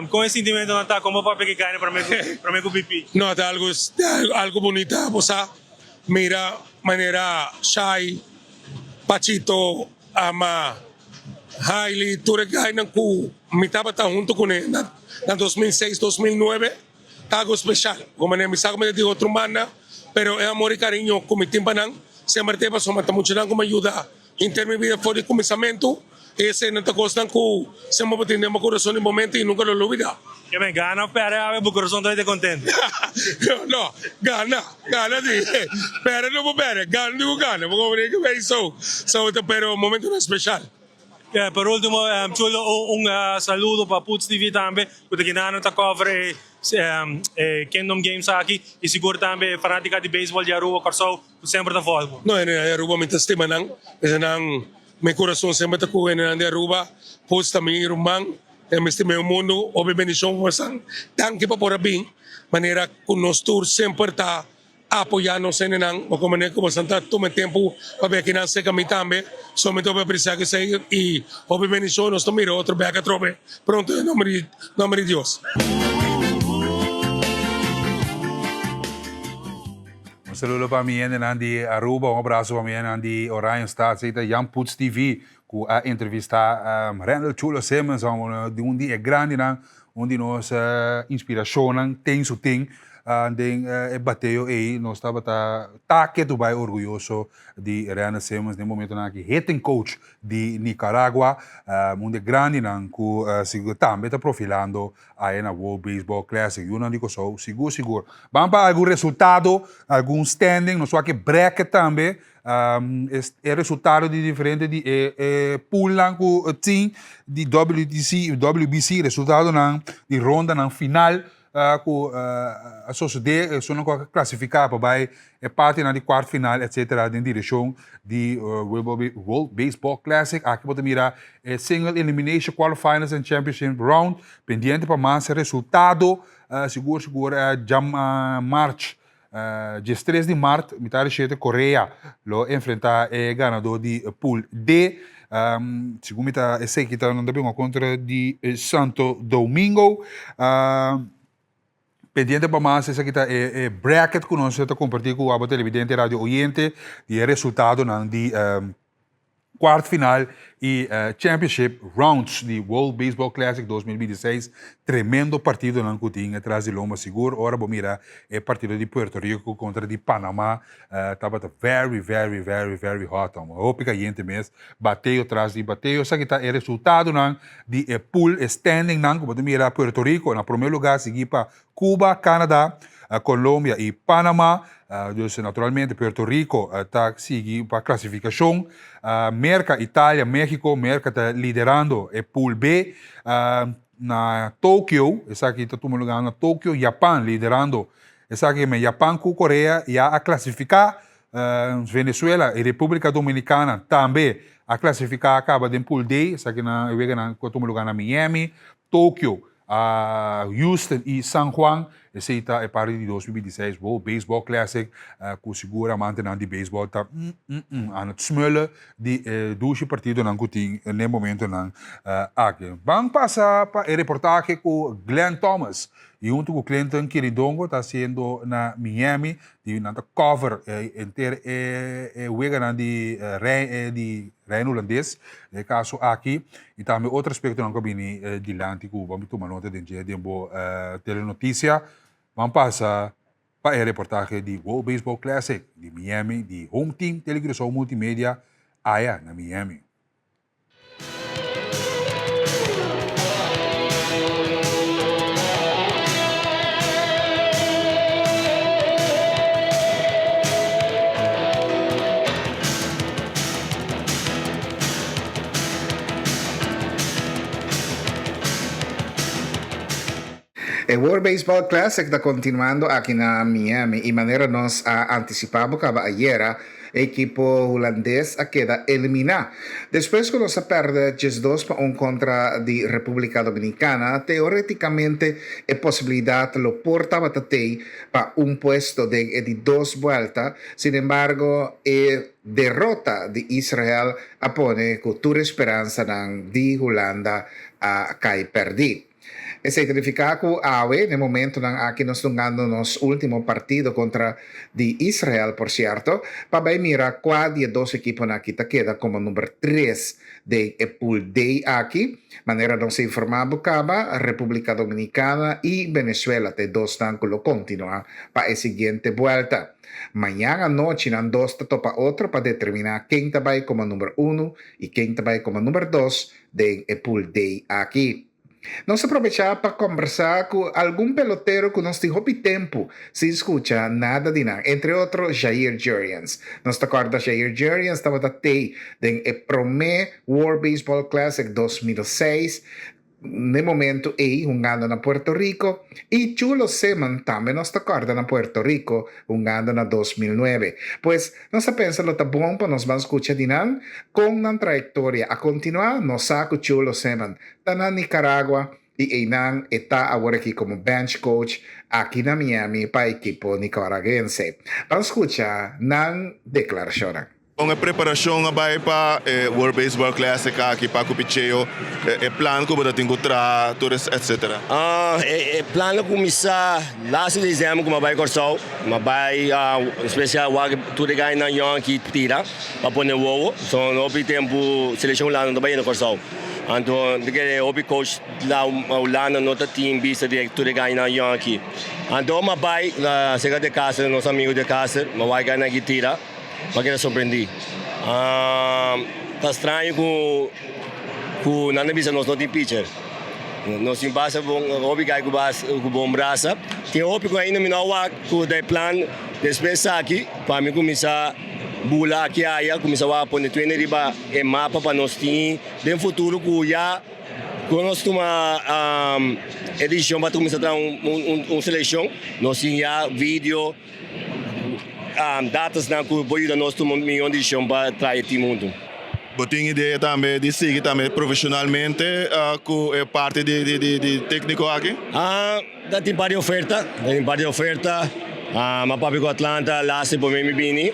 Kon e sintimentonan ta? Kon bo papia ki gana prome ku prome ku BP? No, ta algu algu bunita. Bo sa mira manera Shai, Pachito, Ama, Hailey, tur e gainan ku mi tabata huntu kuné na na 2006, 2009 ta algu speshal. Ku manera mi sa ku mi ta di otro banda, pero e amor i kariño ku mi tin pa nan Semper te pasobra ta muchanan ku mi a yuda henter mi bida for di kuminsamentu. Esei ta kosnan ku semper bo tin den bo kurason di bo mente i nunka lo lubida. Ke men gana of pèrdè awe bo kurason ta kontentu? No, gana, gana si. Pèrdè no por pèrdè, gana di ku gana. Bo komprende ke mei so, so ta pero momentunan speshal. Por ultimo Chulo un saludo pa Puts TV tambe ku ta kina ta cover e Kingdom Games aki y sigur tambe e fanatica di baseball di Aruba Kòrsou ku semper ta volg. No hendenan di Aruba mi ta stima nan p'esei nan mi kurason semper ta ku hendenan di Aruba Puts ta mi ruman e mi stima e mundu hopi bendishon pa boso danki pa por a bin manera ku nos tur semper ta Apoyá nos hendenan bo ku manera ku boso ta tuma e tempu pa bek nan serka mi tambe. So mi ta hopi apresiá ku esei i hopi bendishon. Nos ta mira otro bek atrobe pronto den nomber di nomber di Dios. Un saludo pa mi hendenan di Aruba, un abraso pa mi hendenan di Oranjestad. Esei ta Jan Puts TV ku a entrevistá Randall Chulo Simmons, un di e grandinan. Un di nos inspirashonnan ten su tin den e bateo ei. Nos tabata ta ketu bai orguyoso di Randall Simmons den momentonan aki hitting coach di Nicaragua, un di e grandinan ku sigur tambe ta profilando aya na World Baseball Classic. Yunan di Kòrsou sigur sigur. Ban pa algun resultado, algun standing, nos wak e bracket tambe. E resultado di diferente di e e poolnan ku tin di WTC, WBC, resultadonan di rondanan final ku a sosodé, esunnan ku a klasifiká pa bai e partinan di kwart final etcetera den direkshon di World Baseball Classic. Aki bo ta mira e single elimination quarterfinals and championship round pendiente pa mas resultado sigur sigur dja march Diestres di mart, mitar di shete, Korea lo enfrentá e ganadó di Pool D. Segun mi ta esei ta nan ta bin kontra di Santo Domingo. Pendiente pa mas esaki ta e bracket ku nos ta kompartí ku abo televidente i radio oyente di e resultadonan di Kwart final y championship rounds di World Baseball Classic 2026. Tremendo partidonan cu tin atras di lomba sigur. Ora bo mira e partido di Puerto Rico contra di Panama tabata very very very very hot. Hopi cayente mes. Bateo tras di bateo. Esaki ta e resultadonan di e pool, e standingnan cu bo ta mira Puerto Rico na prome lugar sigui pa Cuba, Canada, Colombia y Panama. Dus naturalmente Puerto Rico ta sigui pa clasificacion. Merca, Italia, Mexico, Merca ta liderando e pool B. Na Tokio, esaki ta tuma lugar na Tokio, Japan liderando esaki, men Japan cu Korea ya a clasifica. Venezuela y Republica Dominicana tambe a clasifica caba den pool D, esaki nan e weganan cu a tuma lugar na Miami, Tokio, Houston y San Juan. Esey ta e parti di 2026 World Baseball Classic cu sigur amantenan di baseball ta aan het smullen di e dushi partidonan cu tin n'e momentonan aki. Ban pasa pa e reportahe cu Glenn Thomas y hunto cu Clinton Quiridongo ta haciendo na Miami di nan ta cover henter e weganan di di Reino Hulandes den e caso aki y tambe otro aspectonan cu a bini dilanti cu bo a tuma nota den dje den bo telenoticia. Ban pasa pa e reportahe di World Baseball Classic di Miami di Home Team Telecuraçao Multimedia aya na Miami. E World Baseball Classic ta continuando aki na Miami y manera nos a anticipa bo caba ayera, E ekipo hulandes a keda eliminá. Despues ku nos a pèrdè 12 pa un kontra di Repúblika Dominikana, teorétikamente e posibilidat lo por tabata tei pa un puesto den e di dos buèlta. Sin embargo, e derota di Israel a pone ku tur e speransanan di Hulanda a kai pèrdí. Esei ta nifiká ku awe, na e momentunan aki nos dungando nos último partido kontra di Israel, por sierto, pa bai mira kua di e dos ekiponan aki ta keda komo number tres den e pool D aki. Manera nos a informá bo kaba, Repúblika Dominikana i Venezuela ta e dosnan ku lo kontinuá pa e siguiente buèlta. Mañan anochi nan dos ta topa otro pa determiná ken ta bai komo number unu i ken ta bai komo number dos den e pool D aki. Nos a probechá pa kòmbersá ku algun pelotero ku nos tin hopi tempu sin skucha nada di nan, entre otro Jair Jurrjens. Nos ta kòrda Jair Jurrjens tabata tei den e promé World Baseball Classic 2006, n'e momentu ei hungando na Puerto Rico, i Chulo Simmons tambe nos ta kòrda na Puerto Rico hungando na 2009. Pues, Nos a pensa lo ta bon pa nos ban skucha di nan kon nan trayektoria a kontinuá. Nos sa ku Chulo Seman ta na Nicaragua i einan e ta awor aki komo bench coach aki na Miami pa ekipo nicaraguense. Ban skucha nan deklarashonnan. Kon e preparashon a bai pa e World Baseball Classic aki pa ku picheo, e plan ku bo ta tin ku traha, tur es etcetera? E plan lo kuminsá Laatste december ku mi a bai Kòrsou, mi a bai spesial wak tur e gainan yòn ki tira pa pone wowo. So hopi tempu selekshon Hulanda no ta bai yendo Kòrsou. Anto mi ta kere hopi coach la Hulanda no ta tin bista di tur e gainan yòn aki. Anto mi a bai serka de Caster, nos amigo de Caster, mi a wak e gainan aki tira, mi a keda sorprendí. Ta straño ku ku nan ta bisa nos no tin pitcher. Nos tin basta bon hopi gai ku ku bon brasa. Tin hopi ku ainda mi no a wak ku ta e plan despues aki pa mi kuminsá bula aki aya, kuminsá wak pone tuende riba e mapa pa nos tin den futuro ku ya ku nos tuma e desishon pa kuminsá traha un selekshon nos tin ya video, datasnan ku por yuda nos tuma un mihó desishon pa traha e tim huntu. Bo tin idea tambe di sigui tambe profeshonalmente ku e parti di tekniko aki? Ta tin par di oferta, ta tin par di oferta. Mi a papia ku Atlanta laatste prome mi bini.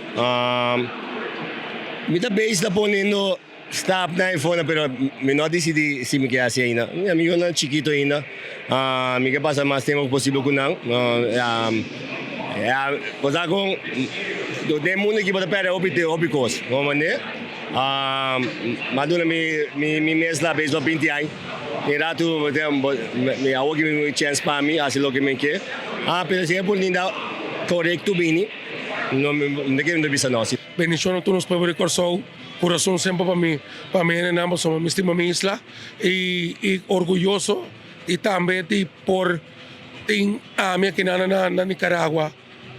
Mi ta bezig ta poniendo stapnan ei for, pero mi no a disidí si mi ke hasi ainda. Mi amigunan chikito ainda, mi ke pasa mas tempu posibel ku nan. Bo sa kon den mundu aki bo ta pèrdè hopi hopi kos, bo mande? Mi a duna mi mes la beisbòl binti aña, tin ratu mi awor ki mi chèns pa mi hasi loke mi ke, pero si e oportunidat korekto bini, no mi ta kere mi ta bisa no. Bendishon na tur nos pueblo di Kòrsou, kurason semper pa mi pa mi hendenan pasobra mi stima mi isla i orguyoso i tambe di por tin ami akinan na Nicaragua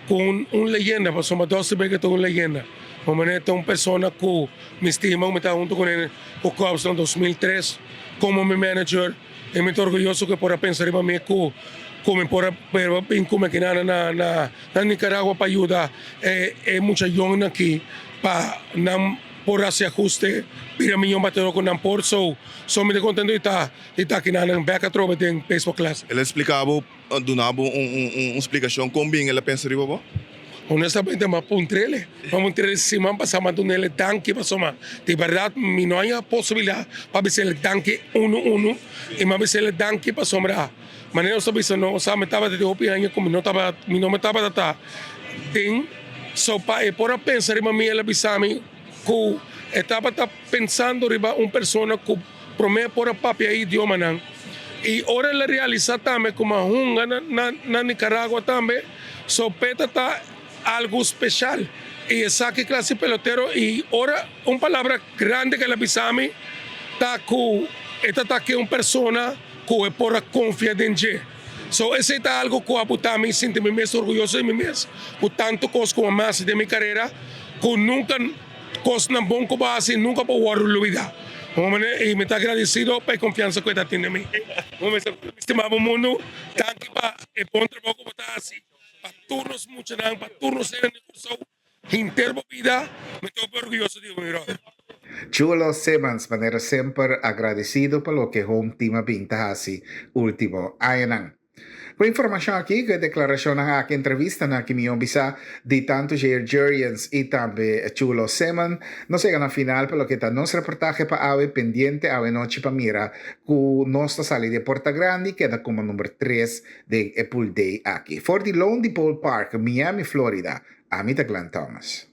ku un leyenda pasobra Dusty Baker ta un leyenda. Bo manera ta un persona ku mi stima ku mi tabata huntu kuné ku Cubs na 2003 komo mi manager i mi ta orguyoso ku e por a pensa riba mi ku ku mi por a bin ku mi akinan na Nicaragua pa yuda e mucha yòngnan aki pa nan por hasi ahuste bira miyon batedor ku nan por. So mi ta kontento di ta di ta akinan bèk atrobe den Baseball Classic. El a splika bo Duna bo un splikashon kon bin el a pensa riba bo? Honestamente mi a puntr'el, mi a puntr'el siman pasá mi a dun'el danki pasobra di bèrdat mi no haña posibilidat pa bis'el danki unu unu i mi a bis'el danki pasobra manera nos ta bisa no sa mi tabata tin hopi aña ku mi no tabata mi no tabata ta den so pa e por a pensa riba mi el a bisa mi ku e tabata pensando riba un persona ku promé por a papia e idiomanan i ora el a realisá tambe ku mi a hunga na Nicaragua tambe, sopeta ta algu speshal i esaki klase pelotero i ora un palabra grandi ku el a bisa mi ta ku e ta ta ke un persona ku e por a konfia den dje. So esei ta algu ku a buta mi sinti mi mes orguyoso di mi mes ku tantu kos ku mi a hasi den mi karera ku nunka Kosnan bon ku bo hasi nunka por wòrdu lubidá. I mi ta agradesido pa e konfiansa ku e ta tin den mi. Mi stima bo mundu, danki pa e bon trabou ku bo ta hasi pa tur nos muchanan, pa tur nos hende di Kòrsou, henter bo bida. Mi ta hopi orguyoso di bo, mi bròder. Chulo Simmons, manera semper agradesido pa loke Home Team a bin ta hasi ultimo añanan. Ku e informashon aki, ku e deklarashonnan aki, entrevistanan aki mihó bisa di tantu Jair Jurrjens i tambe Chulo Simon, nos yega na final pa loke ta nos reportahe pa awe, pendiente awe nochi pa mira ku nos ta sali di e porta grandi i keda komo number tres den e pool D aki. For di Lone Depot Park, Miami, Florida, ami ta Glenn Thomas.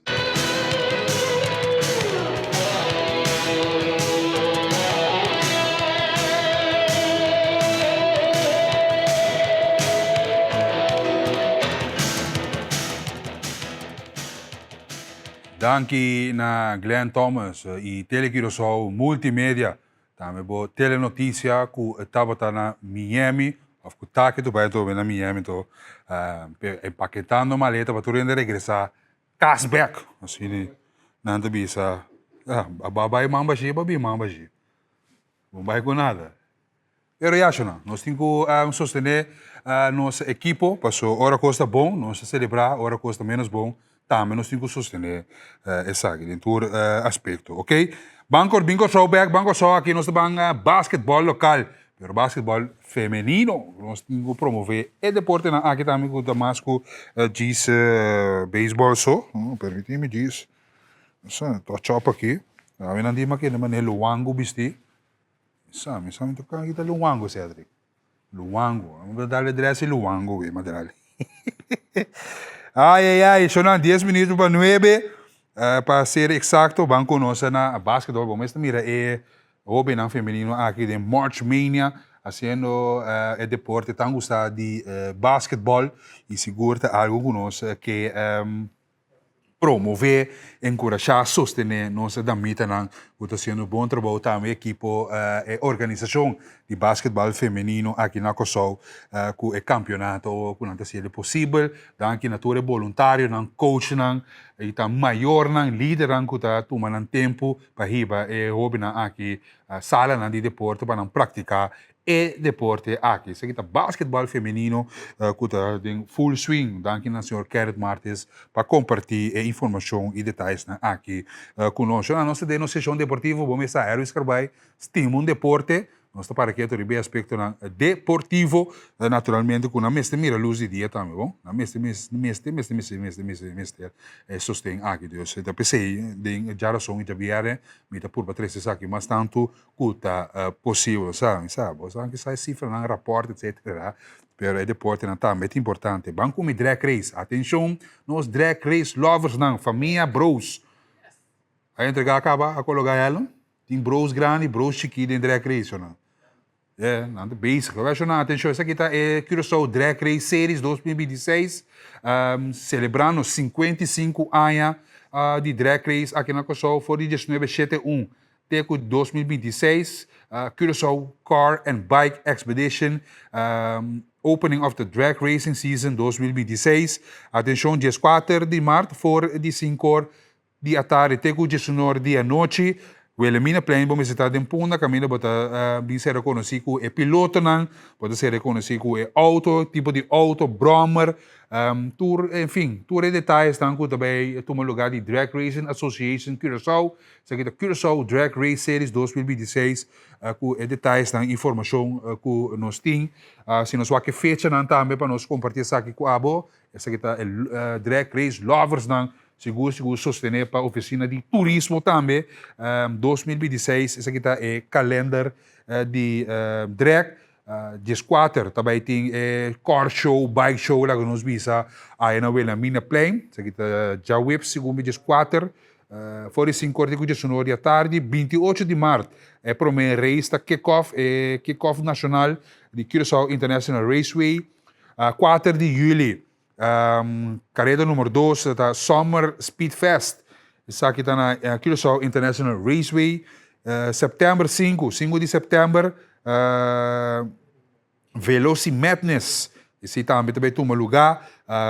Danki na Glenn Thomas y Tele Curaçao Multimedia. Tambe bo Telenoticia cu tabata na Miami, of cu ta ke tu bai atrobe na Miami to, empaketando maleta pa tur hende regresa cas bek. Asina nan ta bisa, a bai man bashi, a bin man bashi. No bai cu nada. Pero ya shona, nos tin cu sostene nos ekipo, paso ora cos ta bon nos ta celebra, ora cos ta menos bon tambe nos tin cu sostene esaki den tur aspecto, ok. Ban cor bin Corsou bek, ban Corsou aki nos ta ban basketball local, pero basketball femenino, nos tin cu promove e deportenan aki tambe cu ta mas cu djis baseball so, permiti mi djis touch up aki, awe nan di mi manera luangu bisti. Mi sa, mi sa mi ta kan kita luwango Cedric. Luwango. Amo ta dale dresi luwango we madrali. Ai ai ai, sonan 10 minuto pa 9. Uh, pa ser exacto, ban conoce na basketball. Bo mester mira e. Hobennan femenino aki den March Mania haciendo e deporte tan gusta di basketball y sigur ta algo cu nos ke promove, encurasha, sostene nos damitanan cu ta haciendo bon trabou tambe ekipo e organisacion di basketball femenino aki na Kòrsou cu e campeonato cu nan ta haciendo posibel. Danki na tur e boluntarionan, coachnan y ta mayornan, lidernan cu ta tuma nan tempo pa hiba e hobennan aki salanan di deporte pa nan praktiká e deporte aki. Esaki ta basketbal femenino ku ta den full swing. Danki na señor Gerrit Martis pa kompartí e informashon i detayesnan aki ku nos. Shona, nos ta den nos seshon deportivo. Bo mester sa Erwin Scarbay stima un deporte. Nos ta para ketu riba e aspektonan deportivo, naturalmente ku nan mester mira lus di dia tambe, bon. Nan mester, mester, mester, mester, mester, mester, mester e sosten aki. Dus ta p'esei den djarason i djabièrnè mi ta purba trese esaki mas tantu ku ta posibel. Sa, mi sa, bo sa kisa e sifranan, rapòrt, etsetera, pero e deportenan tambe ta importante. Ban ku mi drag race. Atenshon nos drag race loversnan, famia Broos. A entregá kaba, a kologá hèlm. Tin broos grandi, broos chikí den drag race nan. Yeah, nan ta bezig. Wèl shon nan atenshon, esaki ta e Curaçao Drag Race Series 2026, um, selebrando 55 aña uh, di drag race aki na Kòrsou for di 1971 te ku 2026, uh, Curaçao Car and Bike Expedition, um, opening of the drag racing season 2026. Atenshon, 14 di mart for di 5 or Di atardi te ku djesunor di anochi, Wilhelminaplein bo mester ta den punda kaminda bo ta bin ser rekonosí ku e pilotonan, bo ta ser rekonosí ku e outo, tipo di outo, bròmer, tur, enfin, tur e detayesnan ku ta bai tuma lugá di Drag Racing Association Curaçao, esaki ta Curaçao Drag Race Series 2026, ku e detayesnan, informashon ku nos tin. Si nos wak e fechanan tambe pa nos kompartí esaki ku abo, esaki ta e Drag Race Loversnan Sigur sigur sostené pa Ofisina di Turismo tambe. 2026 esaki ta e kalender di drag. Dieskuater ta bai tin e car show, bike show laga nos bisa aya na Wilhelminaplein. Esaki ta djaweps segun mi dieskuater for di sinku or te ku diesunor di atardi. 28 di mart e promé race ta kick off, e kick off nashonal di Curaçao International Raceway. Kuater di yüli Kareda numero dos ta Summer Speed Fest. Esaki ta na Curaçao International Raceway. September 5, 5 di september, Veloci Madness. Esei tambe ta bay tuma luga.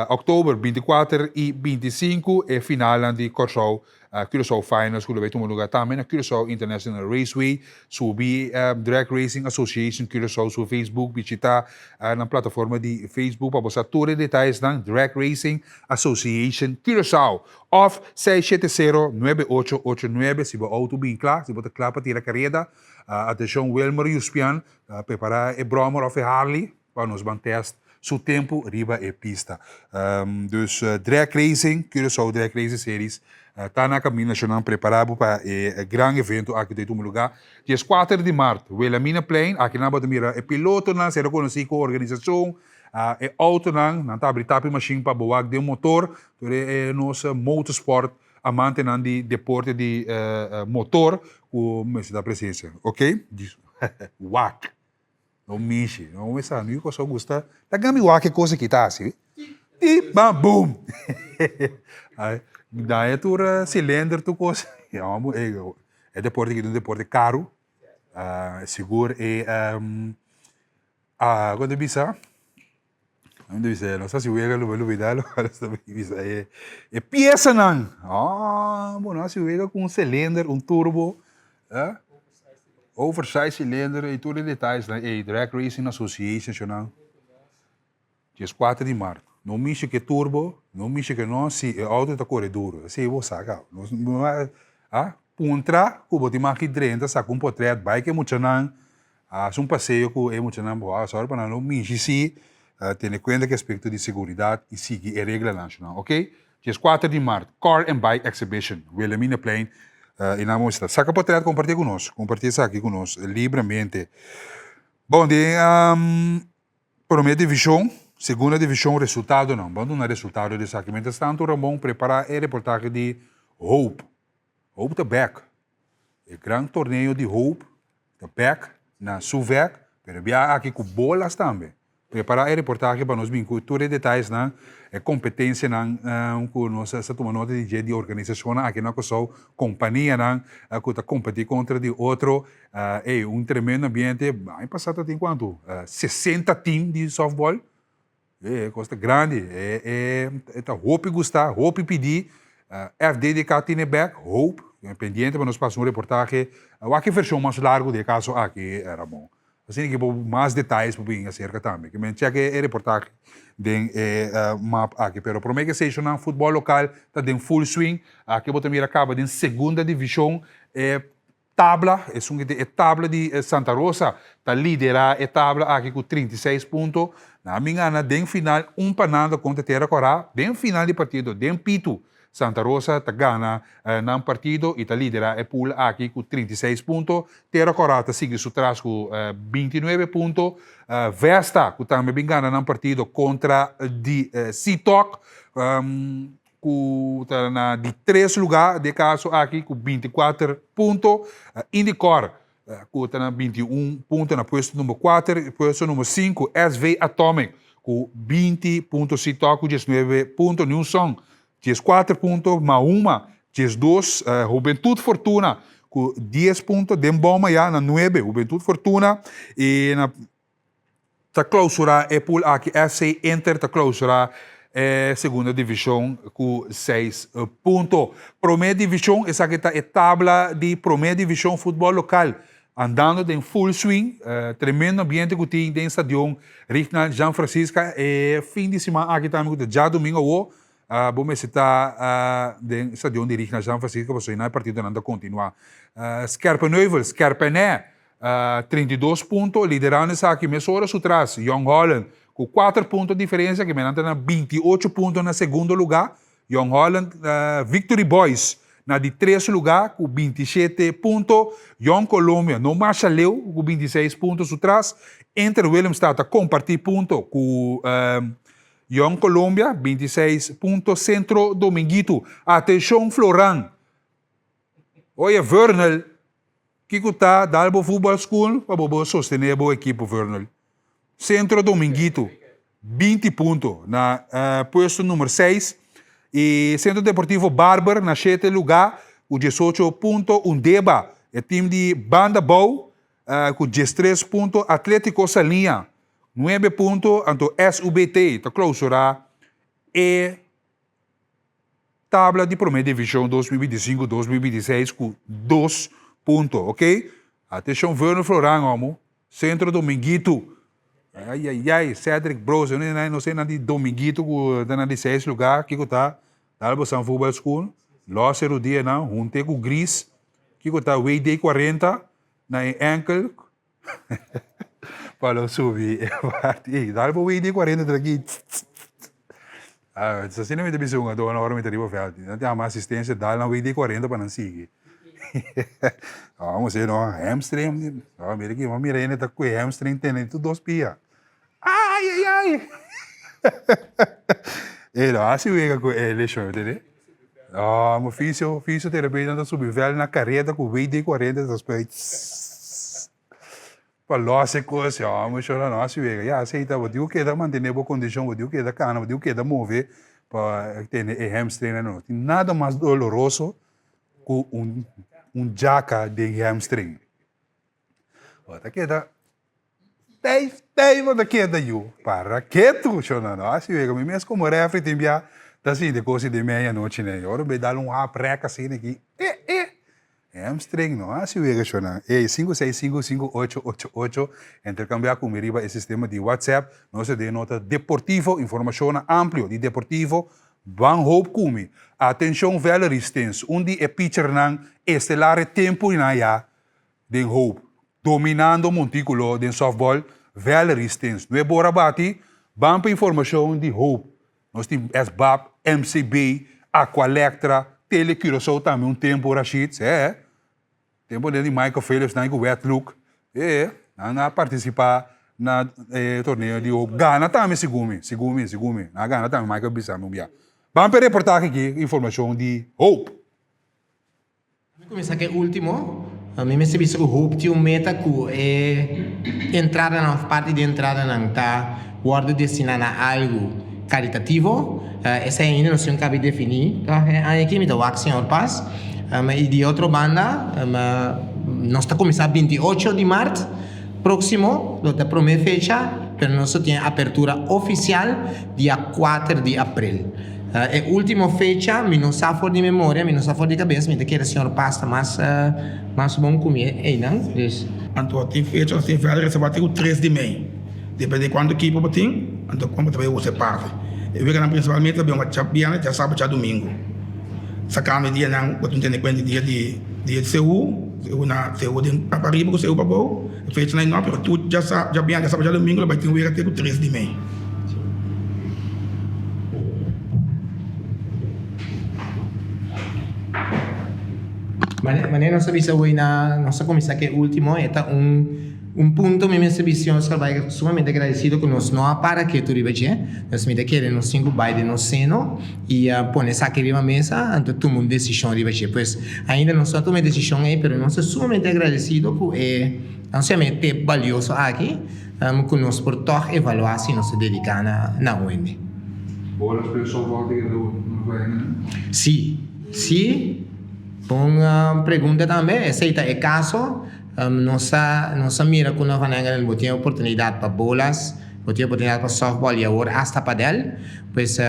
Oktober 24 y 25 e finalnan di Kòrsou Curaçao Finals ku lo bai tuma luga tambe na Curaçao International Raceway. Subi Drag Racing Association Curaçao su Facebook, bishita nan plataforma di Facebook pa bo sa tur e detayesnan, Drag Racing Association Curaçao. Òf 670 9889 si bo outo bin kla, si bo ta kla pa tira kareda. Atenshon Wilmer Yuspian, prepara e brommer òf e Harley pa nos ban test su tempu riba e pista. Dus Drag Racing, Curaçao Drag Racing Series ta na kaminda shonnan prepara bo pa e gran evento aki ta tuma luga dieskuater di mart, Wilhelminaplein. Aki nan bo ta mira e pilotonan ser konosí ku organisashon, e outonan, nan ta abri tapi mashin pa bo wak den motor, tur e nos motorsport amantenan di deporte di motor ku mester ta presensia. Ok, wak. No mishi, no mesa, mi cosa gusta. Ta gami wak e cosa ki ta hasi. Ti bam boom. Ai, daña tur eh, cilinder tur cosa. Ja, amo, eh, e deporte ki ta un deporte karu. Ah, sigur e um, ah, kon ta bisa? Kon ta bisa? No sa si wega lo lubida lo bisa e e piesanan. Ah, bo no hasi wega ku un cilinder, un turbo. Eh? Oversize cilinder y tur e detayesnan ey, Drag Racing Association shonan, 14 di mart. No mishi ke turbo, no mishi ke no, si e auto ta kore duro. Esey bo sa kaba. Nos no a a puntra ku bo tin maki drenta saka un potret bai ke muchanan, hasi un paseo ku e muchanan bo a sòru pa nan no mishi si, tene kuenta ku aspekto di seguridat y sigui e reglanan shonan, ok. 14 di mart, Car and Bike Exhibition, Wilhelminaplein, y nan mester saca portret comparti cu nos, comparti esaki cu nos libremente. Bon, den prome division, segunda division resultadonan, bon duna resultado di esaki. Mientras tanto Ramon prepara e reportahe di Hope. Hope ta back. E gran torneo di Hope. Ta bek na su vek, pero e biaha aki ku bolas tambe. Prepará e reportahe pa nos bin ku tur e detayesnan, e kompetensianan ku nos a tuma nota di dje di organisashonnan aki na Kòrsou, kompanianan ku ta kompetí kontra di otro. Ey, un tremendo ambiente. Aña pasá ta tin kuantu? 60 tim di sòftbòl. E kos ta grandi. E e ta hopi gustá, hopi pidí. FDDK tin e bèk, hoop, pendiente pa nos pasa un reportahe. Wak e vershon mas largu di e kaso aki, Ramon. Asina ki bo mas detayes por bin aserka tambe. Ke men chèk e reportahe den e map aki. Pero promé ke seishonnan futbòl lokal ta den full swing. Aki bo ta mira kaba den segunda divishon e tabla, esun ki tin e tabla di Santa Rosa ta lidera e tabla aki ku 36 punto. Nan a bin gana den final un pa nada kontra Tera Kòrá den final di partido den Pitu. Santa Rosa ta gana nan partido y ta lidera e pool aki cu 36 punto. Tera Cora ta sigui su tras cu 29 punto. Vesta cu tambe bin gana nan partido contra di Citok cu ta na di tres lugar den e caso aki cu 24 punto. Indicor cu ta na 21 punto na puesto number 4. Puesto number 5 SV Atomic cu 20 punto, Citok cu 19 punto, New Song 14 punto, Mahuma 12, Juventud Fortuna cu 10 punto, den boma ya na 9 Juventud Fortuna y na ta clausura e pool aki FC Inter ta clausura e segunda division cu 6 punto. Prome division, esaki ta e tabla di prome division futbol local andando den full swing, tremendo ambiente cu tin den stadion Rignald Jean Francisca e fin di siman aki tambe cu ta djadomingo awo bo mester ta den stadion di Rignald Jean Francisca pasobra nan e partidonan ta continua. Scherpenheuvel, Scherpenè, 32 punto, liderando esaki mesora su tras Jong Holland cu 4 punto diferencia, ki nan ta na 28 punto na segundo luga. Jong Holland, Victory Boys na di tres luga cu 27 punto. Jong Colombia no masha leu cu 26 punto su tras. Inter Willemstad ta comparti punto cu Jong Colombia, 26 punto. Centro Dominguito, atencion Floran! Oye Vernel, kiko ta dal bo voetbal school pa bo por sostene bo ekipo Vernel? Centro Dominguito, 20 punto na puesto numero 6 y Centro Deportivo Barber na shete luga cu 18 punto. Undeba, e team di Banda Bou cu 13 punto. Atletico Saliña, 9 punto. Anto SUBT ta clausura e Tabla di prome division 2025, 2026 cu dos punto, ok? Atencion Vernon Floran homo, Centro Dominguito. Ay ay ay, Cedric Bros, yo no sé nan di Dominguito cu ta na di seis lugar, kico ta? Dal bo san voetbal school, los e rudia nan, hunte cu Gris, kico ta? WD 40 na e enkel, Pa lo subi e parti. Ey, dal bo WD 40 tra aki. Ah, asina mi ta bisa un adó ora mi ta riba veld. Nan ta yama asistencia dal nan WD 40 pa nan sigui. Vamos hacer no, hamstring. Ah, mira aki, mira hende ta kue hamstring tene tur dos pia. Ay, ay, ay. Ey, no hasi wega ku e leshon, entende? Ah, mi fisio, fisioterapeuta ta subi veld na kareta ku WD 40 ta spuit. Pa los e kos, ya, mi shora no hasi wega. Ya, asei ta, bo tin ku keda mantene bo kondishon, bo tin ku keda kana, bo tin ku keda move pa tene e hamstring nan. No tin nada mas doloroso ku un un djaka den hamstring. Bo ta keda Tijf, tijf bo ta keda yu. Para ketu, shona no hasi wega. Mi mes komo refri tin bia ta sinti kosi den media nochi nei. Ora bo dal un hap rek asina aki, eh eh, hamstring no hasi wega shona. Ey, 5655888, intercambia ku mi riba e sistema di WhatsApp. Nos ta den nota deportivo, informashonnan amplio di deportivo. Ban hoop ku mi. Atenshon Valerie Stins, un di e pitchernan estelar e tempu nan ya den hoop. Dominando Monticulo den softball, Valerie Stins. No e bora bati, ban pa informacion di Hope. Nos tin SBAP, MCB, Aqualectra, Tele Curaçao tambe un tempo, Rashid, sè. Tempo den di Michael Phillips nan ku Wet Look. E, nan a participa na e torneo di Hope. Gana tambe segun mi, segun mi, segun mi. Nan a gana tambe, Michael bisa mi un bia. Ban pa e reportahe aki, informacion di Hope. Mi kuminsá ku e último. Mi mester bisa ku Hope tin un meta ku e entradanan òf parti di e entradanan ta wòrdu destiná na algu karitativo. Esei ainda nos tin kabi definí tòg e aña aki. Mi ta wak señor Paz. I di otro banda nos ta kuminsá 28 di mart próksimo, lo ta promé fecha, pero nos lo tin e apertura ofisial dia kuater di aprel. E ultimo fecha mi no sa for di memoria, mi no sa for di cabes, mi ta kere señor Paz ta mas mas bon cu mi eynan, dus. Anto tin fecha nos tin vèlda reservá te ku tres di mei. Depende di kuantu ekipo bo tin, anto kon bo ta bai usa e parti. E weganan prinsipalmente ta bin ora djabièrnè, djasabra, djadumingu. Sakando e dianan bo tin tene kuenta e dia di dia di seú, seú na seú den pariba ku seú pabou, e fechanan ei no, pero tur djabièrnè, djasabra, djadumingu lo bai tin wega te ku tres di mei. Manera nos a bisa hoy na nos a cuminsa cu e ultimo e ta un un punto mi mester bisa señor Scalvaiga sumamente agradecido cu nos no a para ketu riba dje nos mi ta kere nos tin cu bay den nos seno y a pone esaki riba mesa anto tuma un decision riba dje pues ainda nos no a tuma e decision ey pero nos ta sumamente agradecido cu e nos yama e tip balioso aki. Ku nos por tòg evaluá si nos ta dediká na na hende. Bola speel softbal tegen de Noord-Wijnen? Sí, sí. Bon pregunta tambe. Esei ta e kaso. Nos a nos a mira ku Nova Nengelen bo tin e oportunidat pa bolas, bo tin e oportunidat pa softbal i awor asta padel. Pues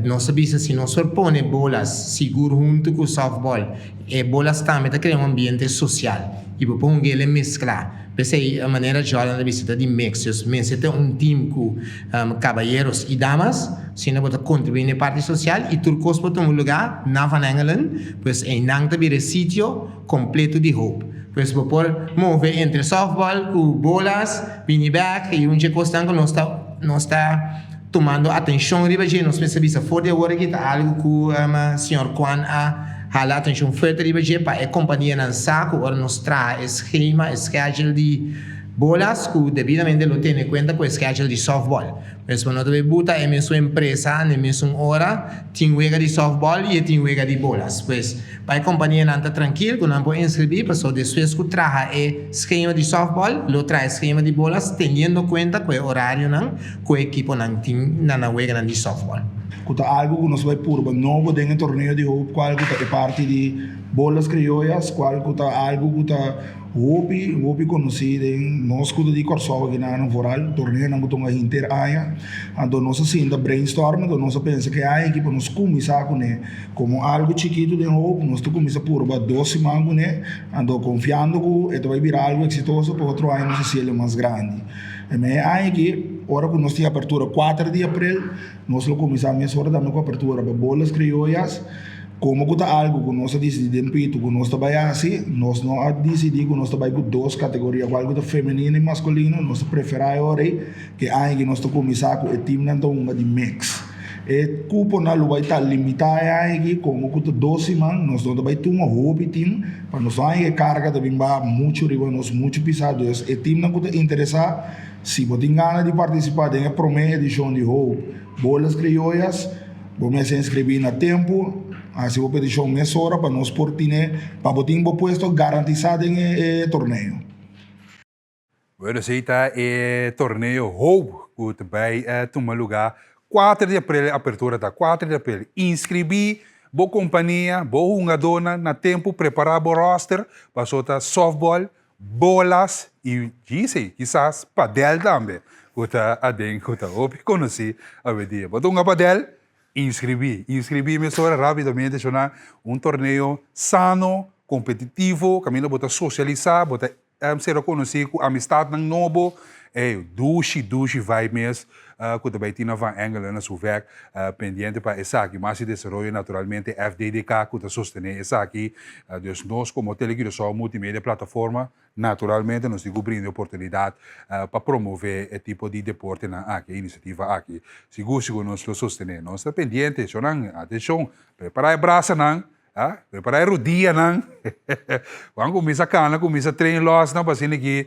nos a bisa si nos por pone bolas sigur huntu ku softbal, e bolas tambe ta krea un ambiente sosial i bo por hunga el e mesklá. P'esei e manera Jordan ta bisa ta di mix. Dus mester ta un team ku kabayeros i damas, asina bo ta kontribuí na e parti sosial i tur kos por tuma lugá na Van Engelen, pues einan ta bira e sitio kompleto di hoop. Pues bo por move entre softball ku bolas, bini bèk i un dje kosnan ku nos ta nos ta tumando atenshon riba dje. Nos mester bisa for di awor aki ta algu ku señor Kwan a hala atenshon fuerte riba dje pa e kompanianan sa ku ora nos traha e skema, e schedule di bolas ku debidamente lo tene kuenta ku e schedule di softball. Pues bo no ta bay buta e mesun empresa na e mesun ora tin wega di softball i e tin wega di bolas. Pues pa e kompanianan ta trankil ku nan por inskribí pasobra despues ku traha e skema di softball lo traha e skema di bolas teniendo kuenta ku e orarionan ku e ekiponan tin na nan weganan di softball. Ku ta algu ku nos bai purba nobo den e torneo di Hope kual ku ta e parti di Bolas Criollas kual ku ta algu ku ta hopi hopi konosí den nos ku ta di Kòrsou akinan vooral torneonan ku ta hunga henter aña. Anto nos a sinta brainstorm anto nos a pensa ke aña aki pa nos kuminsá kuné komo algu chikitu den Hope nos ta kuminsá purba dos siman kuné anto konfiando ku e ta bai bira algu eksitoso pa otro aña nos hasiel mas grandi. E mei aña aki, ora ku nos tin apertura kuater di aprel, nos lo kuminsá mesora tambe ku apertura pa bolas krioyas. Komo ku ta algu ku nos a disidí den pitu ku nos ta bai hasi, nos no a disidí ku nos ta bai ku dos kategoria, kual ku ta femenino i maskulino. Nos ta preferá e ora ei ku e aña aki nos ta kuminsá ku e timnan ta hunga di mix. E kuponan lo bai ta limitá e aña aki, komo ku ta dos siman, nos no ta bai tuma hopi tim, pa nos no haña e karga ta bin baha muchu riba nos, muchu pisá. Dus e timnan ku ta interesá, si bo tin gana di partisipá den e promé edishon di Hope Bolas Criollas, bo mester inskribí na tempu, hasi bo petishon mesora pa nos por tine, pa bo tin bo puesto garantisá den e torneo. Bueno, esei ta e torneo Hope ku ta bai tuma lugá kuater di aprel, e apertura ta kuater di aprel. Inskribí bo kompania, bo hungadónan na tempu, prepará bo roster, pasobra ta softball, bolas i djisei, kisas padel tambe ku ta aden ku ta hopi konosí awendia. Bo ta hunga padel? Inskribí, inskribí mesora rápidamente shona un torneo sano, kompetitivo, kaminda bo ta sosialisá, bo ta Ser a konosí ku amistatnan nobo, ey, dushi, dushi vibe mes ku ta bai Tina van Engelen na su vèk pendiente pa esaki. Mas di desaroyo naturalmente FDDK ku ta sostené esaki. Dus nos komo Tele Curaçao Multimedia Plataforma naturalmente nos tin ku brinda e oportunidat pa promové e tipo di deportenan aki, e inisiativa aki. Sigur sigur nos lo sostené. Nos ta pendiente, shownan, atenshon, prepará e brasanan Ah, prepara e rudianan. Wan kuminsa kana, kuminsa train lòsnan pa asina ki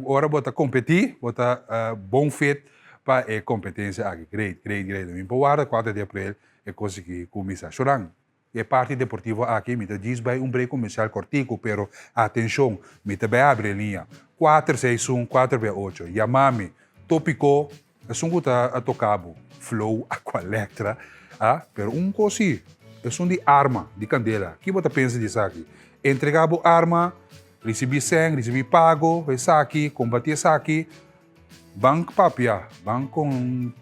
ora bo ta kompetí, bo ta bon fit pa e kompetensia aki. Great, great, great. Mi por warda kuater di aprel e kos aki kuminsa. Shoran. Di e parti deportivo aki mi ta djis bai un break comercial cortico pero atencion mi ta bai abri e liña kuater seis un kuater bia ocho yama mi topico esun cu ta a toca bo flow aqualectra a pero un cos si esun di arma di candela ki bo ta pensa di esaki entrega bo arma ricibi cen ricibi pago esaki combati esaki ban papia ban con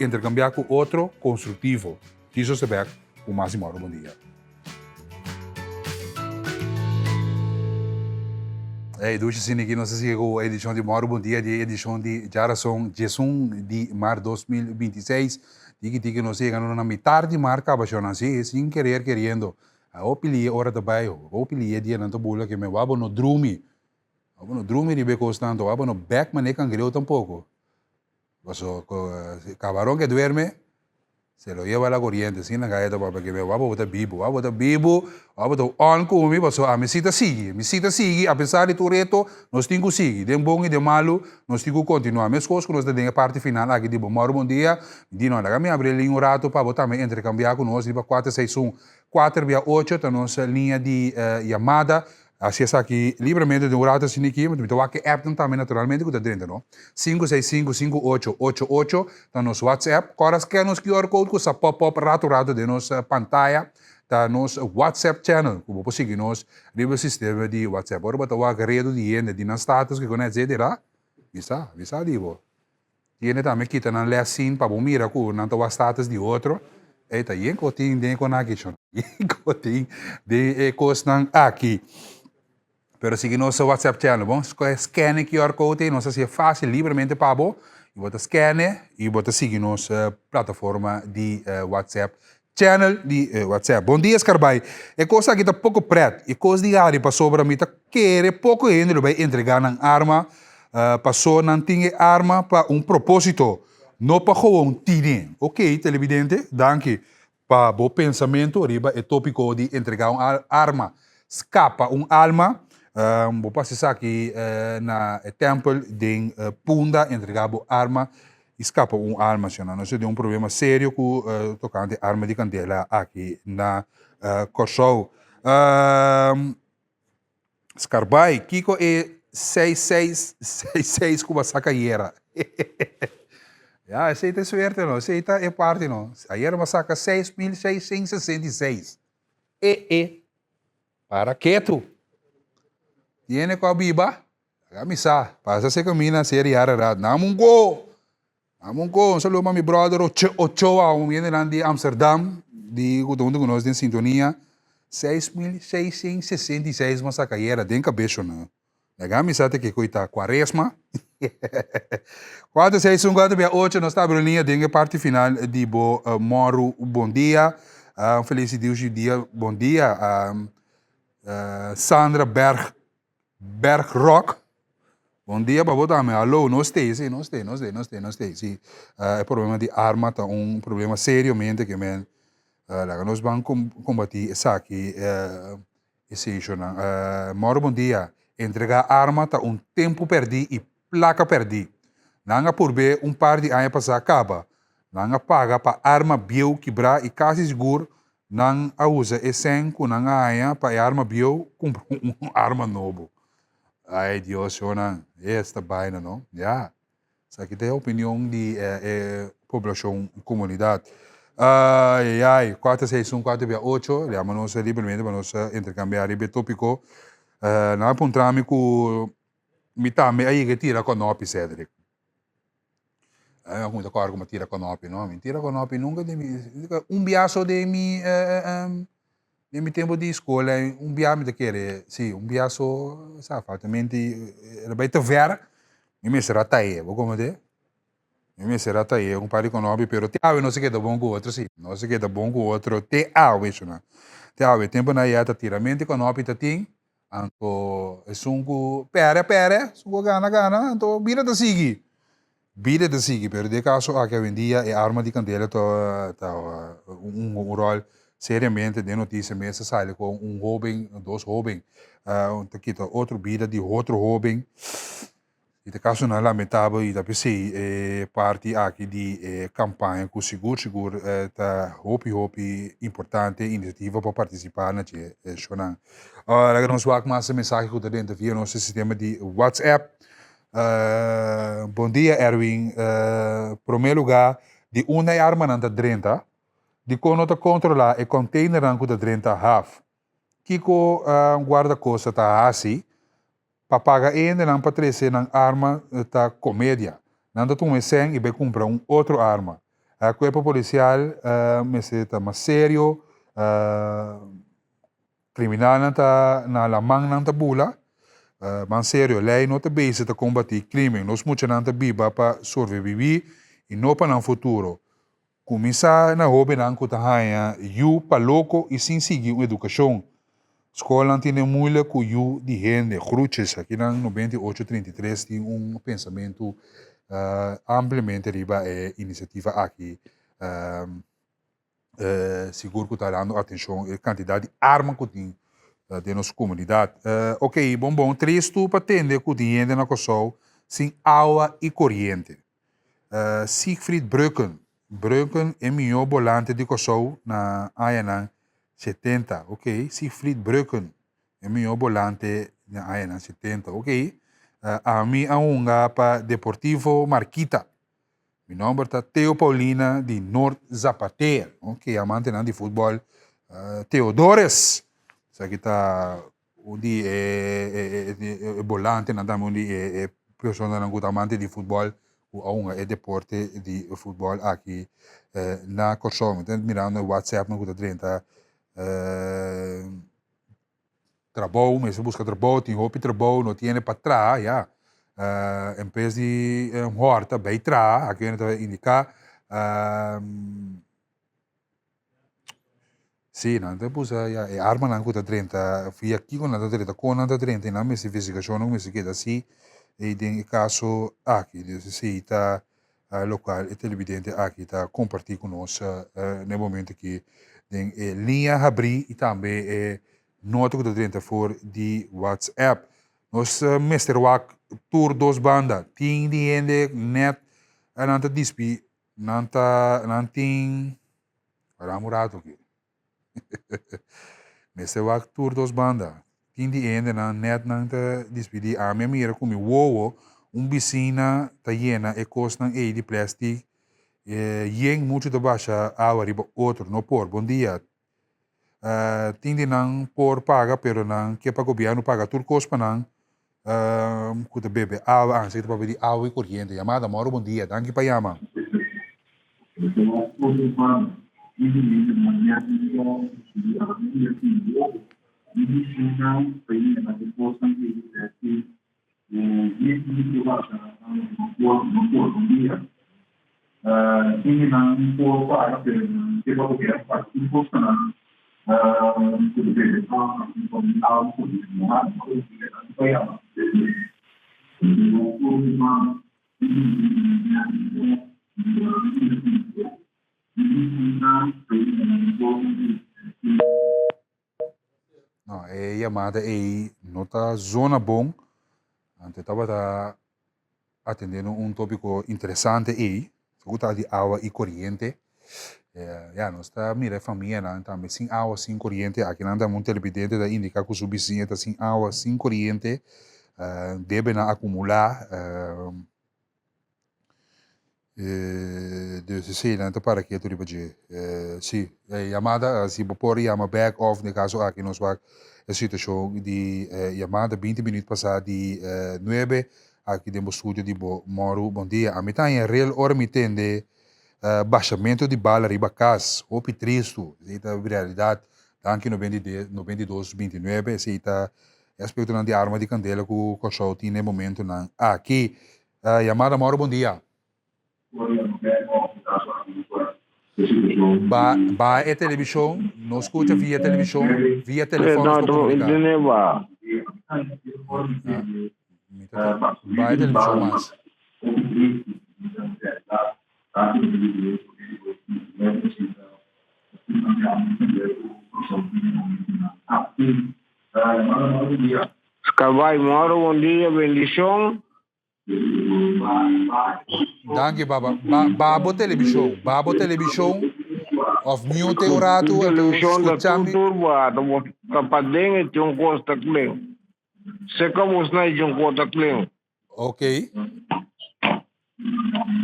intercambia cu otro constructivo. Jesus ta bek ku mas di moro bon dia. Hey, dushi sini ki nos a sigui ku edishon di Moro Bon Dia di edishon di djarason 11 di mart 2026. Tiki tiki nos a yega na mitar di mart kaba shon asi sin kerer keriendo. A hopi lia ora ta bai, hopi lia dianan ta bula ke men wou bo no drumi. Wou bo no drumi riba e kosnan to, wou bo no bek manera kangreu tampoko. Paso camarón que duerme se lo lleva la corriente sin la galleta papia que wou bo ta bibu wou bo ta bibu wou bo ta on cu mi paso ami si ta sigui mi si ta sigui a pesar di tur reto nos tin cu sigui den bon y den malu nos tin cu continua mescos cu nos ta den e parti final aki di bo moro bon dia mi di no laga mi abri e liña un rato pa bo tambe intercambia cu nos riba cuater seis un cuater bia ocho ta nos liña di yamada Hasi esaki libremente den un rato asina aki, mi ta wak e appnan tambe naturalmente ku ta drenta no. 5655888 ta nos WhatsApp. Kòrda scan nos QR code ku sa pop up rato rato den nos pantaya ta nos WhatsApp channel ku bo por sigui nos riba e sistema di WhatsApp. Ora bo ta wak redu di hende di nan status kiko nan etcetera, mi sa, mi sa di bo. Tiene tambe kita nan les sin pa bo mira ku nan ta wak status di otro. Ey ta yen ko tin den e kon aki shon. Yen ko tin den e kosnan aki. Pero sigui nos WhatsApp channel bon. Scan e QR code ey nos a hasié fácil libremente pa bo. Y bo ta scan e y bo ta sigui nos plataforma di WhatsApp channel di WhatsApp. Bon dia Scarbay. E kos aki ta poko pret. E kos di hari pasobra mi ta kere poko hende lo bai entrega nan arma paso nan tin e arma pa un proposito, no pa gewoon tine. Ok televidente, danki pa bo pensamento riba e topiko di entrega un arma. Skapa un alma. Bo por hasi esaki na e tempel den Punda, entrega bo arma i skapa un alma si no. Nos ta den un problema serio ku tokante arma di kandela aki na Kòrsou. Skarbai, kiko e seis seis seis seis ku bo a saka ayera? Ya, esei ta e suerte no, esei ta e parti no. Ayera bo a saka 6666. E e, para ketu. Tiene ku a biba. Laga mi sa, pasa se camina seri Ararat. Nam un go! Nam un go! Un saludo pa mi brother Ocho Ochoa, un hendenan di Amsterdam, di ku ta hunto ku nos den sintonia. 6666 mas a kayera den kabesho nan. Laga mi sa te kiko i ta Cuaresma. 4 6 1 4 bia 8 nos ta abri un liña den e parti final di bo Mòru Bon Dia. Un felis diushi dia bon dia. Sandra Berg Bergrock, bon dia pa bo tambe. Hallo, nos stay, si, nos stay, nos stay, nos stay, nos stay. Si, e problema di arma ta un problema seriamente ke men laga nos ban kombatí esaki, e issuenan. Moro bon dia. Entregá arma ta un tempu pèrdí i plaka pèrdí. Nan a purb'é un par di aña pasá kaba. Nan a paga pa arma bieu kibrá i kasi sigur Nan a usa e sèn ku nan a haña pa e arma bieu kumpra un arma nobo. Ai Dios shownan, esta baina no. Ya, esaki ta e opinion di e poblashon, komunidat. Ai ai, kuater seis un kuater bia ocho, yama nos libremente pa nos interkambiá riba e tópiko. Nan a puntra mi ku mi tambe a yega e tira kònòpi, Cedric. Ay, mi ta kòrda ku mi tira kònòpi no, mi tira kònòpi nunka den mi, un bia so den mi den mi tempu di skol un bia mi ta kere, si un bia so sa faltamenti el a bai te ver, mi mester a taye, bo komprende? Mi mester a taye un par di kònòpi pero te awe no se keda bon ku otro si, no se keda bon ku otro te awe shona, te awe tempunan ya ta tiramenti kònòpi ta tin Anto esun ku pèrdè pèrdè, esun ku gana gana, anto bida ta sigui. Bida ta sigui, pero den e kaso aki awendia e arma di kandela ta ta hunga un ròl seriamente. Den notisia mes ta sali kon un hóben, dos hóben ta kita otro bida di otro hóben. I ta kasonan lamentabel i ta p'esei e parti aki di e kampaña ku sigur sigur ta hopi hopi importante inisiativa pa partisipá na dje shownan. Laga nos wak mas e mensahe ku ta drenta via nos sistema di WhatsApp. Bon dia Erwin, promé lugá di unda e armanan ta drenta? Dikon no ta kontrolá e kònteinernan ku ta drenta haf? Kiko guardakosta ta hasi Pa paga e hendenan pa trese nan arma ta komedia. Nan ta tuma e sèn i bai kumpra un otro arma. Kuerpo polisial mester ta mas serio. Kriminalnan ta na laman nan ta bula. Ban serio, lei no ta bezig ta kombatí krimen. Nos muchanan ta biba pa sorbrebibí i no pa nan futuro. Kuminsá na hóbennan ku ta haña yu pa loko i sin sigui un edukashon. Skolnan tene muile ku yu di hende. Groetjes. Akinan 98 33 tin un pensamentu ampliamente riba e inisiativa aki. Sigur ku ta dando atenshon e kantidat di arma ku tin den nos komunidat. Oke, bon bon. Tristu pa tende ku tin hende na Kòrsou sin awa i koriente. Siegfried Breuken, Breuken e mihó bolante di Kòrsou na añanan setenta, ok, Siegfried Breuken e mihó bolante na añanan setenta, ok. Ami a hunga pa Deportivo Marquita. Mi nòmber ta Theo Paulina di Noord Zapateer, ok, amantenan di futbòl Theodores, esaki ta Un di e bolantenan tambe un di e personanan ku ta amante di futbòl ku a hunga e deporte di futbòl aki na Kòrsou. Mi ta mirando e whatsappnan ku ta drenta trabou, mester buska trabou, tin hopi trabou, no tiene pa traha, ya. En bes di hòrta bai traha, aki ta indiká. Sí, nan ta busa ya e armanan ku ta drenta via kiko nan ta drenta, kon nan ta drenta i nan mester investigashonnan ku mester keda hasi ei den e kaso aki. Dus esei ta lokual e televidente aki ta kompartí ku nos na e momento aki den e liña habrí i tambe e nota ku ta drenta for di WhatsApp. Nos mester wak tur dos banda, tin di hende nèt nan ta dispi Nan ta, nan tin, wara un rato aki. Mester wak tur dos banda. Tin di hendenan net nan ta dispidi. Ami a mira ku mi wowo un bisina ta yena e kosnan ei di plastic yen muchu ta basha awa riba otro. No por. Bon dia. Tin di nan por paga pero nan ke pa gobierno paga tur kos pa nan ku ta bebe awa ansi ta papia di awa i koriente. Yamada moro bon dia danki pa yama. No, e yamada ei no ta zona bon. Ante tabata atendiendo un tópiko interesante ei, ku ta di awa i koriente. Ya, nos ta mira e famianan tambe sin awa, sin koriente. Akinan tambe un televidente ta indiká ku su bisiña ta sin awa, sin koriente. Debenan akumulá. Dus esei nan ta para ketu riba dje. Si, e yamada si bo por yama bek of den kaso aki nos wak e situashon di yamada binti minüt pasá di nuebe aki den bo studio di bo mòru bon dia. Ami ta haña rel ora mi tende bashamentu di bala riba kas. Hopi tristu. Esei ta realidat. Danki 92 29 esei ta e aspektonan di arma di kandela ku Kòrsou tin na e momentunan aki. Yamada Mauro bon dia. Ba ba e televishon, no skucha via televishon, via telefòn nos por komuniká. Ba e televishon mas. Skabai Mauro bon dia, bendishon. Danki papa. Ba ba bo televishon, ba bo televishon of mute un ratu Mi anto televishon ta skucha tur mi. tur bata, bo ta paden e tin un kos ta klen. Seka bos na e tin un kos ta klen. Ok.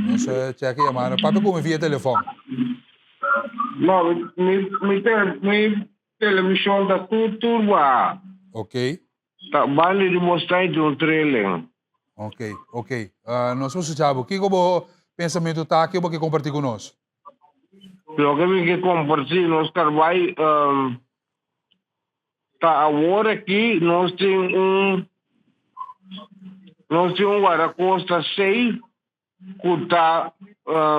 Nos check e yamada. Papia ku mi via telefòn. No, mi mi mi tele mi televishon ta tur tur baha. Ok. Ta banda di bos ta e tin un trailing. Ok, ok. Nos por skucha bo. Kiko bo pensamentu ta? Kiko bo ke kompartí ku nos? Loke mi ke kompartí nos karbay Ta awor aki nos tin un nos tin un guardacosta safe cu ta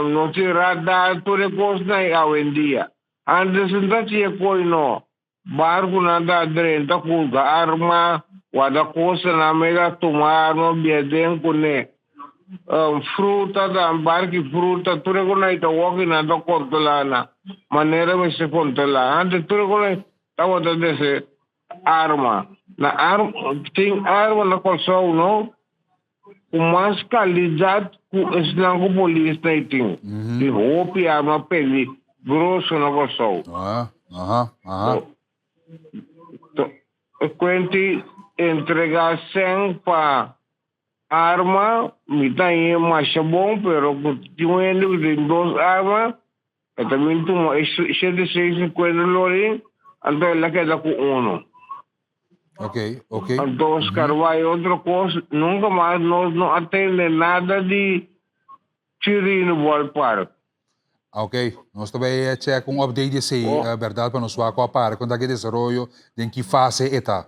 nos tin radar tur e cosnan ey awendia. Antes no ta haci e coy no. Barconan ta drenta cu arma, guardacostanan mega tuma arma bia den cune. Fruta ta barki fruta tur e cosnan ey ta woki nan ta controla na manera mester controla. Antes tur e cosnan ey Tabata dese arma. Na arma, tin arma na Kòrsou no ku mas kalidat ku esnan ku polis ta e tin. Tin hopi arma peligroso na Kòrsou. Ah, aha, aha. To, kuenti entregá sèn pa arma, mi ta hañ'é masha bon, pero ku tin un hende ku tin dos arma, E ta bin tuma e shete seis sinkuenta lorin, anto el a keda ku uno. Ok, ok. Anto Oscar bai otro kos, nunka mas nos no a tende nada di Chirino Ballpark. Ok, nos ta bai check un update di esei, berdad, pa nos wak ku a para, kon ta ki desaroyo, den ki fase e ta.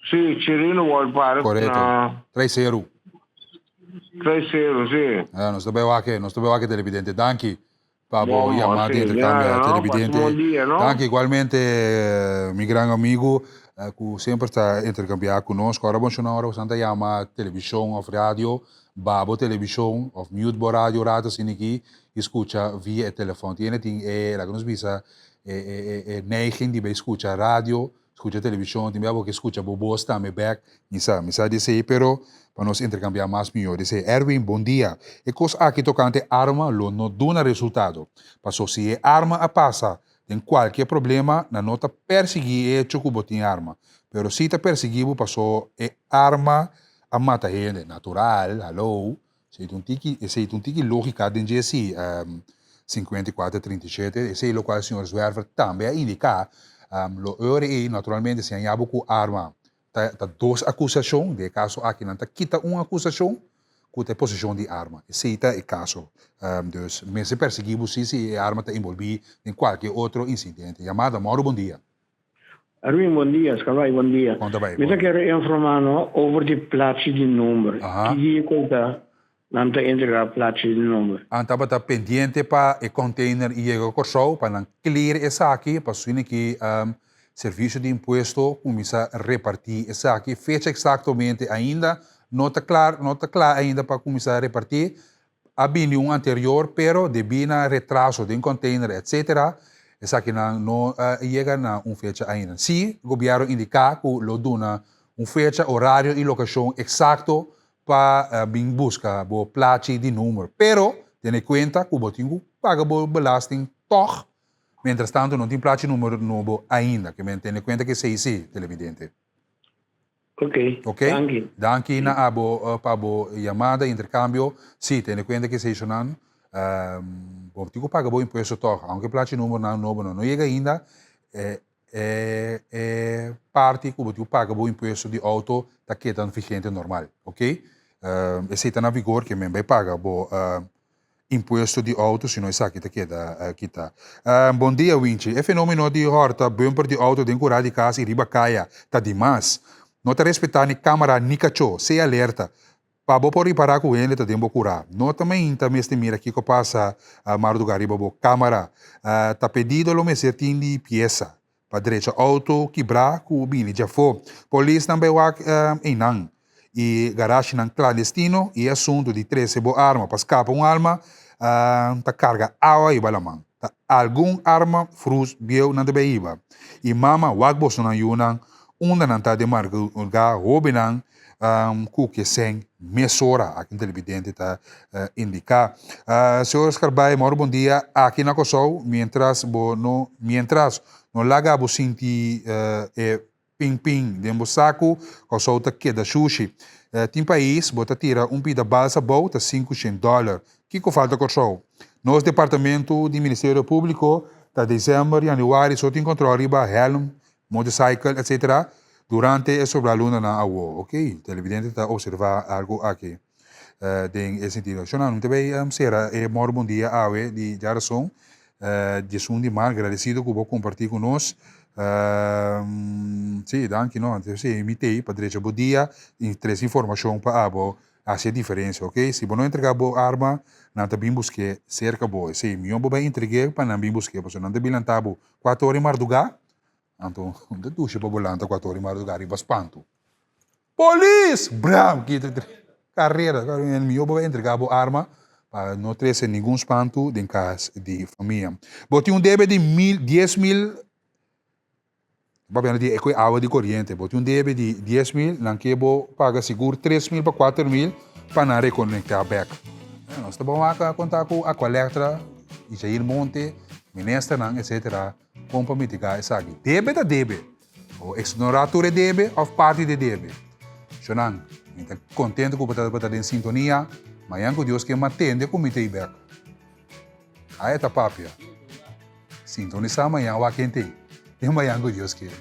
Sí, Chirino Ballpark Korekto. na. Traiseru. Traiseru, sí. Ah, nos ta bai wak, nos ta bai wak televidente. Danki pa bo Bon, yamada sí, di intercambia ya, no? Pasa televidente. un bon dia, no? Danki igualmente, mi gran amigo, ku semper ta intercambia ku nos. Ku ora bo nshona ora boso ta yama televishon of radio, ba bo televishon of mute bo radio rato asina aki i skucha via e telefòn. Tin hende tin e, laga nos bisa, e e e neiging di bai skucha radio Scucha television, tin bia bo ke scucha bo bos tambe bek, mi sa, mi sa di esey, pero pa nos intercambia mas miyor di esey. Erwin, bon dia. E cos aki tocante arma lo no duna resultado, paso si e arma a pasa den cualkier problema, nan no ta persigui e hecho cu bo tin arma, pero si ta persigui bo paso e arma a mata hende. Natural, hallo, esey ta un tiki, esey ta un tiki logica den dje si, 54 37, esey locual señor Zwerver tambe a indica, lo ora ey naturalmente si haña bo cu arma ta ta dos acusacion, den e caso aki nan ta kita un acusacion cu ta e posicion di arma, esey ta e caso, dus mester persigui bo si si e arma ta envolvi den cualkier otro incidente. Yamada, Mauro bon dia. Erwin bon dia, Scalai bon dia. Kon ta bai? Mi ta kere informa no over di plachi di number. Aha. Ki dia ku ta nan ta entrega plachi di number? An tabata pendiente pa e container yega Kòrsou pa nan clear esaki pa asina ki Servicio di Impuesto cuminsa reparti esaki. Fecha exactomente ainda no ta kla no ta kla ainda pa cuminsa reparti. A bini un anterior pero debí na retraso den container etc. Esakinan no a yega na un fecha ainda. Sí, gobierno indica cu lo duna un fecha, horario y locacion exacto pa bin busca bo plachi di numero. Pero tene cuenta cu bo tin cu paga bo belasting toch. Mientras tanto no tin plachi numero nobo ainda. Ke men tene cuenta cu esey sí, televidente. Ok, Ok, danki. danki na abo pa bo yamada, intercambio. Sí, tene cuenta cu eseynan bo tin cu paga bo impuesto toch, aunke plachi numero nobo no yega ainda, e e e parti cu bo tin cu paga bo impuesto di auto ta keda vigente normal, ok. Esey ta na vigor ke men bay paga bo impuesto di auto sino esaki ta keda kita. Bon dia Winchi, e fenomeno di horta bumper di auto den kura di kas i riba kaya ta dimas. No ta respeta ni kamara ni kachó, sea alerta. Pa bo por ripara ku hende ta den bo kura. No ta mainta mester mira kiko pasa marduga riba bo kamara. Ta pedido lo mester tin di piesa pa drecha auto kibrá ku bini djafó. Polisnan bai wak einan i garashinan klandestino i e asuntu di trese bo arma pa skapa un alma ta karga awa riba laman. Ta algun arma frus bieu nan ta bai hiba. I mama wak bosonan yunan. unda nan ta den margá hóbennan ku ke sèn mesora, aki un televidente ta indiká. Señor Scarbay, mòru bon dia aki na Kòrsou, miéntras bo no miéntras no laga bo sinti e pin pin den bo saku, Kòrsou ta keda shushi. Tin pais bo ta tira un pida balsa abou ta 500 dòler. Kiko falta Kòrsou? Nos departamento di Ministerio Públiko ta desèmber, yanüari so tin kòntròl riba hèlm, motorcycle etc. Durante e sobra lunanan awo. Ok, televidente ta observa algo aki den e sentido. Shona, mi ta bay sera e Moro Bon Dia awe di djarason, 11 di maart. Gradecido cu bo comparti cu nos. Si, danki no. Si, mi t'ey pa drecha bo dia y trece informacion pa abo haci e diferencia, ok. Si bo no entrega bo arma, nan ta bin busk'e cerca bo. Esey, mihor bo bay entreg'e pa nan bin busk'e, pasobra nan ta bin lanta bo cuatro ora di marduga. Anto un ta dushi pa bo lanta kuater ora di marduga riba spantu. Polis! Bram! Kita karera. Mihó bo entrega bo arma pa no trese ningun spantu den kas di famia. Bo tin un debe di mil, 10,000, papia di e ku e awa di koriente. Bo tin un debe di 10,000, nan ke bo paga sigur 3000 pa 4000 pa nan rekonektá bèk. Nos ta bon wak konta ku Aqualectra, Jair Monte, ministernan, etsetera. Kon pa mitigá esaki? Debe ta debe. O eksnonorá tur e debe òf parti di e debe. Shonnan, mi ta kontentu ku bo ta den sintonia. Mañan ku Dios ke matende ku mi ta ei bèk. Aya ta papia. Sintonisá mañan wak kende ei. Den mañan ku Dios ke.